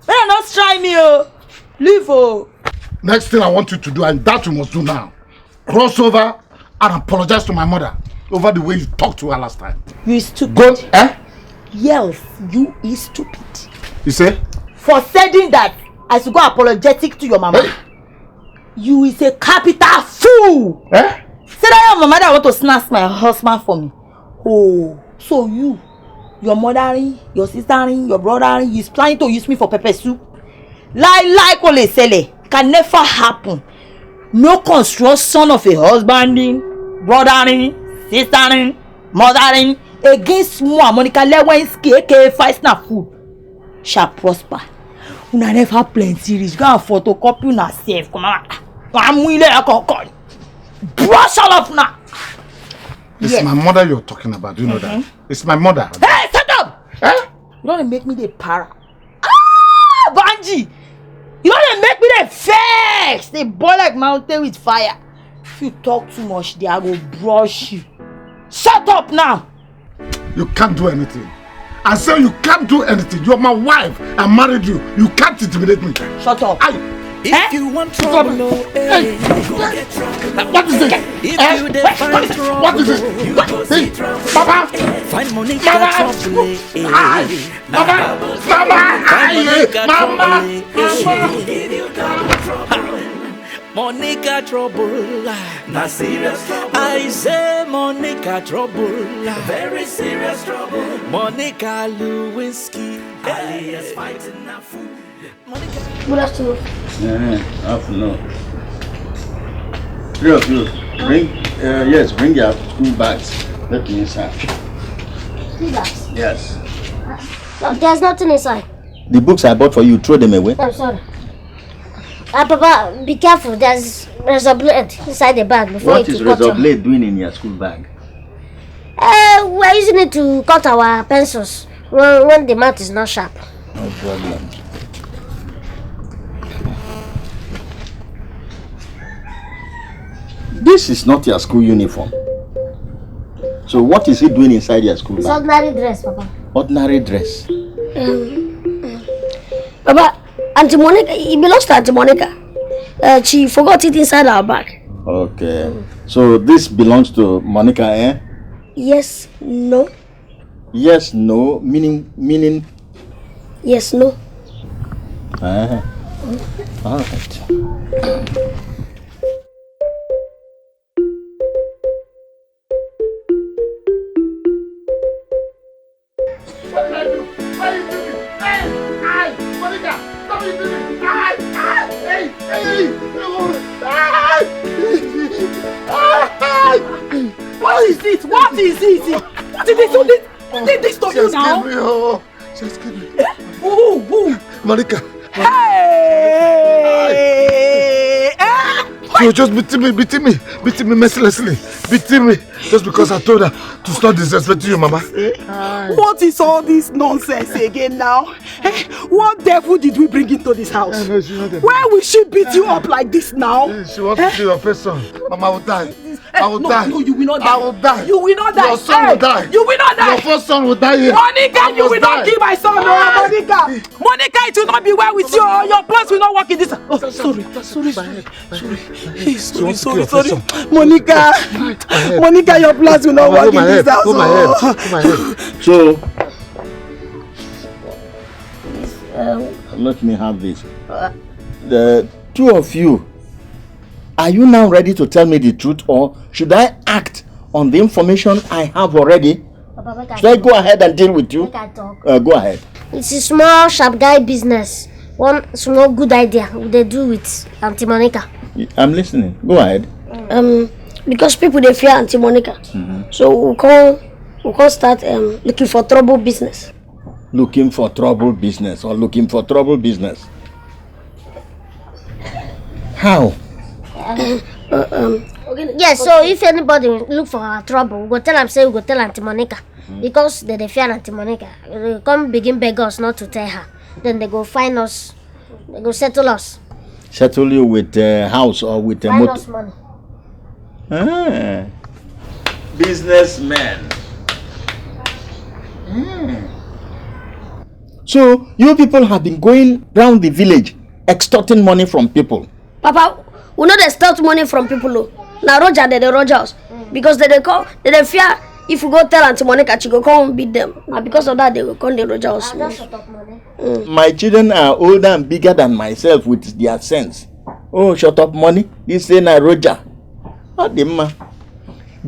Better not try me, oh. Leave, oh. Next thing I want you to do, and that you must do now, cross over and apologize to my mother over the way you talked to her last time. You stupid. Go, eh? Yes, you is stupid. You say? For saying that, I should go apologetic to your mama. Hey. You is a capital fool. Eh? Say that your mama that want to snatch my husband for me. Oh, so you, your mothering, your sistering, your brothering, you is planning to use me for pepper soup? Lie, lie, kò lè ṣẹlẹ̀, can never happen. No construction of a husbanding, brothering, sistering, mothering against Monica Lewinsky, A K A Feist na food, shall prosper. Una never plenty risk. Go and photocopy una self. Come on. I'm willing to come. Brush all of now. It's yes. My mother you're talking about. Do you know mm -hmm. that? It's my mother. Hey, shut up! Eh? You don't make me the para. Ah, Banji! You don't make me the vex. They boil like mountain with fire. If you talk too much, they I go brush you. Shut up now. You can't do anything. I say you can't do anything. You're my wife. I married you. You can't intimidate me. Shut up. I, if eh? You want trouble, no, hey, hey, what is this? If eh? You define trouble, what is this? Hey, Papa, find money, Mama, trouble, eh? Mama, Mama, Mama, Mama. Monica trouble. Na serious trouble. I say Monica trouble. Very serious trouble. Monica Lewinsky. Alias fighting a fool. Monica. Good afternoon. Yeah, afternoon. Three of you. Bring, uh, yes, bring your school bags. Let me inside. School bags? Yes. Uh, there's nothing inside. The books I bought for you, throw them away. I'm sorry. Uh, Papa, be careful. There's razor blade inside the bag. Before what is razor blade doing in your school bag? Uh, we're using it to cut our pencils when, when the mouth is not sharp. No problem. This is not your school uniform. So what is he doing inside your school bag? It's ordinary dress, Papa. Ordinary dress? Um, um, Papa, Auntie Monica, it belongs to Auntie Monica. Uh, she forgot it inside our bag. Okay. So this belongs to Monica, eh? Yes, no. Yes, no, meaning, meaning? Yes, no. Uh, all right. What did I do? Why you do me? Hey! Hi! Monica! Stop it, do me! Hi! Hi! Hey! Hey! Hi! Hi! What is it? What is it? What did they do this? What did this to you now? Me, oh. Just kidding. Who? Who? Monica. Hey! Eh? You just beating me, beating me, beating me mercilessly, beating me just because I told her to stop disrespecting you, Mama. What is all this nonsense again now? Eh? What devil did we bring into this house? Why will she beat you up like this now? She wants to see your face, son. Mama will die. I will no, die. No, you will not die. I will die. You will not die. Your son hey, will die. You will not die. Your first son will die here. Monica, you will die. Not kill my son. No, Monica. Monica, it will not be well with you. Your plans will not work in this. Oh, sorry, sorry, sorry, sorry, sorry, sorry. Monica, Monica, your plans will not work in this house. Oh. So, let me have this. The two of you, are you now ready to tell me the truth, or should I act on the information I have already? But make I Should I go ahead and deal with you? Make I talk. Uh, go ahead. It's a small sharp guy business. One small good idea we dey do with Auntie Monica. I'm listening. Go ahead. Um, because people dey fear Auntie Monica, so we come we come start um looking for trouble business. Looking for trouble business or looking for trouble business? How? Yes, so if anybody look for our trouble, we go tell am say we go tell Auntie Monica because they dey fear Auntie Monica. They come begin beg us not to tell her. Then they go find us. They go settle us. Settle you with a house or with a Find motor? Us money. Ah. Businessmen. Hmm. So you people have been going round the village extorting money from people. Papa, we no dey extort money from people o. Na Roger dey dey Roger us because they dey call, they dey fear if we go tell Auntie Monica, she go come beat them. Na because of that they go come dey Roger us. My children are older and bigger than myself with their sense. Oh, shut up, money. This say na Roger. How the man?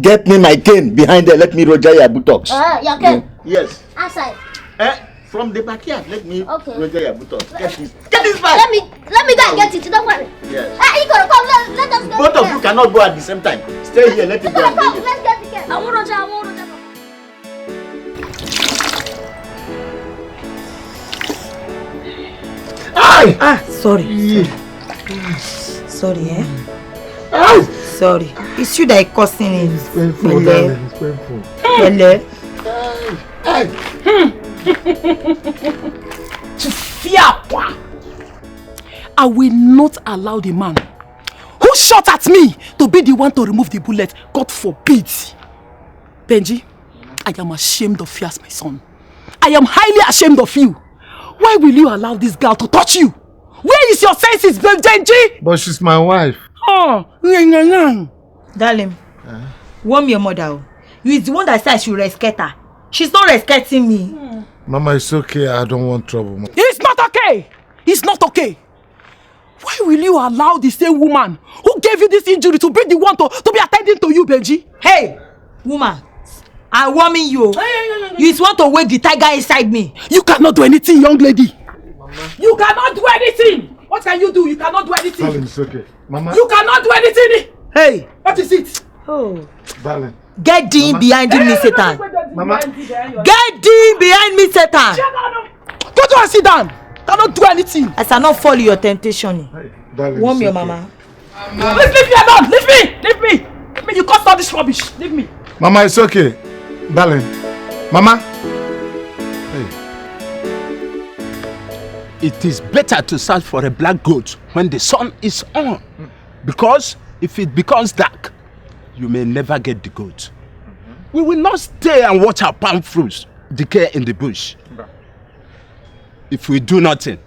Get me my cane behind there. Let me Roger your buttocks. Ah, your cane. Yes. Outside. Eh, from the backyard, let me Okay. Roger your buttocks. Get this. Get this bag. Let me let me go and get it. Don't worry. Yes. Ah, you gonna come. Let, let us go. Both of you cannot go at the same time. Stay here. Let me You go gonna and bring come. it. Let's get the cane. I want Roger. I want Roger. Aye. Ah, sorry. Sorry, eh? Aye. Sorry. It's you that is causing it. It's painful, Pẹ̀lẹ́. darling. It's painful. Pẹ̀lẹ́. Fiakwa! I will not allow the man who shot at me to be the one to remove the bullet. God forbid. Benji, I am ashamed of you as my son. I am highly ashamed of you. Why will you allow this girl to touch you? Where is your senses, Benji? But she's my wife. Oh, ngang, ngang, ngang. Darling, warm your mother. Oh. You is the one that said I should respect her. She's not respecting me. Mama, it's okay. I don't want trouble. Ma. It's not okay. It's not okay. Why will you allow the same woman who gave you this injury to be the one to, to be attending to you, Benji? Hey, woman, I'm warming you. You is want to wake the tiger inside me. You cannot do anything, young lady. You cannot do anything. What can you do? You cannot do anything. Darling, it's okay. Mama. You cannot do anything. Hey, What is it? oh, Darling. Get thee behind me, Satan. Mama. Get thee behind me, Satan. Go to and sit down. Cannot do anything. I shall not fall in your temptation. Darling, Warm it's your okay. Mama. Leave, leave me alone. Leave me. Leave me. Leave me. You caused all this rubbish. Leave me. Mama, it's okay. Darling. Mama. Hey. It is better to search for a black goat when the sun is on. Because if it becomes dark, you may never get the goat. We will not stay and watch our palm fruits decay in the bush. If we do nothing,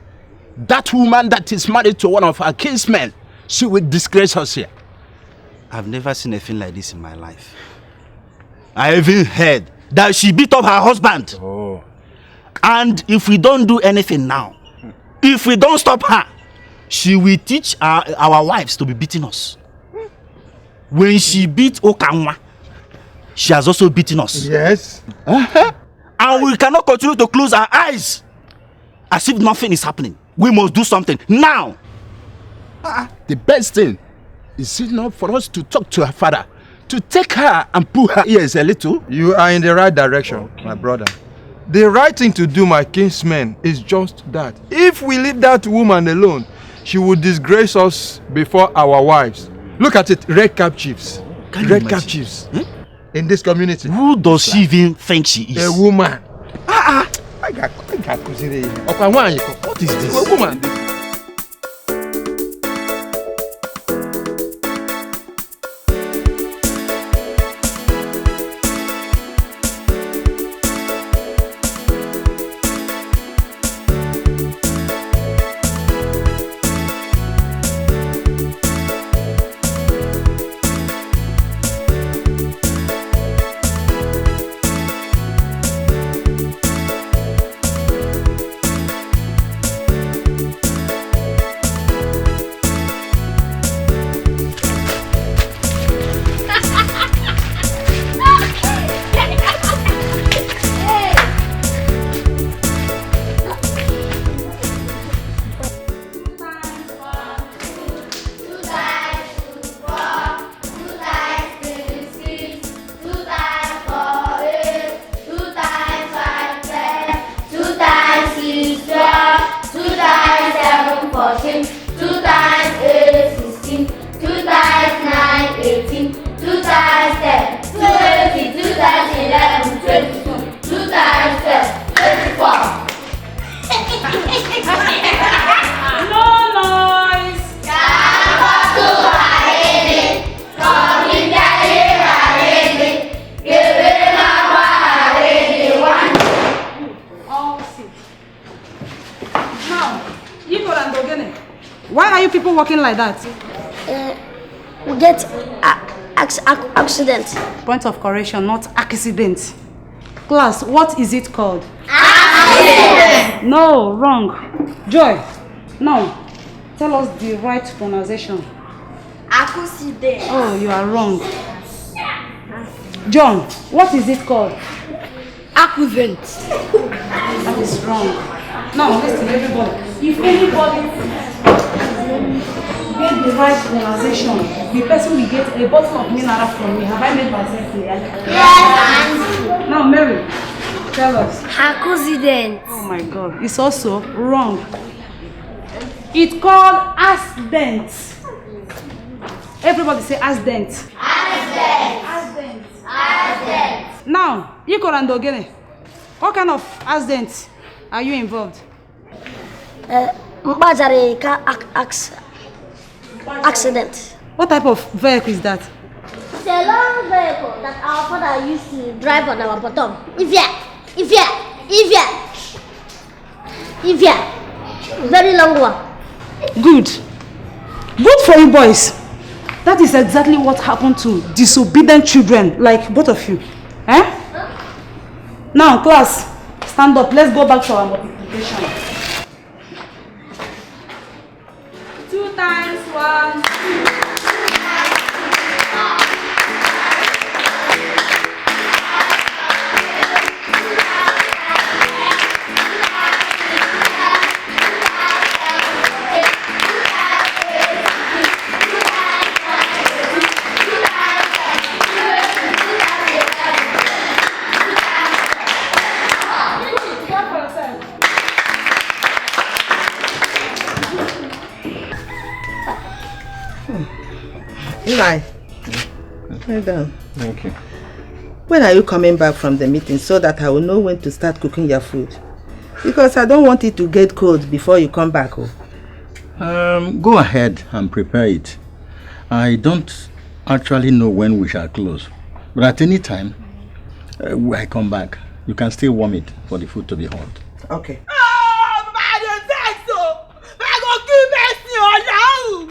that woman that is married to one of our kinsmen, she will disgrace us here. I've never seen a thing like this in my life. I even heard that she beat up her husband. Oh. And if we don't do anything now, if we don't stop her, she will teach our, our wives to be beating us. When she beat Okanwa, she has also beaten us. Yes. And we cannot continue to close our eyes as if nothing is happening. We must do something now. The best thing is it not for us to talk to her father, to take her and pull her ears a little? You are in the right direction, my brother. The right thing to do, my kinsmen, is just that. If we leave that woman alone, she will disgrace us before our wives. Look at it, red cap chiefs. Red cap chiefs. In this community. Who does she even think she is? A woman. Ah, ah. I got, I got consider. Ọkwa nwaanyị kọ. What is this? A woman. Why are you people walking like that? Uh, we get a, acc- acc- accident. Point of correction, not accident. Class, what is it called? Accident. No, wrong. Joy, now tell us the right pronunciation. Accident. Oh, you are wrong. John, what is it called? Accident. That is wrong. Now listen, everybody. If anybody get the right pronunciation, the person will get a bottle of mineral from me. Have I made myself clear? Yes. Now, Mary, tell us. Accident. Oh my God, it's also wrong. It's called accident. Everybody say accident. Accident. Accident. Now, Ikoro and Ogene, what kind of accident are you involved? Uh, Mkpajari car ac- acc- accident. What type of vehicle is that? It's a long vehicle that our father used to drive on our bottom. If yeah, if yeah, if yeah, if yeah. Very long one. Good. Good for you boys. That is exactly what happened to disobedient children like both of you. Eh? Now, class, stand up. Let's go back to our multiplication. Two times one. Eli, well done. Thank you. When are you coming back from the meeting so that I will know when to start cooking your food? Because I don't want it to get cold before you come back. Oh. Um, go ahead and prepare it. I don't actually know when we shall close, but at any time uh, I come back, you can still warm it for the food to be hot. Okay. Oh, Baba, I dey vex o. Baba, I go kill person o, Ọlọ́run.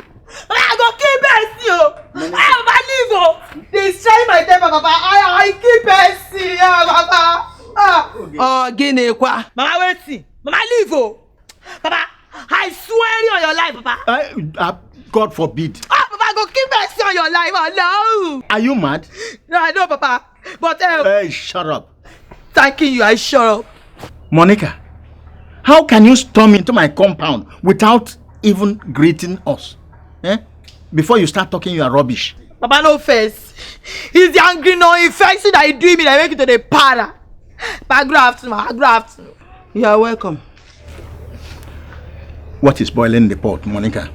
Baba, I go kill person o. Ah, Baba, leave o. Dey destroy my temper, Baba. I, I kill person, ah, Baba. Ah. Ọ gịnịkwa? Baba, wetin? Baba, leave o. Baba, I swear on your life, Baba. Uh, uh, God forbid. Ah, Baba, I go kill person on your life, Ọlọ́run. Are you mad? No, I know, Papa. But uh, Hey, shut up. Thanking you, I shut up. Monica, how can you storm into my compound without even greeting us? Eh? Before you start talking your rubbish. Papa, no first. It's the angry, no infection that you do me that make you to the para. But good afternoon, good afternoon. You are welcome. What is boiling the pot, Monica?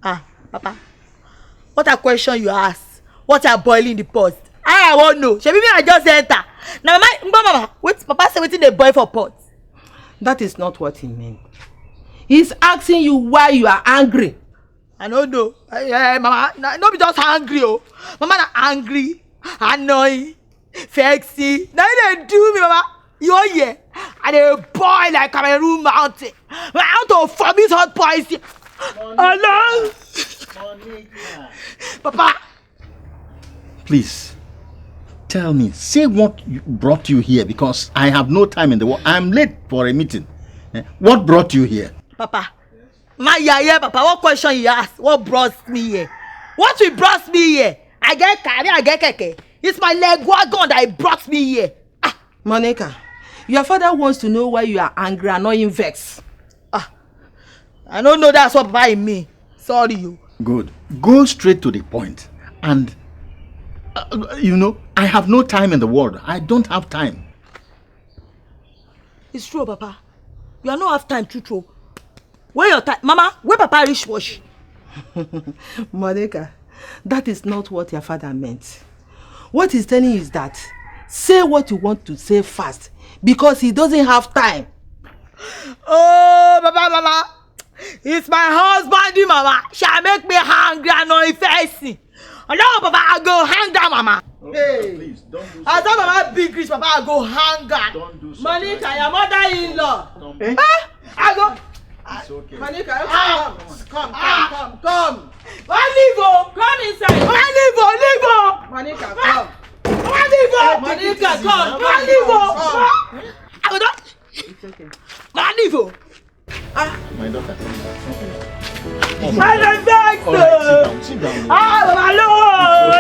Ah, Papa. What a question you ask. What are boiling the pot? I, I won't know. Shebi me, I just enter. Now, my, my mama, wait, Papa say wetin dey boil for pot. That is not what he meant. He's asking you why you are angry. I don't know. Eh, eh, mama, na, no be just angry o. Mama na angry, annoying, vexing. Na you dey do me, mama. You wan hear? I dey boil like Cameroon mountain. I want to vomit hot poison. Ọlọ́run. Papa, Please, tell me, say what you- brought you here, because I have no time in the world. I'm late for a meeting. Eh? What brought you here? Papa, my yeye, Papa, what question you ask? What brought me here? What will brought me here? I get car, I get keke. It's my leg wagon that brought me here. Ah, Monica, your father wants to know why you are angry and not in vex. I don't know that's what Papa mean. Sorry you. Good. Go straight to the point. And, uh, you know, I have no time in the world. I don't have time. It's true, Papa. You are not have time, true, true. Where your time? Mama, where Papa reach wash? Monica, that is not what your father meant. What he's telling you is that say what you want to say fast because he doesn't have time. Oh, Papa, Papa. It's my husband, Mama. Shall make me hungry and not facing. No, Papa, I go hang down, Mama. Hey. Please, don't do As that Mama big reach, Papa, I go hang down. Don't do so. Monica, your mother-in-law. Eh? Ah, I go. It's okay. Monica, come, come, come, come, come. Why leave o? Come inside. Why leave o? Leave o. Monica, come. Why leave o? Monica, come. Why leave o? Come. I go don. It's okay. Why leave o? My daughter, come down. I dey vex All right, sit o. Down, sit down. Ah, mama, no,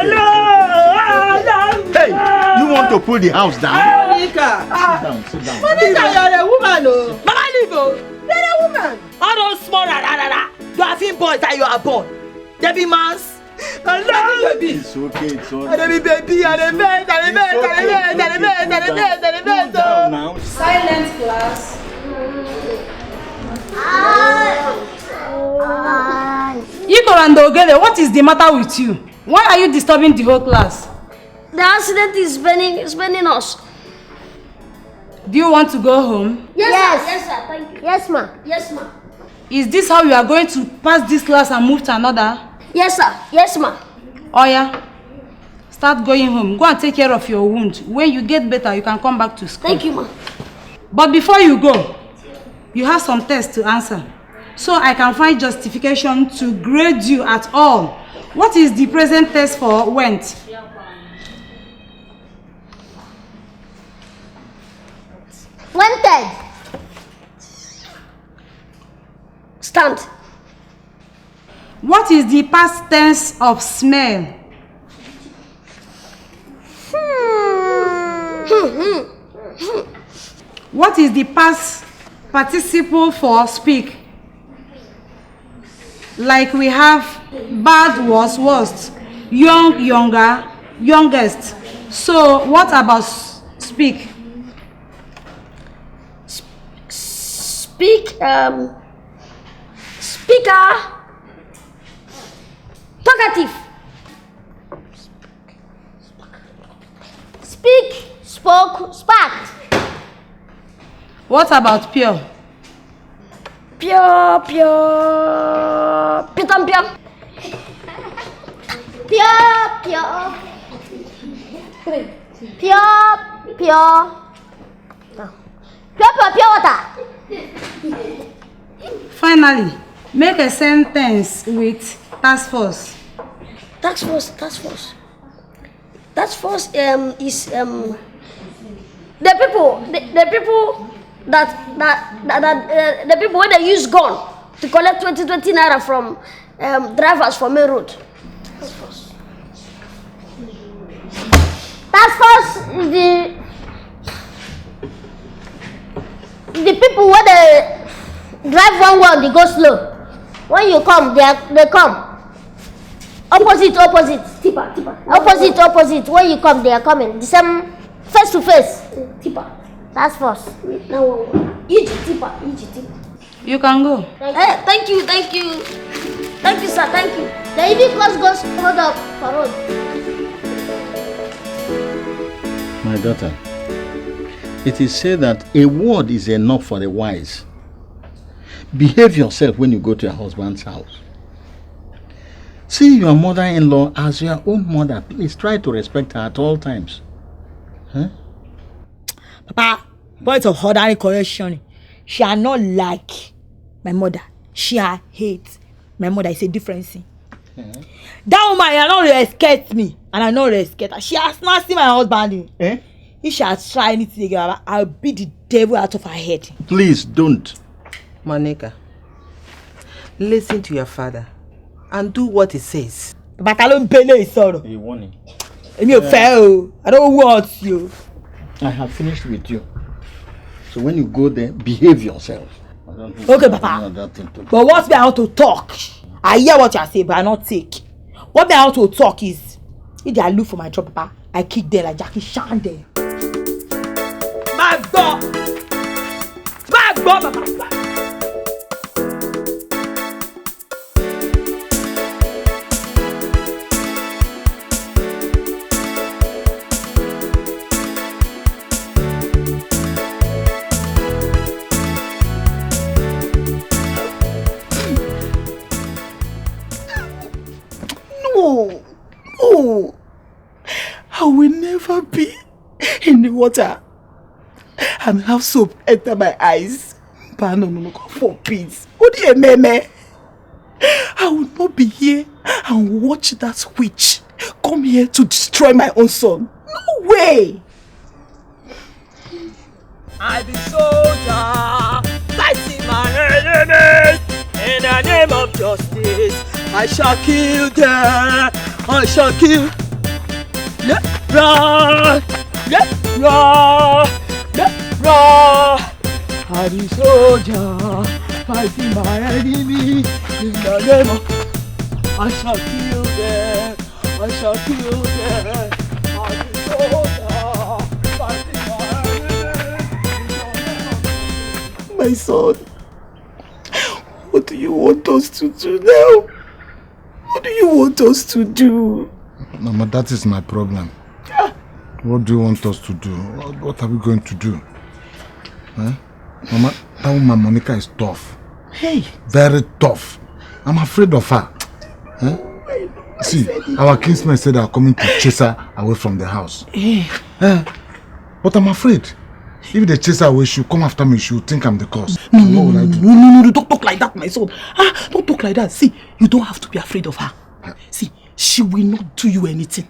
no, ah, no. Hey, you want to pull the house down? Monica. Sit down, sit down. Monica, you're a woman, oh. Mama, leave o. You're a woman. All those small rara rara, you are fin boys that you are born. They be mans. I love you, baby. It's okay, it's all I dey be baby, I dey vex, I dey vex, I dey vex, I dey vex, I dey vex, I dey vex. Cool down now. Silent class. Ikoro and Ogene, what is the matter with you? Why are you disturbing the whole class? The accident is burning, is burning us. Do you want to go home? Yes, sir. Yes, sir. Thank you. Yes, ma. Yes, ma. Is this how you are going to pass this class and move to another? Yes, sir. Yes, ma. Oya, start going home. Go and take care of your wound. When you get better, you can come back to school. Thank you, ma. But before you go, you have some tests to answer. So I can find justification to grade you at all. What is the present test for went? Wanted. Stand. What is the past tense of smell? What is the past participle for speak? Like we have bad, was, worst, young, younger, youngest. So what about speak? Speak, um, speaker, talkative. Speak, spoke, spark. What about pure? Pure, pure, pitan pure. Pure, pure. Pure, pure. Pure, pure, pure water. Finally, make a sentence with task force. Task force, task force. Task force, um, is, um, the people, the, the people that, that, that, that uh, the people wey dey use gun to collect twenty twenty naira from, um, drivers for main road. Task force is the, the people wey dey drive one way, dey go slow. When you come, they are, they come. Opposite, opposite. Tipa, tipa. Opposite, opposite. When you come, they are coming. The same, face to face. Tipa. Task force. Now, one, one. Each tipa, each tipa. You can go. Eh, thank you, thank you. Thank you, sir, thank you. The E B cause goes hold up for road. My daughter, it is said that a word is enough for the wise. Behave yourself when you go to your husband's house. See your mother-in-law as your own mother. Please try to respect her at all times. Huh? Papa, point of ordering correction. She are not like my mother. She are hate my mother. It's a different thing. That woman, I don't respect me, and I don't respect her. She has not seen my husband. Eh? If she has tried anything again, I'll beat the devil out of her head. Please don't. Monica, listen to your father and do what he says. Bàtà ló ń bẹ lé ìsọ̀rọ̀. A warning. Èmi ò fẹ́ o. I don't want you. I have finished with you. So when you go there, behave yourself. I don't think Okay, I Papa. have another thing to But what me I want to talk? I hear what you are saying, but I not take. What me I want to talk is, if they look for my job, Papa, I kick them like Jackie Chan there. Má gbọ́. Má gbọ́, Papa. No, no. I will never be in the water and have soap enter my eyes. Ba, no, no, no, God forbid. What do you mean, man? I will not be here and watch that witch come here to destroy my own son. No way! I be soldier, fighting my enemies. In the name of justice, I shall kill them. I shall kill. Let run, let run, let run. I be soldier, fighting my enemy. In the name of, I shall kill them. I shall kill them. I be soldier, fighting my enemy. My son, what do you want us to do now? What do you want us to do? Mama, that is my problem. What do you want us to do? What, what are we going to do? Eh? Mama, that woman Monica is tough. Hey. Very tough. I'm afraid of her. Eh? See, our kinsmen said they are coming to chase her away from the house. Eh. Eh? But I'm afraid. If they chase her away, she'll come after me. She'll think I'm the cause. No, no, no, no, no, no, don't talk like that, my son. Ah, don't talk like that. See, you don't have to be afraid of her. See, she will not do you anything.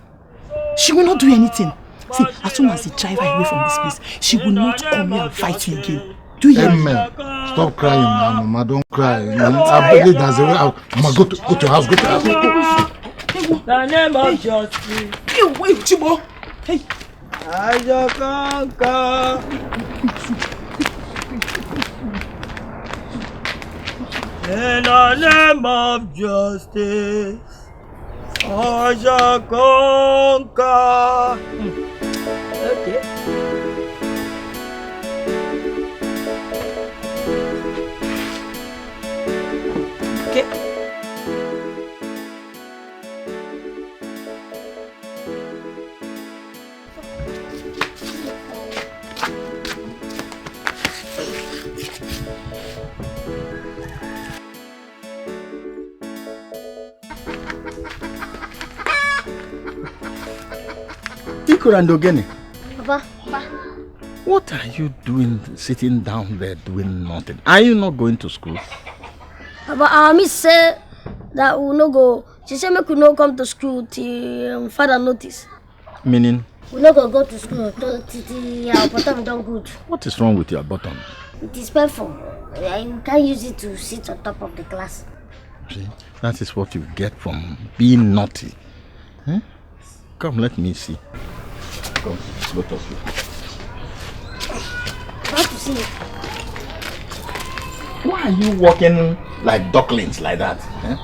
She will not do anything. See, as soon as they drive her away from this place, she will not come here and fight you again. Do you hear me? Amen. Stop crying now, Mama. Don't cry. I believe there's a way out. Mama, go to, go to your house. Go to your house. Go, go, go. The name of justice. Hey, wait, Chibo. Hey. Ajakanka. In the name of justice. Ajakanka. Hmm. Okay. Okay. Ikoro and Ogene. Papa. What are you doing sitting down there doing nothing? Are you not going to school? Papa, our miss say that we no go. She say make we no come to school till, um, father notice. Meaning? We no go go to school till, till, till our bottom don good. What is wrong with your bottom? It is painful. I can't use it to sit on top of the class. See, that is what you get from being naughty. Eh? Come, let me see. Come, both of you. How to see? Why are you walking like ducklings like that? Eh?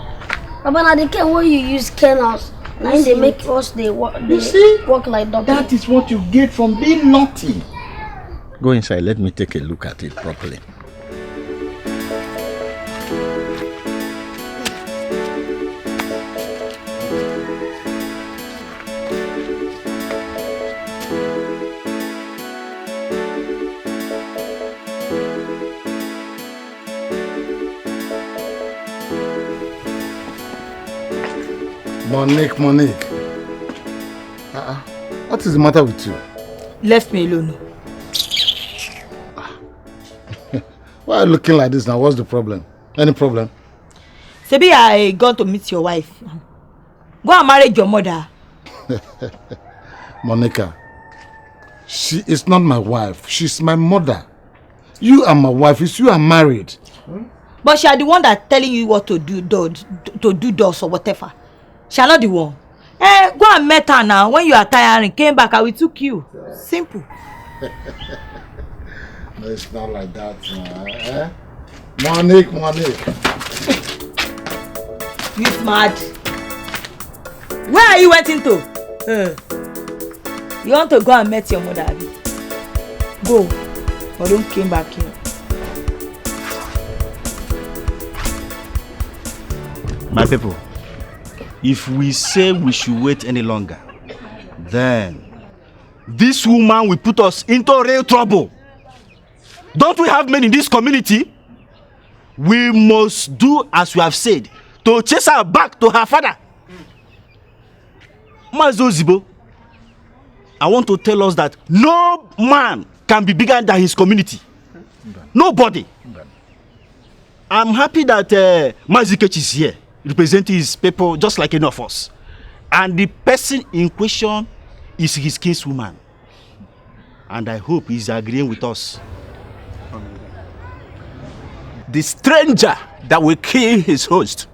Baba, na the cane wey you use cane us. Na im dey make us dey wa-, dey walk like duckling. That is what you get from being naughty. Go inside, let me take a look at it properly. Monique, Monique. Uh-uh. What is the matter with you? Left me alone. Why are you looking like this now? What's the problem? Any problem? Sebi, I gone to meet your wife. Go and marry your mother. Monica, she is not my wife. She's my mother. You are my wife. It's you are married. But she are the one that telling you what to do, do, to do, does or whatever. She are not the one. Eh, go and meet her now. When you are tiring, came back, I will took you. Simple. No, it's not like that, uh, eh? Monique, Monique. You mad? Where are you waiting to? Uh, you want to go and meet your mother, abi? Go, but don't came back here. My people, if we say we should wait any longer, then this woman will put us into real trouble. Don't we have men in this community? We must do as we have said to chase her back to her father. Mazi Ozibo, I want to tell us that no man can be bigger than his community. Nobody. I'm happy that uh, Mazi Kechi is here, representing his people just like any of us. And the person in question is his kinswoman. And I hope he's agreeing with us. The stranger that will kill his host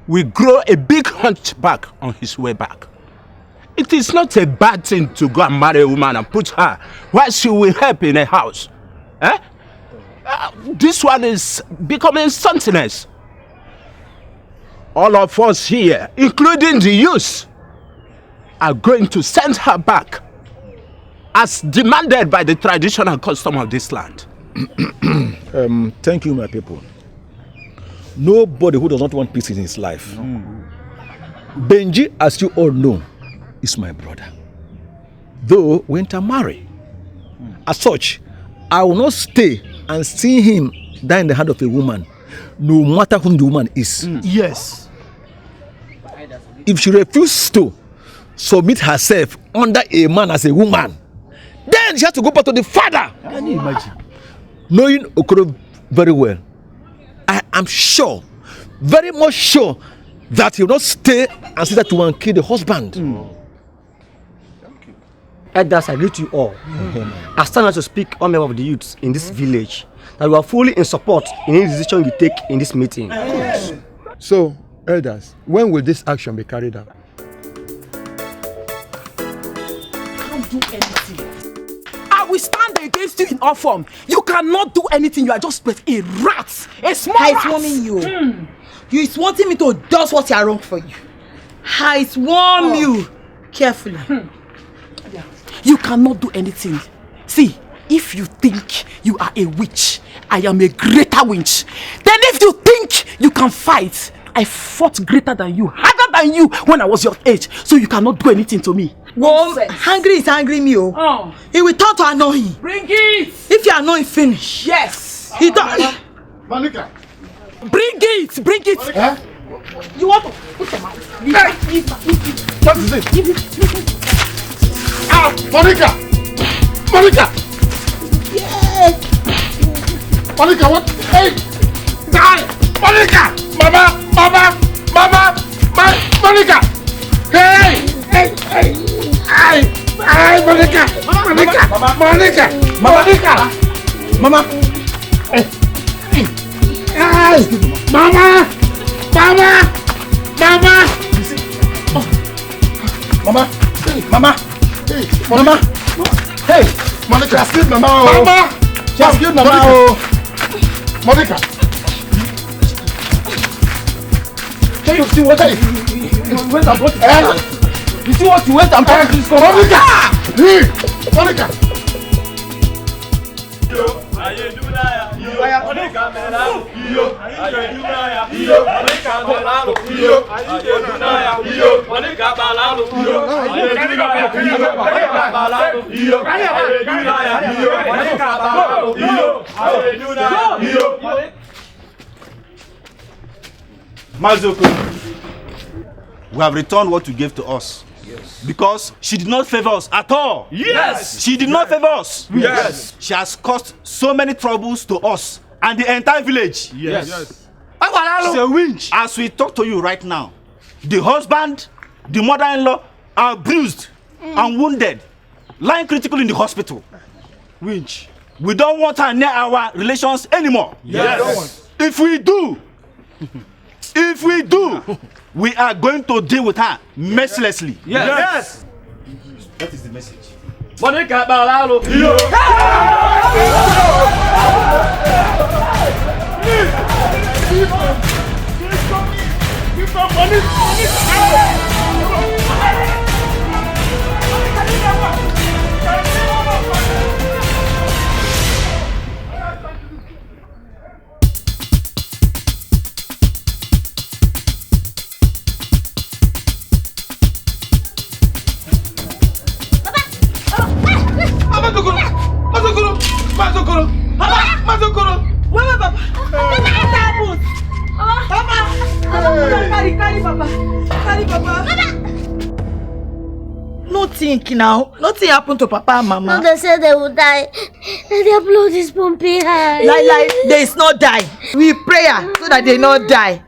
will grow a big hunchback on his way back. It is not a bad thing to go and marry a woman and put her while she will help in a house. Eh? Uh, this one is becoming something else. All of us here, including the youth, are going to send her back as demanded by the traditional custom of this land. Um, thank you, my people. Nobody who does not want peace in his life. Benji, as you all know, is my brother. Though we intermarry. As such, I will not stay and see him die in the hand of a woman, no matter whom the woman is. Yes. If she refuses to submit herself under a man as a woman, then she has to go back to the father. Can you imagine? Knowing Okoro very well, I am sure, very much sure, that he will not stay and see that woman kill the husband. Elders, I greet you all. I stand as to speak on behalf of the youths in this village that we are fully in support in any decision you take in this meeting. So, elders, when will this action be carried out? Can't do anything. I will stand against you in all form. You cannot do anything. You are just a rat, a small I rat. Warning you. You is wanting me to do what you are wrong for you. I warn you carefully. You cannot do anything. See, if you think you are a witch, I am a greater witch. Then if you think you can fight, I fought greater than you, harder than you when I was your age. So you cannot do anything to me. Well, angry is angry me, oh. He will turn to annoying. Bring it. If you annoy, finish. Yes. He don't. Monica. Bring it! Bring it! Eh? You want to put your mouth? Leave, leave, leave, leave. What is it? Leave it, leave it. Ah, Monica! Monica! Yes! Monica, what? Hey! Die! Monica! Mama! Mama! Mama! Ma Monica! Hey! Hey! Hey! Hey! Hey! Monica! Monica! Monica! Mama! Mama! Hey! Hey! Mama! Mama! Mama! Mama! Mama! Hey! Mama! Hey! Monica! She has killed Mama! Oh! Mama! She has killed Mama! Oh! Monica! Can you see what I, you, you, you went and brought it? Eh? You see what you went and brought this country? Monica! Hey! Monica! Mazi Okoro, we have returned what you gave to us. Yes. Because she did not favor us at all. Yes. She did not favor us. Yes. She has caused so many troubles to us and the entire village. Yes. Yes. She's a witch. As we talk to you right now, the husband, the mother-in-law are bruised and wounded, lying critical in the hospital. Winch. We don't want her near our relations anymore. Yes. If we do, if we do, we are going to deal with her mercilessly. Yes. Yes. That is the message. Monica Balalo. Yo. Mama Zokoro! Mama Zokoro! Mama Zokoro! Mama! Mama Zokoro! Mama, Papa! Papa, what happened? Papa! Hey! Carry, carry Papa! Carry Papa! Papa! No think now. Nothing happen to papa and mama. No, they say they will die. And their blood is pumping high. Lie, lie, they is not die. We prayer so that they not die.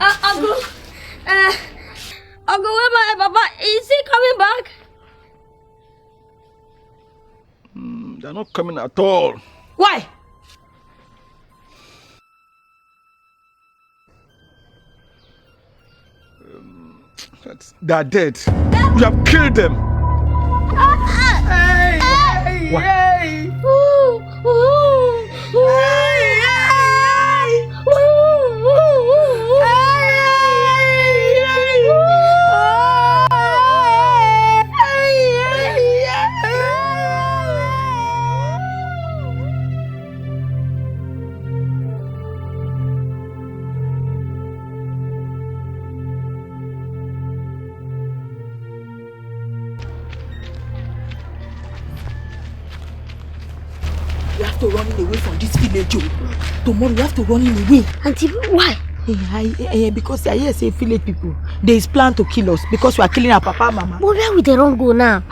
Uh, Uncle, uh, Uncle, where my papa? Is he coming back? Mm, they're not coming at all. Why? They are dead. You have killed them. We have to run away from this village o. Tomorrow we have to run away. Auntie, why? Eh, I, eh, eh, because I hear say village people, they is plan to kill us because we are killing our papa and mama. But where we dey run go now?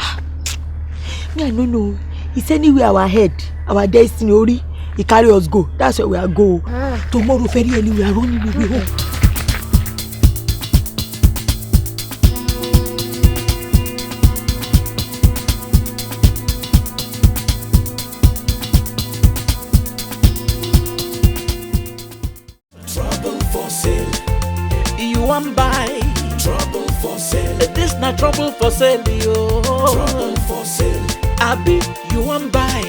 Me, I no know. It's anywhere our head, our destiny, Ori, he carry us go. That's where we are go. Ah. Tomorrow, very early, we are running away home. Trouble for sale. You wan buy? Trouble for sale. This na trouble for sale, yo. Trouble for sale. Abi, you wan buy?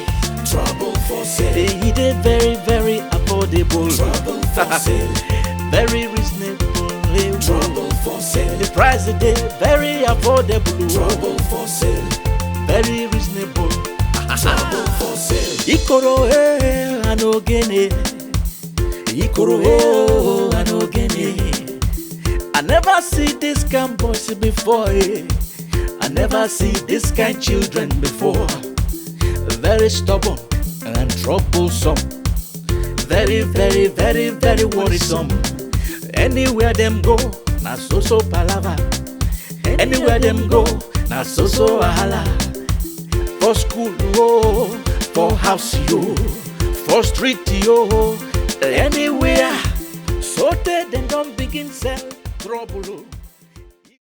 Trouble for sale. E dey very, very affordable. Trouble for sale. Very reasonable, eh, wo. Trouble for sale. The price dey very affordable, wo. Trouble for sale. Very reasonable. Trouble for sale. Ikoro, eh, and Ogene. Ikoro, oh, and Ogene. I never see this kind boys before, eh. I never see this kind children before. Very stubborn and troublesome. Very, very, very, very worrisome. Anywhere them go, na so so palava. Anywhere them go, na so so wahala. For school, oh, for house, yo, for street, yo, anywhere. So tey dem don begin sell trouble, oh.